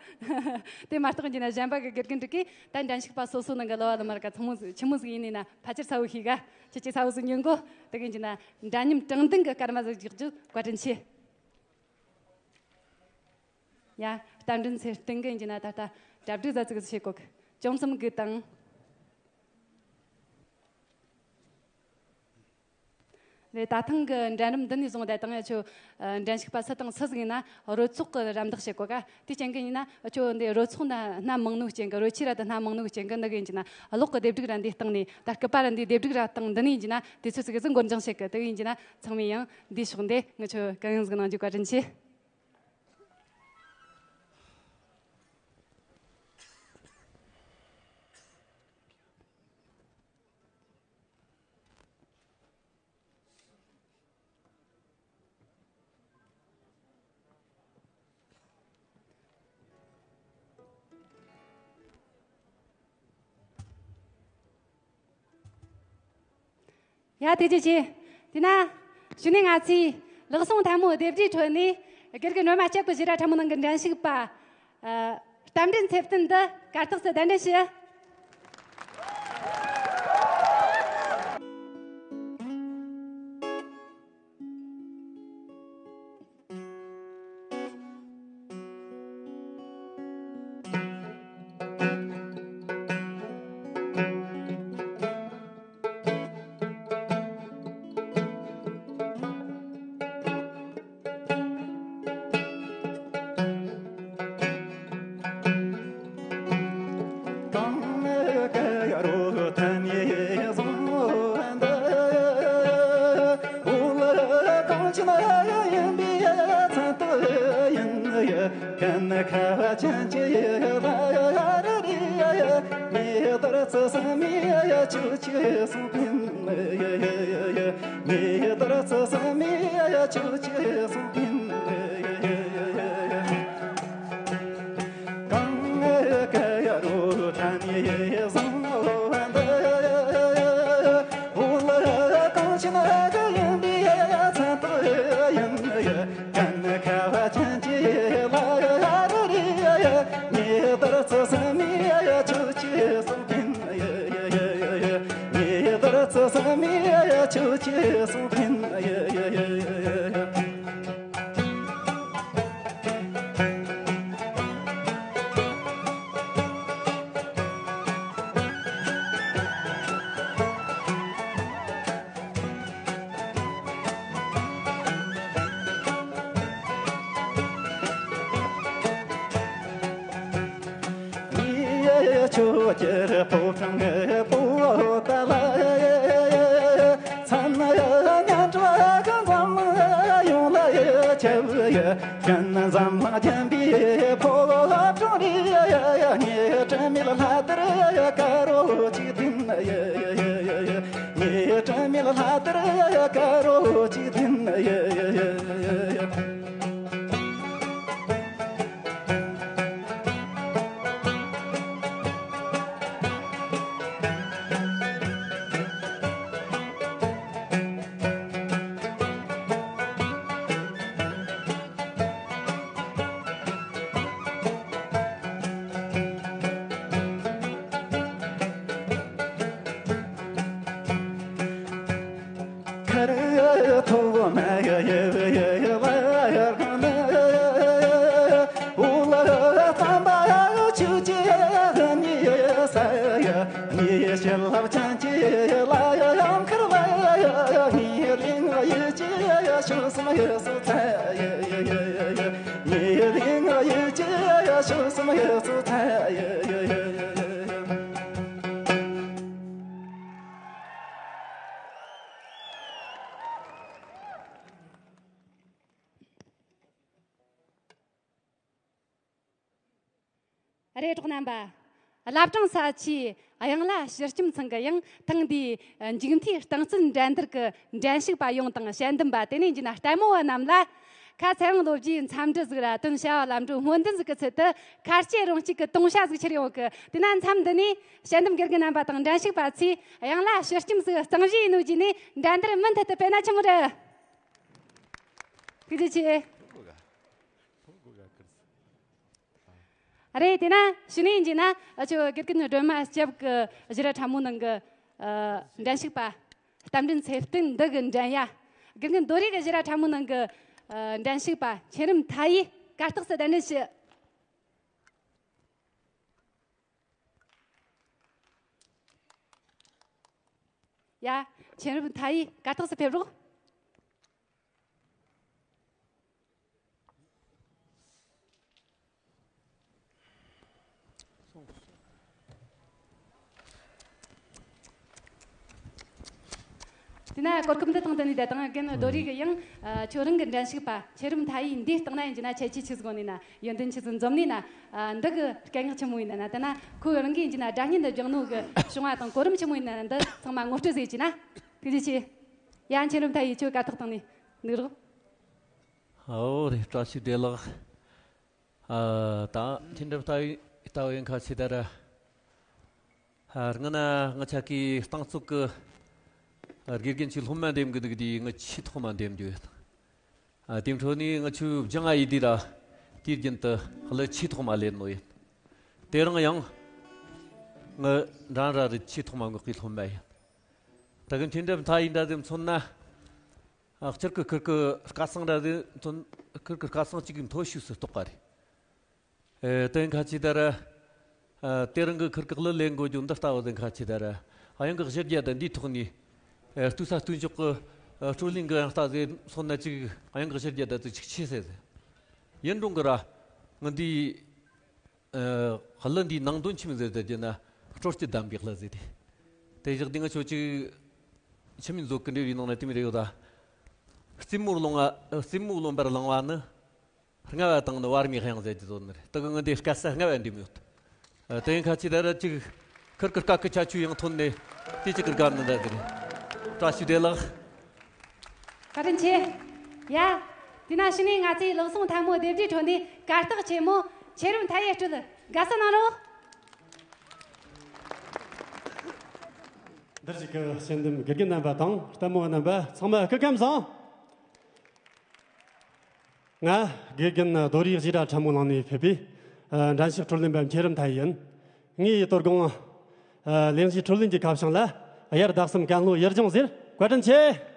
དེ་མ་གཏོགས་ཡིན་གྱི་ན་གཞན་པ་གི་དགེ་རྒན་འགྲིག་གི། ད་འགྲན་ཞུགས་པ་སོ་སོ་ནང་གི་གླུ་བ་གླུ་མ་ར་ག་ཚང་མོ་ཆི་མོ་ཟིག་ཡིན་ནས་ན། ཕལ་ཆེར་གསལ་བོ་ཤེས་ག། ཁྱེད་ཀྱིས་གསལ་བོ་ཟིག་ཉན་གོ། དེ་གི་ཡིན་གྱི་ན་འདྲ་མཉམ་དྲང་བདེན་གི་སྐར་མ་ཟིག་རྒྱག་རྒྱུ་བཀའ་དྲིན་ཆེ། ཡ། རྟ་མགྲིན་ཚེ་བརྟན་གི་ཡིན་གྱི་ན་ད་ལྟ་གྲ་སྒྲིག་ཟ་ཚིག་ཟིག་བྱེད་གོ་གི། ཅུང་ཙམ་སྒུག་དང་། རེད། ད་ཐེངས་ཀྱི་འགྲན་རིམ་འདི་ནས་བཟུང་བསྡད་དང་། ཡ་ཆོ་ཨ་འགྲན་ཞུགས་པ་སུ་དང་སུ་ཟིག་ཡིན་ན་རོལ་ཚོགས་ཀྱི་རམ་འདེགས་བྱེད་གོ་ག། དེ་རྐྱེན་གྱིས་ཡིན་ན་ཨ་ཆོ་འདི་རོལ་ཚོགས་ན་སྣ་མང་ནོ་རྐྱེན་གྱིས། རོལ་ཆས་ར་ད་སྣ་མང་ནོ་རྐྱེན་གྱིས། འདི་གི་ཡིན་གྱི་ན་གློག་གི་ལྡེབས་སྒྲིག་ར་འདིའི་སྟེང་ནས། ད་སྐུད་པ་ར་འདིའི་ལྡེབས་སྒྲིག་ར་སྟེང་འདི་ནས་ཡིན་གྱི་ན་དུས་ཚོད་ཟིག་ཟིག་འགོར་འགྱངས་བྱེད་གི། དེ་གི་ཡིན་གྱི་ན་ཚང་མས་ཡང་འདིའི་ཕྱོགས་འདི་ང་ཆོ་གང་ཡིན་ཟིག་གནང་རྒྱུ་བཀའ་དྲིན་ཆེ། ཡ། དེ་ཅི་ཅི། དེ་ན་གཞུག་ནས་ང་ཚོས་ལག་ཟུང་ཐལ་མོ་རྡེབ་སྒྲའི་ཁྲོད་ནས་སྒེར་གྱི་སྣོན་མ་སྐྱབས་ཀྱི་བཞི་ར་ཕྲ་མོ་ནང་གི་འགྲན་ཞུགས་པ་ཨ་རྟ་མགྲིན་ཚེ་བརྟན་འདི་གར་སྟེགས་སུ་གདན་འདྲེན་ཞུ། ཆོས་ཀྱི་ཕོ་བྲང་གི་པོ་ཏ་ལ། མཚན་སྙན་གྲགས་འཛམ་གླིང་ཡོངས་ལ་ཁྱབ། ཡ་ཁྱེད་འཛམ་གླིང་མཁྱེན་པའི་ཕོ་བྲང་རེད། ཡ་ངའི་དྲན་མེད་ལྷ་དར་དཀར་པོ་གཅིག་འཐེན། ཡ་ངའི་དྲན་མེད་ལྷ་དར་དཀར་པོ་གཅིག་འཐེན། ཡ། རེད། གྲོགས་རྣམ་པ། བླ་བྲང་ས་ཆའི་གཡང་ལ་ཞི་སྐྱོམ་ཚང་གི་ཡང་ཐེངས་འདིའི་མཇུག་མཐའི་རྟིང་རྩོད་འགྲན་བསྡུར་གྱི་འགྲན་ཞུགས་པ་ཡོངས་དང་། དཔྱད་འདེམས་པ། དེ་ནས་ཡིན་གྱི་ན་ལྟད་མོ་བ་རྣམས་ལ་ ཁ་ཚེ་རིང་ལོ་རྒྱུས་འཚམས་འདྲི་ཟིག་ར་དོན་བྱ་བ་ལམ་འགྲོ་སྨོན་འདུན་ཟིག་གི་ཚུལ་དུ་ཁ་སྐྱེ་རོང་སྐྱེས་ཀྱི་དུང་བྱ་ཟིག་ཁྱེར་ཡོང་གི། དེ་ན་མཚམས་འདི་ནས་དཔྱད་འདེམས་དགེ་རྒན་རྣམ་པ་དང་འགྲན་ཞུགས་པ་ཚོས་དབྱངས་ལ་ཕྱིར་སྐྱོམ་ཟིག་གཙང་བཞེས་ཡིན་ནོ་བགྱིས་ནས་འགྲན་བསྡུར་མུ་མཐུད་དུ་སྤེལ་ན་ཆི་མོ་རེད། ཐུགས་རྗེ་ཆེ། རེད། དེ་ན་ཕྱི་ནས་ཡིན་གྱི་ན་ཨ་ཆོ་དགེ་རྒན་སྒྲོལ་མ་སྐྱབས་ཀྱི་ཞི་ར་ཁྲ་མོ་ནང་གི་ཨ་འགྲན་ཞུགས་པ། རྟ་མགྲིན་ཚེ་བརྟན་འདི་གི་འགྲན་ཡ། དགེ་རྒན་རྡོ་རིག་གི་ཞི་ར་ཁྲ་མོ་ནང་གི་ཨ་འགྲན་ཞུགས་པ་མཁྱེན་རབ་མཐའ་ཡས་གར་སྟེགས་སུ་གདན་འདྲེན་ཞུ། ཡ། མཁྱེན་རབ་མཐའ་ཡས་གར་སྟེགས་སུ་ཕེབས་རོགས། དེ་ན་གོ་སྐབས་འདི་དང་བསྟུན་ནས་ད་དུང་རྒན་རྡོ་རིག་གི་ཡང་ཨ་ཁྱོད་རང་གི་འགྲན་ཞུགས་པ་མཁྱེན་རབ་མཐའ་ཡས་འདི་བཏང་ན་ཡིན་གྱི་ན་ཁྱད་ཆོས་ཆི་ཟིག་ཡོད་ནི་ན། ཡོན་ཏན་ཆི་ཟིག་འཛོམས་ནི་ན། ཨ་འདི་གི་སྐད་ངག་ཆི་མོ་ཡིན་ན་ན། དེ་ན་ཁོ་རང་གིས་ཡིན་གྱི་ན་སྒྲ་སྙན་འདི་སྦྱངས་ནོ་གི་བྱུང་བ་དང་གོ་རིམ་ཆི་མོ་ཡིན་ན་ན། འདི་ཚང་མ་ངོ་སྤྲོད་ཟིག་བྱས་ན། ཐུགས་རྗེ་ཆེ། ཡ། མཁྱེན་རབ་མཐའ་ཡས་ཁྱོད་གར་སྟེགས་སྟེང་ནས་འདུག་རོགས། ཨོ་རེད། བཀྲ་ཤིས་བདེ་ལེགས། ཨ་ད་མཁྱེན་རབ་མཐའ་ཡས་ལྟ་བུ་ཡིན་ཁ་ཆེ་ད་ར། ཨ་སྔ་ན་ང་ཆ་གི་རྟིང་རྩོད་གི་དགེ་རྒན་གྱི་སློབ་མ་འདེམས་གི་འདུག་དེ་ང་ཆེས་ཐོག་མ་འདེམས་རྒྱུ་ཡོད། ཨ་དེ་འཕྲོ་ནས་ང་ཆོས་སྦྱང་ཨ་ཡི་དེ་ར། དེའི་རྒྱུན་དུ་ལ་ཆེས་ཐོག་མ་ལེན་ནོ་ཡིན། དེ་རིང་ཡང་ང་འདྲ་འདྲ་རེད། ཆེས་ཐོག་མ་ངོས་ཀྱི་སློབ་མ་ཡིན། ད་གི་མཁྱེན་རབ་མཐའ་ཡས་འདྲ་ཟིག་མཚོན་ན། ཨ་སྤྱིར་གི་ཁུར་གི་སྐལ་བཟང་འདྲ་ཟིག་མཚོན། ཁུར་གི་སྐལ་བཟང་གཅིག་གི་མཐོ་ཤོས་སུ་གཏོགས་པ་རེད། ཨེ་དེ་ཁ་ཅིག་ད་ར། ཨ་དེ་རིང་གི་ཁུར་གི་ལ་ལས་འགོ་རྒྱུ་འདི་ལྟ་བུ་དེ་ཁ་ཅིག་ད་ར། ཨ་ཡང་གི་གཞི་རྒྱ་དང་འདིའི་ཐོག་ནས། ཨེ་ལྟོས་ས་ལྟོས་འཇོག་གི་ཨ་སྤྲོ་ལེན་གི་ཡང་ལྟ་ཟེར་མཚོན་ན་ཅིག་ཨ་ཡང་གི་གཞི་རྒྱ་དང་ཅིག་ཆེ་ཟེར་ཟེར། ཡིན་རུང་གི་ར། ང་འདི། ཨ་གླུ་འདིའི་ནང་དོན་ཆི་མོ་ཟེར་ཟེར་རྒྱུ་ན། སྤྲོ་སྐྱིད་ལྡན་པའི་གླུ་ཟེར་ཏེ། དེ་བཞག་འདི་ང་ཆོ་ཅིག་ཆི་མོ་མཛོད་ཀྱི་འབྲེལ་བའི་ནང་ན་དེ་མོ་རེ་ཡོད་ད། རྩེ་མོར་ལོངས་པ། རྩེ་མོ་རློན་པར་ལངས་པ་ནི། རྔ་བ་དང་ནི་བར་མའི་དབྱངས་ཟེར་གྱི་བཟོ་ནི་རེད། དེ་གི་ང་འདི་སྐད་ས་རྔ་བ་འདི་མོ་ཡོད། ཨ་དེ་ཡིན་ཁ་ཅིག་ད་ར་ཅིག་ཁུར་གི་སྐད་གི་ཁྱད་ཆོས་ཡང་ཐོན་ནས་དེ་ཅིག་གི་དགའ་ནི་འདྲ་ཟེར། བཀྲ་ཤིས་བདེ་ལེགས། བཀའ་དྲིན་ཆེ། ཡ། དེ་ན་ཕྱི་ནས་ང་ཚོའི་ལག་ཟུང་ཐལ་མོ་རྡེབ་སྒྲའི་ཁྲོད་ནས་གར་སྟེགས་ཆེན་མོ་མཁྱེན་རབ་མཐའ་ཡས་སྤྲུལ། དགའ་བསུ་གནང་རོགས། འདིར་བཞུགས་ཀྱི་དཔྱད་འདེམས་དགེ་རྒན་རྣམ་པ་དང་ལྟད་མོ་བ་རྣམ་པ་ཚང་མ་སྐུ་ཁམས་བཟང་། ང་དགེ་རྒན་རྡོ་རིག་ཞི་ར་ཁྲ་མོ་ལགས་ནས་ཕེབས་པའི་ཨ་འགྲན་ཞུགས་སྤྲོ་ལེན་པ་མཁྱེན་རབ་མཐའ་ཡས་ཡིན། ངའི་དོ་དགོང་ཨ་གླེང་གཞིའི་སྤྲོ་ལེན་གྱི་ཁ་བྱང་ལ་དབྱར་ཟླ་གསུམ་ཀན་ལྷོ་ཡུལ་ལྗོངས་ཟེར། བཀའ་དྲིན་ཆེ།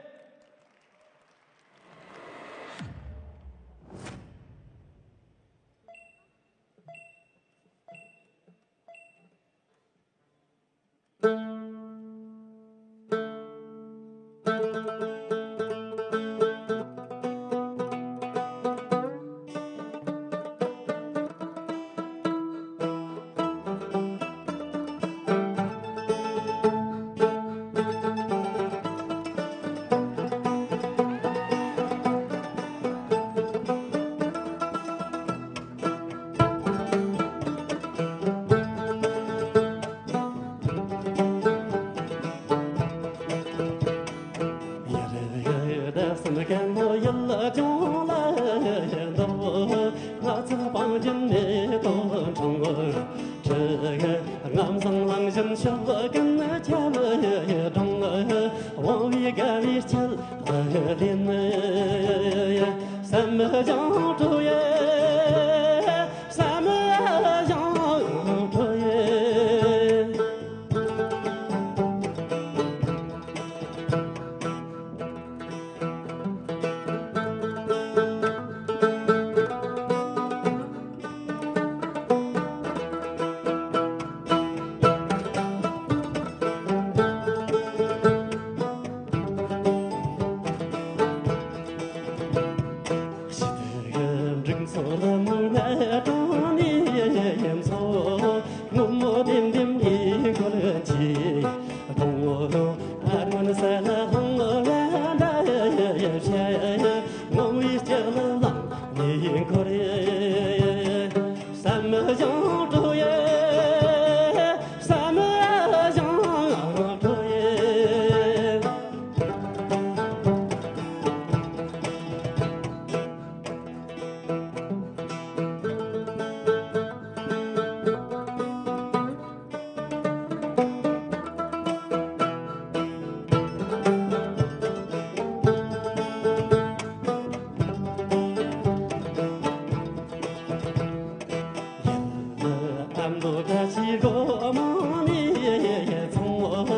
མཚམས་འདོད་བཀྲ་ཤིས་སྒོ་མང་ནས་ཚོང་ལྔ་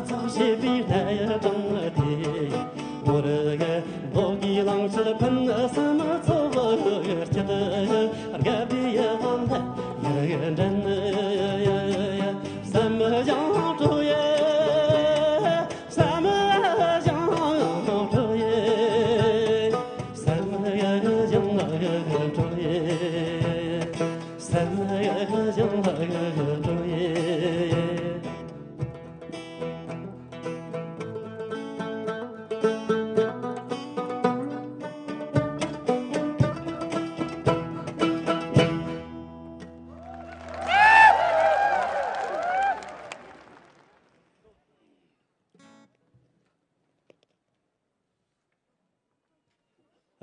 ཚོགས་བྱེད་པའི་གནས་དྲངས་ཏེ། བོད་ཀྱི་ལོ་གི་ལང་ཕྱིར་ཕུན་སུམ་ཚོགས་སྐྱིད་རྒྱལ་པོའི་དབང་ལ་ཡར་འདྲེན། བསམ་ཡང་སྤྲོ་ཡེ། བསམ་ཡང་སྤྲོ་ཡེ། བསམ་ཡང་སྤྲོ་ཡེ། བསམ་ཡང་སྤྲོ་ཡེ།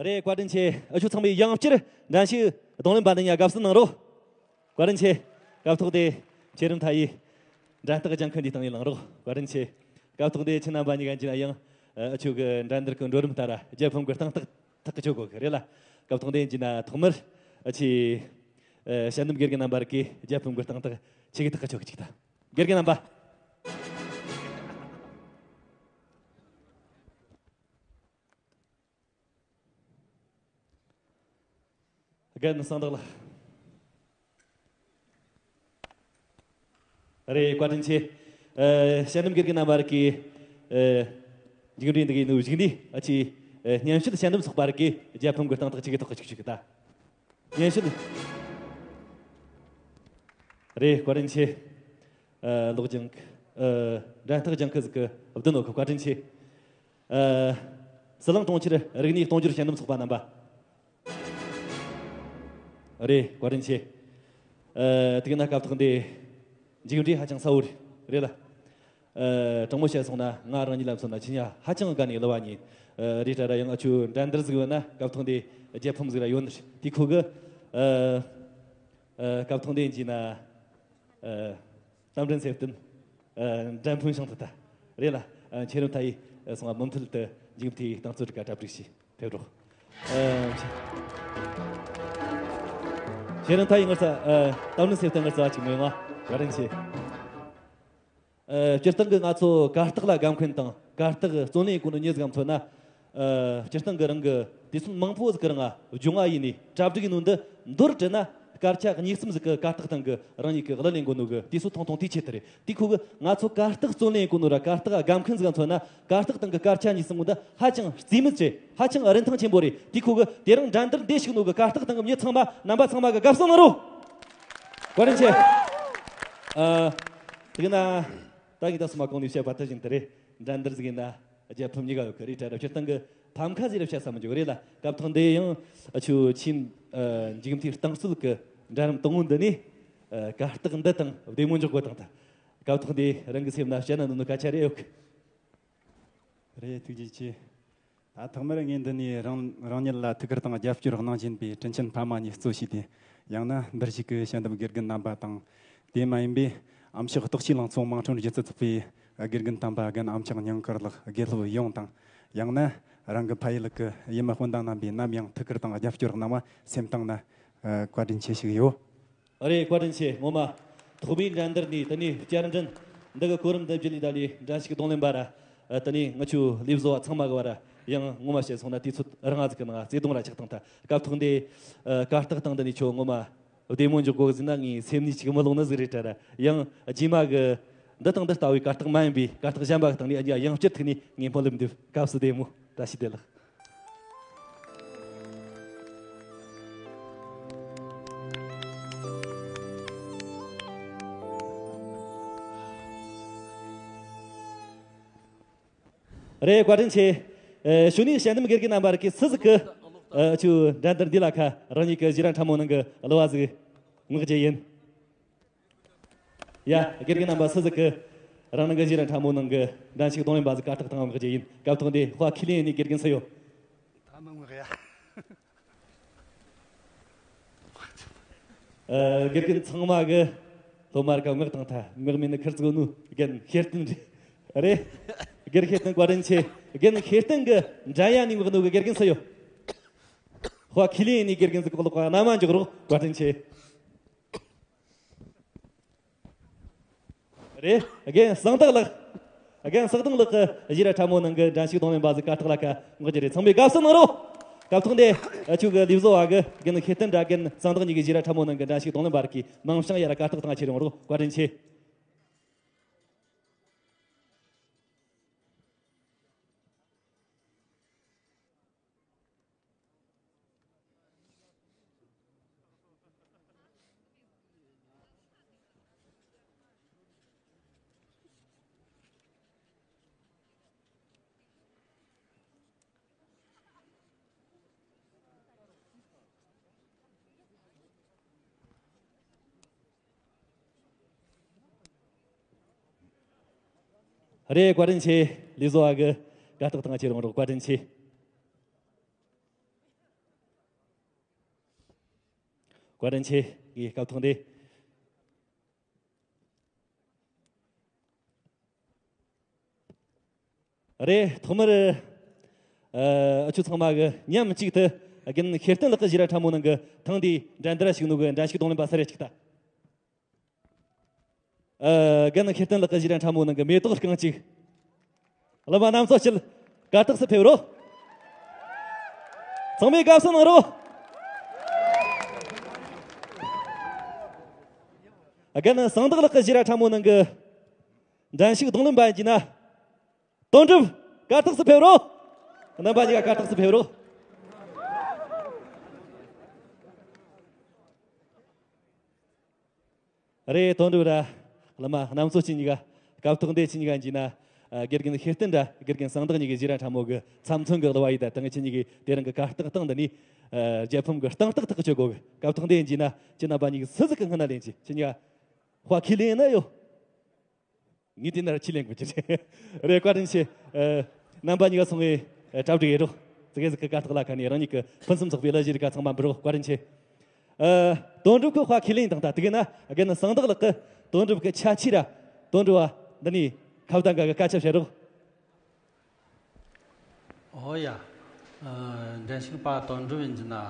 རེད། བཀའ་དྲིན་ཆེ། ཨ་ཆོ་ཚང་མས་ཡང་བསྐྱར་འགྲན་ཞུགས་རྡུང་ལེན་པ་འདི་གཉིས་དགའ་བསུ་གནང་རོགས། བཀའ་དྲིན་ཆེ། སྐབས་ཐོག་དེ་ཆེ་རིམ་མཐའ་ཡས་འགྲན་རྟགས་ལྗང་ཁུ་འདི་སྟེང་ནས་ལངས་རོགས། བཀའ་དྲིན་ཆེ། སྐབས་ཐོག་དེ་ཁྱེད་རྣམ་པ་གཉིས་ཀ་ཡིན་ན་ཡང་ཨ་ཆོ་གི་འགྲན་བསྡུར་གྱི་འགྲོ་རིམ་ལྟར་རྒྱལ་ཕམ་གྱི་རྟིང་ཐག་ཐག་གི་ཆོད་དགོས་གི་རེད་ལ། སྐབས་ཐོག་དེ་ཡིན་ན་ཐོག་མར་ཨ་ཆེ་ཨ་ཞལ་འདེམས་དགེ་རྒན་རྣམ་པར་གི་རྒྱལ་ཕམ་གྱི་རྟིང་ཐག་ཆེ་གི་ཐག་གི་ཆོད་གི་ཅིག་ད། དགེ་རྒན་རྣམ་པ། རྒན་གསང་བདག་ལགས། རེད། བཀའ་དྲིན་ཆེ། ཨ་ཞལ་འདེམས་དགེ་རྒན་རྣམ་པར་གི་ཨ་མཇུག་འབྲས་འདི་གི་ནུ་གཞུག་ནི་ཨ་ཆི་ཨ་སྙན་ཞུ་ཞལ་འདེམས་ཚོགས་པར་གི་རྒྱལ་ཕམ་གྱི་རྟིང་ཐག་ཆེ་གི་ཐག་གི་ཆོད་གི་ད། སྙན་ཞུ་ནི། རེད། བཀའ་དྲིན་ཆེ། ཨ་ལོག་ཅིང་ཨ་འགྲན་ཐག་ལྗང་ཁུ་ཟིག་གི་བདུན་ནོ་གི། བཀའ་དྲིན་ཆེ། ཨ་ཟི་ལིང་གྲོང་ཁྱེར་རིག་གནས་གཏོང་སྦྱོར་ཞལ་འདེམས་ཚོགས་པ་རྣམ་པ། རེད། བཀའ་དྲིན་ཆེ། ཨ་དེ་ག་ན་སྐབས་ཐོག་འདི་མཇུག་འབྲས་ཧ་ཅང་གསལ་བོ་རེད་ལ། ཨ་དྲང་མོ་བཤད་སོང་ན་ང་རང་ཉིད་ལ་མཚོན་ན་ཆི་ཉ་ཧ་ཅང་དགའ་ནས་གླུ་བ་ཉིད་ཨ་རེད་དྲ་ར། ཡང་ཨ་ཆུ་འགྲན་བསྡུར་ཟིག་ཡོད་ན་སྐབས་ཐོག་འདི་རྒྱལ་ཕམ་ཟིག་ར་ཡོད་ནི་དེ་ཁོ་གི་ཨ་ཨ་སྐབས་ཐོག་འདི་ཡིན་གྱི་ན། ཨ་རྟ་མགྲིན་ཚེ་བརྟན། ཨ་འགྲན་ཕུན་ཤང་ཐུ་ཐ་རེད་ལ། ཨ་ཆེ་རིམ་མཐའ་ཡས་སོང་བ་མུ་མཐུད་དུ་མཇུག་མཐའི་རྟིང་རྩོད་རིགས་ཀ་གྲ་སྒྲིག་ཞུས་ཐེབས་རོགས། ཨ་ཆེ་རིམ་མཐའ་ཡས་ངར་ས་ཨ་རྟ་མགྲིན་ཚེ་བརྟན་ངར་ས་བ་ཅིག་མི་ཡོང་བ་བཀའ་དྲིན་ཆེ། ཨ་སྤྱིར་བཏང་གི་ང་ཚོ་གར་སྟེགས་ལ་དགའ་མཁན་དང་གར་སྟེགས་བརྩོན་ལེན་གོ་ནོ་མྱི་ཟིག་གམ་མཚོན་ན། ཨ་སྤྱིར་བཏང་གི་རང་གི་དུས་ཚོད་མང་པོ་ཟིག་གི་རིང་ང་སྦྱོང་བ་ཡིན་ནས་གྲ་སྒྲིག་ཡིན་ནོ་འདི་མདོར་དྲིལ་ན་སྐར་ཆ་གཉིས་གསུམ་ཟིག་གི་གར་སྟེགས་སྟེང་གི་རང་ཉིད་ཀྱི་གླུ་ལེན་གོ་ནོ་གི་དུས་ཚོད་ཐུང་ཐུང་དེའི་ཆེད་དུ་རེད། དེ་ཁོ་གི་ང་ཚོ་གར་སྟེགས་བརྩོན་ལེན་གོ་ནོ་ར་གར་སྟེགས་དགའ་མཁན་ཟིག་ག་མཚོན་ན་གར་སྟེགས་སྟེང་གི་སྐར་ཆ་གཉིས་གསུམ་གོ་འདི་ཧ་ཅང་རྩིས་མེད་རེད། ཧ་ཅང་རིན་ཐང་ཆེན་པོ་རེད། དེ་ཁོ་གི་དེ་རིང་འགྲན་བསྡུར་འདི་ཞུགས་ནོ་གི་གར་སྟེགས་སྟེང་གི་མྱི་ཚང་མ་རྣམ་པ་ཚང་མ་གི་དགའ་བསུ་གནང་རོགས། བཀའ་དྲིན་ཆེ། ཨ་དེ་གི་ན། ད་གི་ད་སུ་མ་གོང་ནས་བཤད་པ་ད་བཞིན་དུ་རེད། འགྲན་བསྡུར་ཟིག་ཡིན་ན་རྒྱལ་ཕམ་གཉིས་ཀ་ཡོད་གི་རེད་དྲ་ར། སྤྱིར་བཏང་གི་ཕམ་ཁ་ཟིག་ར་བཤད་ས་མི་འཇུག་རེད་ལ། སྐབས་ཐོག་འདི་ཡང་ཨ་ཆུ་ཆིན་ཨ་མཇུག་མཐའི་རྟིང་རྩོད་གི་འགྲན་རིམ་དང་པོ་འདི་ནས་ཨ་གར་སྟེགས་འདི་དང་བདེ་མོ་འཇོག་དགོས་དང་ད། སྐབས་ཐོག་འདི་རང་གི་སེམས་ན་བཤད་ན་ནོ་ནོ་སྐད་ཆ་རེ་ཡོད་གི། རེད། ཐུགས་རྗེ་ཆེ། ད་ཐོག་མར་ངས་འདི་ནས་རང་རང་ཉིད་ལ་ཐུགས་ཁུར་དང་རྒྱབ་སྐྱོར་གནང་བཞིན་པའི་དྲིན་ཆེན་ཕ་མ་གཉིས་གཙོ་བྱས་ཏེ། ཡང་ན་འདིར་བཞུགས་ཀྱི་ཞལ་འདེམས་དགེ་རྒན་རྣམ་པ་དང་། དེ་མ་ཡིན་པའི་ཨམ་ཕྱོགས་རྟོགས་ཆོས་ལང་ཚོ་དམངས་ཁྲོད་སྒྱུ་རྩལ་ཚོགས་པའི་དགེ་རྒན་དམ་པ་རྒན་ཨམ་ཅག་ཉང་དཀར་ལགས། དགེ་སློབ་ཡོངས་དང་། ཡང་ན་རང་གི་ཕ་ཡུལ་གྱི་ཡུལ་མི་སྤུན་ཟླ་རྣམ་པས་ནམ་ཡང་ཐུགས་ཁུར་དང་རྒྱབ་སྐྱོར་གནང་བ་སེམས་གཏིང་ན་བཀའ་དྲིན་ཆེ་ཞུ་གི་ཡོད། རེད། བཀའ་དྲིན་ཆེ། ངོ་མ་ཐོག་མའི་འགྲན་བསྡུར་ནས་དེ་ནས་བསྐྱར་འགྲན་འདི་གི་གོ་རིམ་འདི་བརྒྱུད་ལས་ད་ལས་འགྲན་ཞུགས་རྡུང་ལེན་པ་ར། ཨ་དེ་ནས་ང་ཆོ་ལས་བཟོ་བ་ཚང་མ་གི་བར་ཡང་ངོ་མ་བཤད་སོང་ན་དུས་ཚོད་རིང་ང་ཟིག་གི་ནང་བརྩེ་དུང་ར་ཆགས་བཏང་ཐལ། སྐབས་ཐོག་འདི་ཨ་གར་སྟེགས་སྟེང་འདི་ནས་ཁྱོད་ངོ་མ་བདེ་མོ་འཇོག་དགོས་ཟིན་ན་ངའི་སེམས་ནས་ཅིག་མི་ལོང་ནི་ཟིག་རེད་དྲ་ར། ཡང་རྗེས་མ་གི་འདི་དང་འདི་ལྟ་བུའི་གར་སྟེགས་མ་ཡིན་པའི་གར་སྟེགས་གཞན་པ་གི་སྟེང་ནས་ཨ་ཡང་བསྐྱར་ཐུག་ནས་ངའི་སྨོན་ལམ་འདེབས། སྐབས་སུ་བདེ་མོ། བཀྲ་ཤིས་བདེ་ལེགས། རེད། བཀའ་དྲིན་ཆེ། ཨེ་གཞུག་ནས་ཞལ་འདེམས་དགེ་རྒན་རྣམ་པར་གི་སུ་ཟིག་གི་ཨེ་ཆུ་འགྲན་བསྡུར་འདི་ལ་ཁ་རང་ཉིད་ཀྱི་གཞས་ར་ཕྲ་མོ་ནང་གི་གླུ་བ་ཟིག་མངགས་རྒྱུ་ཡིན། ཡ། དགེ་རྒན་རྣམ་པ་སུ་ཟིག་གི་རང་ནང་གི་གཞས་ར་ཕྲ་མོ་ནང་གི་འགྲན་ཞུགས་རྡུང་ལེན་པ་ཟིག་གར་སྟེགས་སྟེང་མངགས་རྒྱུ་ཡིན། སྐབས་ཐོག་འདི་དཔའ་ཁས་ལེན་ནས་དགེ་རྒན་སུ་ཡོད། ད་མི་མངགས་ཡ། ཨ་དགེ་རྒན་ཚང་མ་གི་སློབ་མར་ག་མངགས་བཏང་ཐལ། མངགས་མེད་ནི་ཁིར་ཙི་གོ་ནུ་རྒན་ཤེར་བསྟན་རེད། རེད། དགེ་རྒན་ཤེར་བསྟན་བཀའ་དྲིན་ཆེ། རྒན་ཤེར་བསྟན་གི་འགྲན་ཡ་ནས་མངགས་ནུ་གི་དགེ་རྒན་སུ་ཡོད། དཔའ་ཁས་ལེན་ནས་དགེ་རྒན་ཟིག་གི་ལོག་ག་རྣ་མ་འཇོག་རོགས། བཀའ་དྲིན་ཆེ། རེད། རྒན་གསང་བདག་ལགས། རྒན་གསང་བདག་ལགས་ཀྱིས་ཞི་ར་ཁྲ་མོ་ནང་གི་འགྲན་ཞུགས་རྡུང་ལེན་པ་ཟིག་གར་སྟེགས་ལ་ཁ་འགོག་རྒྱུ་རེད། ཚང་མས་དགའ་བསུ་གནང་རོགས། སྐབས་ཐོག་འདི་ཨ་ཆོ་གི་ལས་བཟོ་བ་གི་རྒན་ཤེས་ལྡན་ར་རྒན་གསང་བདག་གཉིས་ཀྱིས་ཞི་ར་ཁྲ་མོ་ནང་གི་འགྲན་ཞུགས་རྡུང་ལེན་པ་རིགས་ཀྱི་མིང་བྱང་ཡར་གར་སྟེགས་སྟེང་ཁྱེར་ཡོང་རོགས། བཀའ་དྲིན་ཆེ། རེད། བཀའ་དྲིན་ཆེ། ལས་བཟོ་བ་གི་གར་སྟེགས་སྟེང་ཁྱེར་ཡོང་རོགས། བཀའ་དྲིན་ཆེ། བཀའ་དྲིན་ཆེ། ངའི་སྐབས་ཐོག་འདི། རེད། ཐོག་མར་ཨ་ཨ་ཆོ་ཚང་མ་གི་མཉམ་གཅིག་ཏུ་རྒན་ཤེས་ལྡན་ལགས་ཀྱིས་ཞི་ར་ཁྲ་མོ་ནང་གི་ཐེངས་འདིའི་འགྲན་བསྡུར་ཞུགས་ནོ་གི་འགྲན་ཞུགས་རྡུང་ལེན་པ་སུ་རེད་ཅིག་ལྟ། ཨ་རྒན་ཤེས་ལྡན་ལགས་ཀྱིས་ཞི་ར་ཁྲ་མོ་ནང་གི་མེ་ཏོག་རྐང་གཅིག། བླ་མ་རྣམ་ཚོགས་ཀྱིས་གར་སྟེགས་སུ་ཕེབས་རོགས། ཚང་མས་དགའ་བསུ་གནང་རོགས། རྒན་གསང་བདག་ལགས་ཀྱིས་ཞི་ར་ཁྲ་མོ་ནང་གི་འགྲན་ཞུགས་རྡུང་ལེན་པ་ཡིན་གྱི་ན། དོན་གྲུབ་གར་སྟེགས་སུ་ཕེབས་རོགས། རྣམ་པ་གཉིས་ཀ་གར་སྟེགས་སུ་ཕེབས་རོགས། རེད། དོན་གྲུབ་ར་བླ་མ་རྣམ་ཚོགས་ཁྱེད་གཉིས་ཀ་སྐབས་ཐོག་འདི་ཁྱེད་གཉིས་ཀ་ཡིན་གྱི་ན། ཨ་དགེ་རྒན་ཤེས་ལྡན་ར་དགེ་རྒན་གསང་བདག་གཉིས་ཀྱིས་ཞི་ར་ཁྲ་མོ་གི་ཚབ་མཚོན་གྱི་གླུ་བ་ཡིས་ད་ཐེངས་ཁྱེད་གཉིས་ཀྱིས་དེ་རིང་གི་གར་སྟེགས་སྟེང་འདི་ནས་ཨ་རྒྱལ་ཕམ་གྱི་སྟེང་ཐག་ཐག་གཅོད་དགོས་གི། སྐབས་ཐོག་འདི་ཡིན་གྱི་ན་ཁྱེད་རྣམ་པ་གཉིས་ཀྱིས་སུ་ཟིག་གི་སྔུན་ན་ལེན་གྱི། ཁྱེད་གཉིས་ཀ་དཔའ་ཁས་ལེན་ན་ཡོད། ངས་དེ་ན་ར་ཁས་ལེན་དགོས་ཀྱི་རེད། རེད། བཀའ་དྲིན་ཆེ། ཨ་རྣམ་པ་གཉིས་ཀ་སོང་ངས་ཨ་གྲ་སྒྲིག་ཡེད་རོགས། ཙི་གེ་ཟིག་གི་གར་སྟེགས་ལ་ཁ་ནས་རང་ཉིད་ཀྱི་ཕུན་སུམ་ཚོགས་པའི་གླུ་གཞས་རིགས་ཀ་ཚང་མ་འབུལ་རོགས། བཀའ་དྲིན་ཆེ། ཨ་དོན་གྲུབ་ཀྱིས་དཔའ་ཁས་ལེན་དང་ད་དེ་གི་ན་རྒན་གསང་བདག་ལགས་ཀྱིས་དོན་གྲུབ་ཀྱི་ཆ་ཆེ་ར་དོན་གྲུབ་བ་འདི་ནས་ཁ་བརྡ་འགའ་གི་སྐད་ཆ་བཤད་རོགས། ཨོ་ཡ། ཨ་འགྲན་ཞུགས་པ་དོན་གྲུབ་ཡིན་གྱི་ན། ཨ་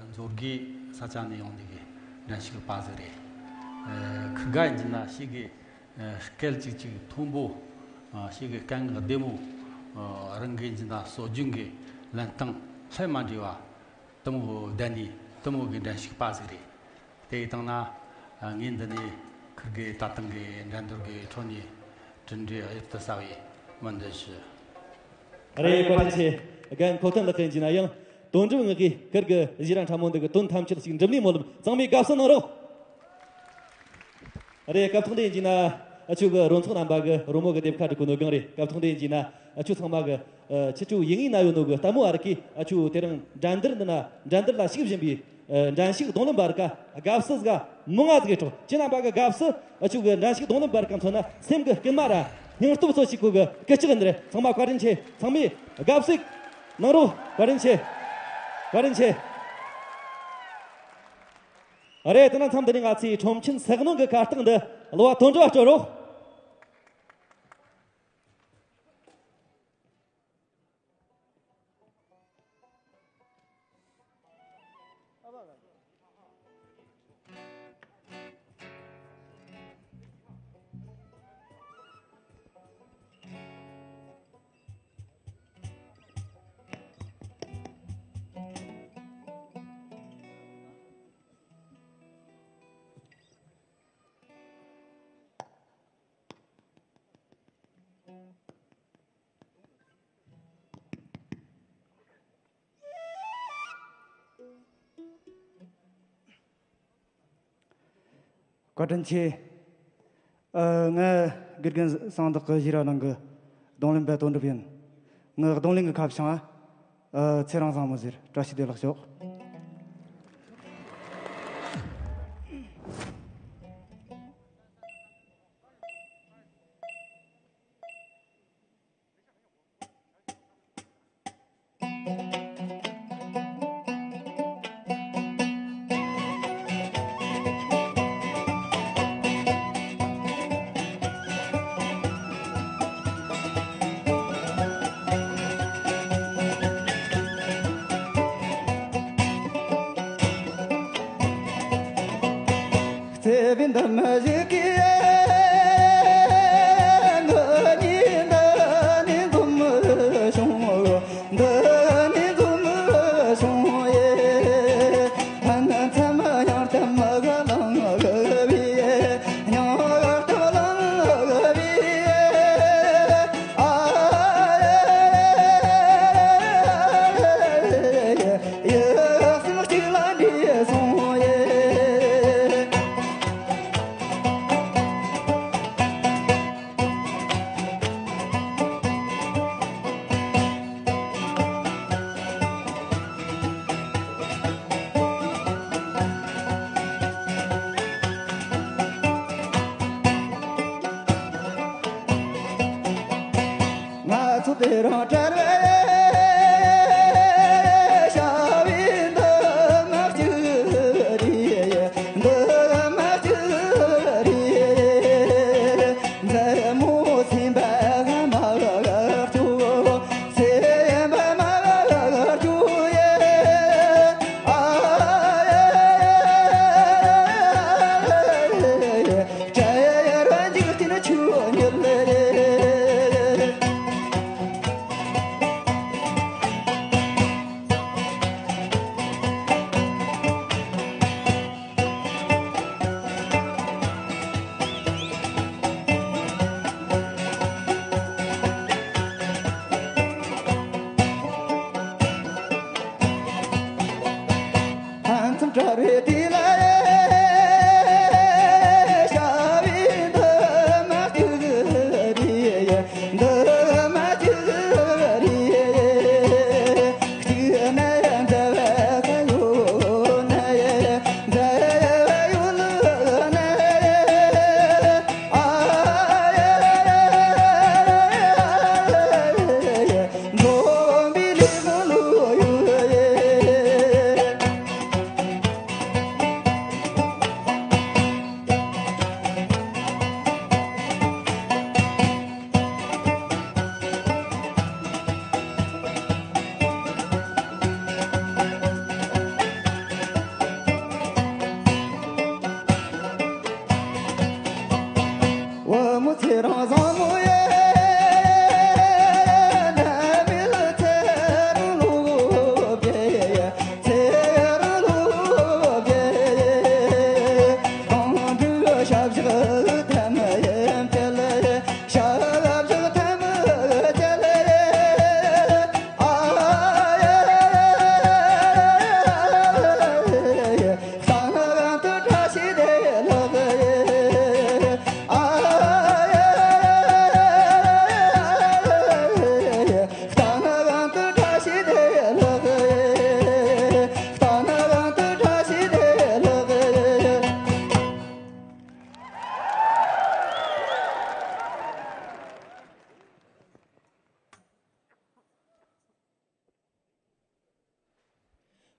མཛོད་དགེ་ས་ཆ་ནས་ཡོང་ནི་གི་འགྲན་ཞུགས་པ་ཟིག་རེད། ཨ་ཁི་དགའ་ཡིན་གྱི་ན་ཤེས་གི། ཨ་སྐད་ཅིག་ཅིག་མཐོན་པོ། ཨ་ཤེས་གི་སྐད་ངག་བདེ་མོ། ཨ་རང་གི་ཡིན་གྱི་ན་སྲོལ་རྒྱུན་གི་ལེན་སྟངས་ལྷད་མ་འདྲེས་པ། དེ་མོ་བསྡད་ནི་དེ་མོ་གི་འགྲན་ཞུགས་པ་ཟིག་རེད། དེ་ཡི་སྟེང་ན་ངས་འདི་ནས་ཁིར་གི་ད་ཐེངས་གི་འགྲན་བསྡུར་གི་ཁྲོད་ནས་གྲུབ་འབྲས་གཡུར་དུ་ཟ་བའི་སྨོན་འདུན་ཞུ། རེད། བཀའ་དྲིན་ཆེ། རྒན་ཁོ་ཐོན་ལགས་ཀྱིས་ཡིན་གྱི་ན་ཡང་དོན་གྲུབ་ངག་གིས་ཁིར་གི་ཞི་ར་ཁྲ་མོ་འདི་གི་དོན་ཐམས་ཅད་ཞིག་འགྲུབ་ནི་སྨོན་ལམ། ཚང་མས་དགའ་བསུ་གནང་རོགས། རེད། སྐབས་ཐོག་འདི་ཡིན་གྱི་ན་ཨ་ཆོ་གི་རོལ་ཚོགས་རྣམ་པ་གི་རོལ་མོ་གི་སྡེབ་ཁ་སྒྲིག་གོ་ནོ་སྒང་རེད། སྐབས་ཐོག་འདི་ཡིན་གྱི་ན་ཨ་ཆོ་ཚང་མ་གི་ཨ་ཁྱེད་ཆོ་ཡིན་ངེས་ན་ཡོད་ནོ་གི་ལྟད་མོ་བ་རིགས་ཀྱིས་ཨ་ཆོ་དེ་རིང་འགྲན་བསྡུར་འདི་ན་འགྲན་བསྡུར་ལ་ཞུགས་བཞིན་པའི་ཨ་འགྲན་ཞུགས་རྡུང་ལེན་པ་རིགས་ཀ་དགའ་བསུ་ཟིག་མང་ང་ཟིག་གི་གྲོགས། ཁྱེད་རྣམ་པ་གི་དགའ་བསུ་ཨ་ཆོ་གི་འགྲན་ཞུགས་རྡུང་ལེན་པ་རིགས་ཀ་མཚོན་ན་སེམས་གི་སྐུལ་མ་ར་སྙིང་སྟོབས་ཚོ་ཞིག་གོ་གི་སྐུལ་ལྕག་འདི་རེད། ཚང་མ་བཀའ་དྲིན་ཆེ། ཚང་མས་དགའ་བསུ་གནང་རོགས། བཀའ་དྲིན་ཆེ། བཀའ་དྲིན་ཆེ། རེད། དེ་ན་མཚམས་འདི་ནས་ང་ཚོའི་ཁྲོམ་ཆེན་ཟེགས་ནོར་གྱི་གར་སྟེགས་འདི་གླུ་བ་དོན་གྲུབ་བ་སྤྲོད་རོགས། བཀའ་དྲིན་ཆེ། ཨ་ང་དགེ་རྒན་གསང་བདག་གི་ཞི་ར་ནང་གི་རྡུང་ལེན་པ་དོན་གྲུབ་ཡིན། ངའི་རྡུང་ལེན་གྱི་ཁ་བྱང་ཨ་ཚེ་རིང་བཟང་མོ་ཟེར། བཀྲ་ཤིས་བདེ་ལེགས་ཤོག།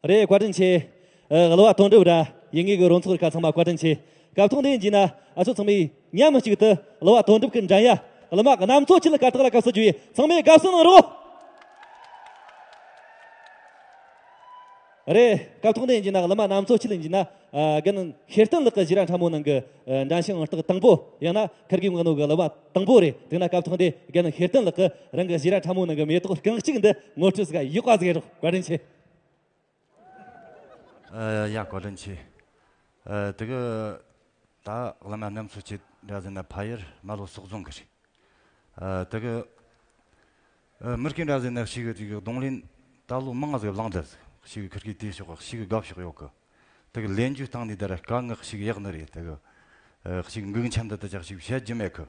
རེད། བཀའ་དྲིན་ཆེ། ཨ། གླུ་བ་དོན་གྲུབ་ར་ཡིན་ངེས་ཀྱི་རོལ་ཚོགས་རིགས་ཚང་མ་བཀའ་དྲིན་ཆེ། སྐབས་ཐོག་འདི་ཡིན་གྱི་ན་ཨ་ཚོ་ཚང་མས་མཉམ་གཅིག་ཏུ་གླུ་བ་དོན་གྲུབ་ཀྱི་འགྲན་ཡ་གླུ་མ་གནམ་མཚོ་ཆེ་ལ་གར་སྟེགས་ལ་སྐབས་སུ་བརྗོད་ཡས། ཚང་མས་དགའ་བསུ་གནང་རོགས། རེད། སྐབས་ཐོག་འདི་ཡིན་གྱི་ན་གླུ་མ་གནམ་མཚོ་ཆེ་ལ་ཡིན་གྱི་ན། ཨ། རྒན་ཤེར་བསྟན་ལགས་ཀྱི་ཞི་ར་ཁྲ་མོ་ནང་གི། ཨ། འགྲན་ཞུགས་ཨང་རྟགས་དང་པོ། ཡང་ན་ཁིར་གི་ངོ་ནོ་གི་གླུ་མ་དང་པོ་རེད། དེ་ན་སྐབས་ཐོག་འདི་རྒན་ཤེར་བསྟན་ལགས་ཀྱིས་རང་གི་ཞི་ར་ཁྲ་མོ་ནང་གི་མེ་ཏོག་རྐང་གཅིག་འདི་ངོ་སྤྲོད་ཟིག་ཡག་པ་ཟིག་རོགས། བཀའ་དྲིན་ཆེ། ཨ། ཡ། བཀའ་དྲིན་ཆེ། ཨ། དེ་གི་ད་གླུ་མ་གནམ་མཚོ་ཆེ་འདྲ་ཟེར་ན་ཕ་ཡུལ་རྨ་ལྷོ་སོག་རྫོང་གི་རེད། ཨ། དེ་གི། ཨ། མི་སྐད་འདྲ་ཟེར་ན་ཞིག་གི་དེ་གི་རྡུང་ལེན་ད་ལོ་མང་ང་ཟིག་བླངས་ད་ཟིག་ཞིག་གི་ཁིར་གི་དེ་ཕྱོགས་ཞིག་གི་དགའ་ཕྱོགས་ཡོད་གི། དེ་གི་ལེན་རྒྱུ་སྟེང་ནས་ད་ར་དཀའ་ངལ་ཞིག་ཡག་ནི་རེད། དེ་གི། ཨ། ཞིག་འགུག་འཆམ་འདི་ད་ཅག་ཞིག་བཤད་རྒྱུ་མེད་གི།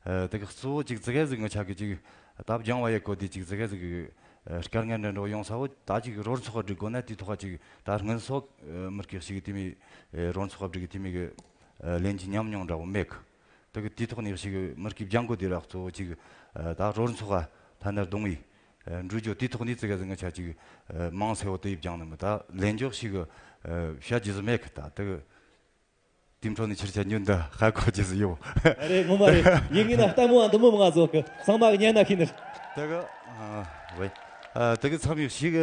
ཨ། དེ་གི་གཙོ་བོ་ཅིག་ཙི་གེ་ཟིག་ངི་ཆ་གི་ཅིག་ད་སྦྱང་བ་ཡེ་གོ་དེ་ཅིག་ཙི་གེ་ཟིག་གི། ཨ། དཀའ་ངལ་འདྲ་འདྲ་ཡོང་ས་བོ་ད་ཅིག་རོལ་ཚོགས་སྒྲིག་དགོས་ན་དེ་ཐོག་ཅིག་ད་སྔོན་སོག་ཨ། མི་སྐད་ཞིག་དེ་མི། ཨ། རོལ་ཚོགས་སྒྲིག་དེ་མི་གི། ཨ། ལེན་རྒྱུ་ཉམས་མྱོང་འདྲ་བོ་མེད་གི། དེ་གི་དེ་ཐོག་ནས་ཞིག་མི་སྐད་སྦྱང་དགོས་དེ་ར་གཙོ་བོ་ཅིག་ཨ། ད་རོལ་ཚོགས་ཐ་ན་རྡུང་བའི། ཨ། འགྲོ་རྒྱུ་དེ་ཐོག་ནས་ཙི་གེ་ཟིག་ངི་ཆ་ཅིག་ཨ། མང་སེ་བོ་དེ་ཡི་སྦྱང་ནི་མི་ད་ལེན་རྒྱུ་ཞིག་ཨ། བཤད་རྒྱུ་ཟིག་མེད་གི། ད་དེ་གི། དེའི་འཕྲོ་ནས་ཕྱིར་ཆ་ཉོན་ད་ཧ་གོ་རྒྱུ་ཟིག་ཡོད། རེད། ངོ་མ་རེད། ཡིན་ངེས་ན་ལྟད་མོ་བ་འདི་མོ་མང་ང་བཟོ་གི། ཚང་མ་གི་ཉན་ན་ཤེས་ནི་རེད། དེ་གི། ཨ། ཝེ། ཨ། དེ་གི་ཚང་མས་ཞིག་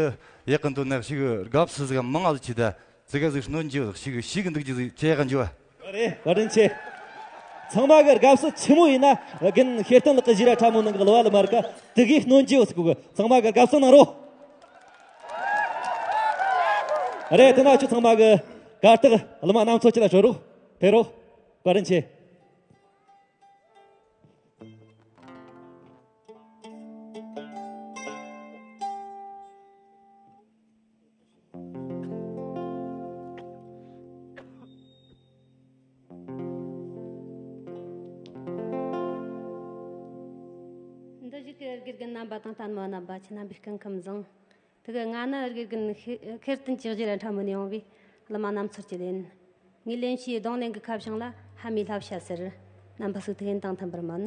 ཡག་གི་འདུག་ན་ཞིག་དགའ་བསུ་ཟིག་མང་ང་ཟིག་བྱེད་ད། ཙི་གེ་ཟིག་སྣོན་རྒྱུ་ཞིག་ཞིག་འདུག་རྒྱུ་ཟིག་ཅེས་ག་འཇུ་བ། རེད། བཀའ་དྲིན་ཆེ། ཚང་མ་གི་དགའ་བསུ་ཆི་མོ་ཡིན་ན་རྒན་ཤེར་བསྟན་ལགས་ཀྱི་ཞི་ར་ཁྲ་མོ་ནང་གི་གླུ་བ་གླུ་མ་རིགས་དེ་གི་སྣོན་རྒྱུ་ཟིག་གི། ཚང་མ་གི་དགའ་བསུ་གནང་རོགས། རེད། དེ་ན་ཁྱོད་ཚང་མ་གི་གར་སྟེགས་གླུ་མ་གནམ་མཚོ་ཆེ་ལ་ཤོག་རོགས། ཕེབས་རོགས། བཀའ་དྲིན་ཆེ། འདིར་བཞུགས་ཀྱི་དགེ་རྒན་རྣམ་པ་དང་ལྟད་མོ་བ་རྣམ་པ་ཁྱེད་རྣམ་པས་སྐུ་ཁམས་བཟང་། དེ་གི་ང་ནི་དགེ་རྒན་ཤེ- ཤེར་བསྟན་གྱི་ཞི་ར་ཁྲ་མོ་ནས་ཡོང་བའི་གླུ་མ་གནམ་མཚོ་ཆེ་ལེན། ངས་ལེན་བྱས་རྡུང་ལེན་གྱི་ཁ་བྱང་ལ་ཕ་མའི་བསླབ་བྱ་ཟེར། རྣམ་པ་ཚོས་ཐུགས་ཡོན་དང་མཐུན་པར་སྨོན།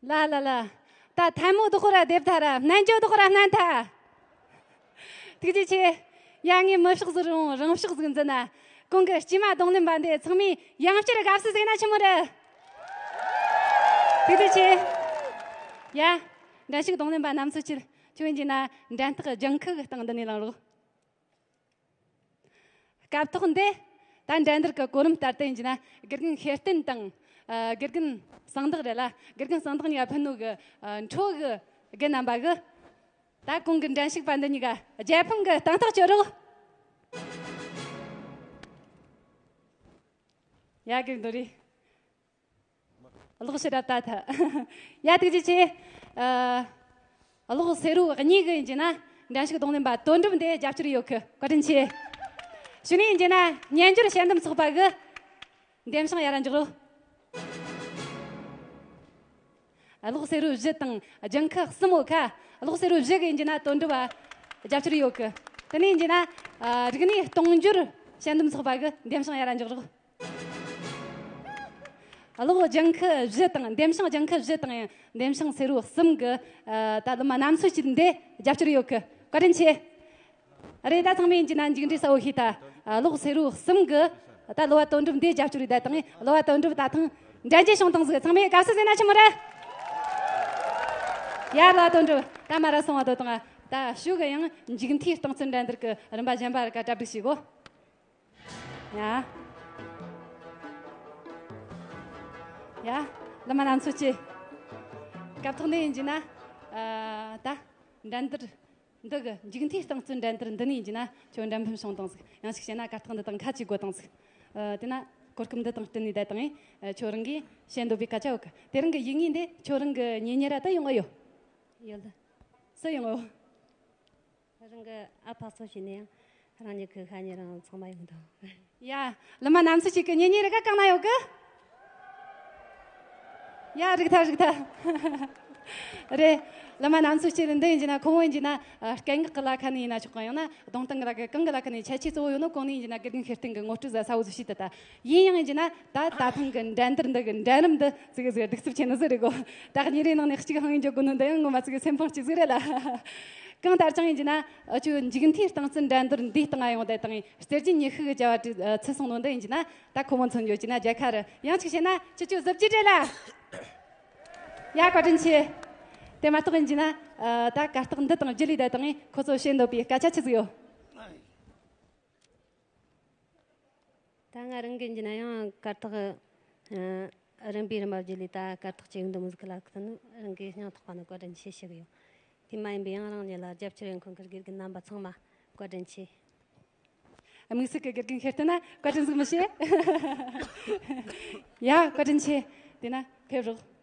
ལ་ལ་ལ། ད་ཐལ་མོ་རྡོག་ར་རྡེབ་ཐལ་ར། སྨན་ཆུ་རྡོག་ར་སྨན་ཐལ། ཐུགས་རྗེ་ཆེ། ཡ། ངས་མི་ཕྱོགས་ཟིག་རུང་རང་ཕྱོགས་ཟིག་འཛིན་ན། གོང་གི་སྐྱེས་མ་རྡུང་ལེན་པ་འདི་ཚང་མས་ཡང་བསྐྱར་དགའ་བསུ་ཟིག་ན་ཆི་མོ་རེད། ཐུགས་རྗེ་ཆེ། ཡ། འགྲན་ཞུགས་རྡུང་ལེན་པ་རྣམ་ཚོ་ཁྱེད་ཁྱོད་ཡིན་གྱི་ན་འགྲན་ཐག་ལྗང་ཁུ་གི་སྟེང་འདི་ནས་ལངས་རོགས། སྐབས་ཐོག་འདི་ད་འགྲན་བསྡུར་གྱི་གོ་རིམ་ལྟར་དུ་ཡིན་གྱི་ན། དགེ་རྒན་ཤེར་བསྟན་དང་། ཨ། དགེ་རྒན་གསང་བདག་རེད་ལ། དགེ་རྒན་གསང་བདག་གཉིས་ཀ་ཕུད་ནོ་གི། ཨ། འཕྲོ་གི་རྒན་རྣམ་པ་གི། ད་གོང་གི་འགྲན་ཞུགས་པ་འདི་གཉིས་ཀ་རྒྱལ་ཕམ་གི་སྟེང་ཐག་གཅོད་རོགས། ཡ། གི་འདོ་རི། གློག་ཕྱི་རབ་ད་ཐ། ཡ། ཐུགས་རྗེ་ཆེ། ཨ། གློག་སེར་པོ་གཉིས་ཀྱི་ཡིན་གྱི་ན་འགྲན་ཞུགས་རྡུང་ལེན་པ་དོན་གྲུབ་འདི་རྒྱབ་སྐྱོར་ཡོད་གི། བཀའ་དྲིན་ཆེ། གཞུག་ནས་ཡིན་གྱི་ན་སྨྱན་སྦྱོར་དཔྱད་འདེམས་ཚོགས་པ་གི་འདེམས་བྱང་ཡར་ར་འཇོག་རོགས། གློག་སེར་པོ་བཞི་དང་ལྗང་ཁུ་གསུམ་ཡོད་ཁ། གློག་སེར་པོ་བཞི་གི་ཡིན་གྱི་ན་དོན་གྲུབ་པ་རྒྱབ་སྐྱོར་ཡོད་གི། དེ་ནས་ཡིན་གྱི་ན། ཨ། རིག་གནས་གཏོང་སྦྱོར་དཔྱད་འདེམས་ཚོགས་པ་གི་འདེམས་བྱང་ཡར་ར་འཇོག་རོགས། གློག་ལྗང་ཁུ་བཞི་དང་། འདེམས་བྱང་ལྗང་ཁུ་བཞི་དང་འདེམས་བྱང་སེར་པོ་གསུམ་གི། ཨ། ད་ལོ་མ་རྣམ་ཚོ་ཁྱེད་འདི་རྒྱབ་སྐྱོར་ཡོད་གི། བཀའ་དྲིན་ཆེ། རེད། ད་ཚང་མས་ཡིན་གྱི་ན་མཇུག་འབྲས་གསལ་བོ་ཤེས་ཐལ། ཨ། གློག་སེར་པོ་གསུམ་གི་ད་གློ་བ་དོན་གྲུབ་འདི་རྒྱབ་སྐྱོར་ཡོད་ད་དང་། གློ་བ་དོན་གྲུབ་ད་ཐེངས་འགྲན་རྒྱལ་བྱུང་བཏང་ཟིག། ཚང་མས་དགའ་བསུ་ཟེར་ན་ཆི་མོ་རེད། ཡ། གློ་བ་དོན་གྲུབ་ད་མ་ར་སོང་བ་དོ་དང་། ད་ཞུ་གི་ཡང་མཇུག་མཐའི་རྟིང་རྩོད་འགྲན་བསྡུར་གི་རིམ་པ་གཞན་པ་ར་ག་གྲ་སྒྲིག་བྱེད་གོ། ཡ། ཡ། བླ་མ་རྣམ་ཚོ་ཁྱེད། སྐབས་ཐོག་ནས་ཡིན་གྱི་ན། ཨ། ད་འགྲན་བསྡུར་འདི་གི་མཇུག་མཐའི་རྟིང་རྩོད་འགྲན་བསྡུར་འདི་ནས་ཡིན་གྱི་ན་ཁྱོད་འགྲན་ཕམ་བྱུང་བཏང་ཟིག། ཡང་ཞིག་བཤད་ན་གར་སྟེགས་འདི་དང་ཁ་གཅིག་དགོས་བཏང་ཟིག། ཨ། དེ་ན་གོ་སྐབས་འདི་དང་བསྟུན་ནས་བསྡད་བཏང་ངས། ཨ། ཁྱོད་རང་གིས་བཤད་འདོད་པའི་སྐད་ཆ་ཡོད་གི། དེ་རིང་གི་ཡིག་ངོས་འདི་ཁྱོད་རང་གི་གཉེན་ཉེ་ར་ད་ཡོང་ཨེ་ཡོད། ཡོད། སུ་ཡོང་ཨེ་ཡོད། རང་གི་ཨ་ཕ་སོ་བྱས་ནས་ཡང་རང་ཉིད་ཀྱི་ཤ་ཉེ་རང་ཚང་མ་ཡོང་དང་། ཡ། བླ་མ་རྣམ་ཚོ་ཁྱེད་ཀྱི་གཉེན་ཉེ་རེ་ག་གང་ན་ཡོད་གི། ཡ། རིག་ཐལ་རིག་ཐལ། རེད། བླ་མ་རྣམ་ཚོ་ཁྱེད་འདི་ཡིན་གྱི་ན་ཁོ་བོ་ཡིན་གྱི་ན། ཨ། སྐད་ངག་གི་ལ་ཁ་ནས་ཡིན་ན་ཆོག་གི། ཡང་ན་གདོང་སྟེང་གི་ལ་ཁ། གང་གི་ལ་ཁ་ནས་ཁྱད་ཆོས་གཙོ་བོ་ཡོད་ནོ་གོང་ནས་ཡིན་གྱི་ན་དགེ་རྒན་ཤེར་བསྟན་གྱི་ངོ་སྤྲོད་ཟ་ས་བོ་ཟིག་བྱས་ཏེ། ད་ཡིན་ཡང་ཡིན་གྱི་ན་ད་ད་ཐེངས་གི་འགྲན་བསྡུར་འདི་གི་འགྲན་རིམ་འདི་ཟིག་ཟིག་གདུག་རྩུབ་ཆེ་ནི་ཟིག་རེད་གོ། ད་གཉིས་རེ་ནང་ནས་གཅིག་ཧང་ཡིན་འཇོག་དགོས་ནོ་འདི་ཡང་ངོ་མ་ཟིག་གི་སེམས་ཕངས་གཅིག་ཟིག་རེད་ལ། གང་ལྟར་ཀྱང་ཡིན་གྱི་ན། ཨ། ཁྱོད་མཇུག་མཐའི་རྟིང་རྩོད་འགྲན་བསྡུར་འདིའི་སྟེང་ང་ཡོང་བསྡད་དང་། རྩེད་འཇོ་ཉི་ཤུ་གི་བྱ་བ་ཚུད་སོང་ནོ་འདི་ཡིན་གྱི་ན། ད་ཁོ་མོ་མཚོན་ཡོད་ཀྱི་ན་རྒྱལ་ཁ་རེད། ཡང་གཅིག་བཤད་ན་ཁྱེད་ཆོ་གཟི་བརྗིད་རེད་ལ། ཡ། བཀའ་དྲིན་ཆེ། དེ་མ་གཏོགས་ཡིན་གྱི་ན། ཨ། ད་གར་སྟེགས་འདི་དང་བརྒྱུད་ལས་བསྡད་དང་ཁོ་ཚོ་བཤད་འདོད་པའི་སྐད་ཆ་ཆི་ཟིག་ཡོད། ད་ང་རང་གི་ཡིན་གྱི་ན་ཡང་གར་སྟེགས། ཨ། རིམ་པས་རིམ་པ་བརྒྱུད་ལས་ད་གར་སྟེགས་ཀྱི་འདུམ་ཟིག་ལ་ཁུ་ནི་རང་གི་སྙིང་ཐག་པ་ནས་བཀའ་དྲིན་ཆེ་ཞུ་གི་ཡོད། དེ་མ་ཡིན་པའི་ཡང་རང་ཉིད་ལ་རྒྱབ་སྐྱོར་ཡོད་མཁན་གྱི་དགེ་རྒན་རྣམ་པ་ཚང་མ་བཀའ་དྲིན་ཆེ། དམིགས་བསལ་གྱི་དགེ་རྒན་ཤེར་བསྟན་ན་བཀའ་དྲིན་ཟིག་མི་ཤེས། ཡ། བཀའ་དྲིན་ཆེ། དེ་ན་ཕེབས་རོགས།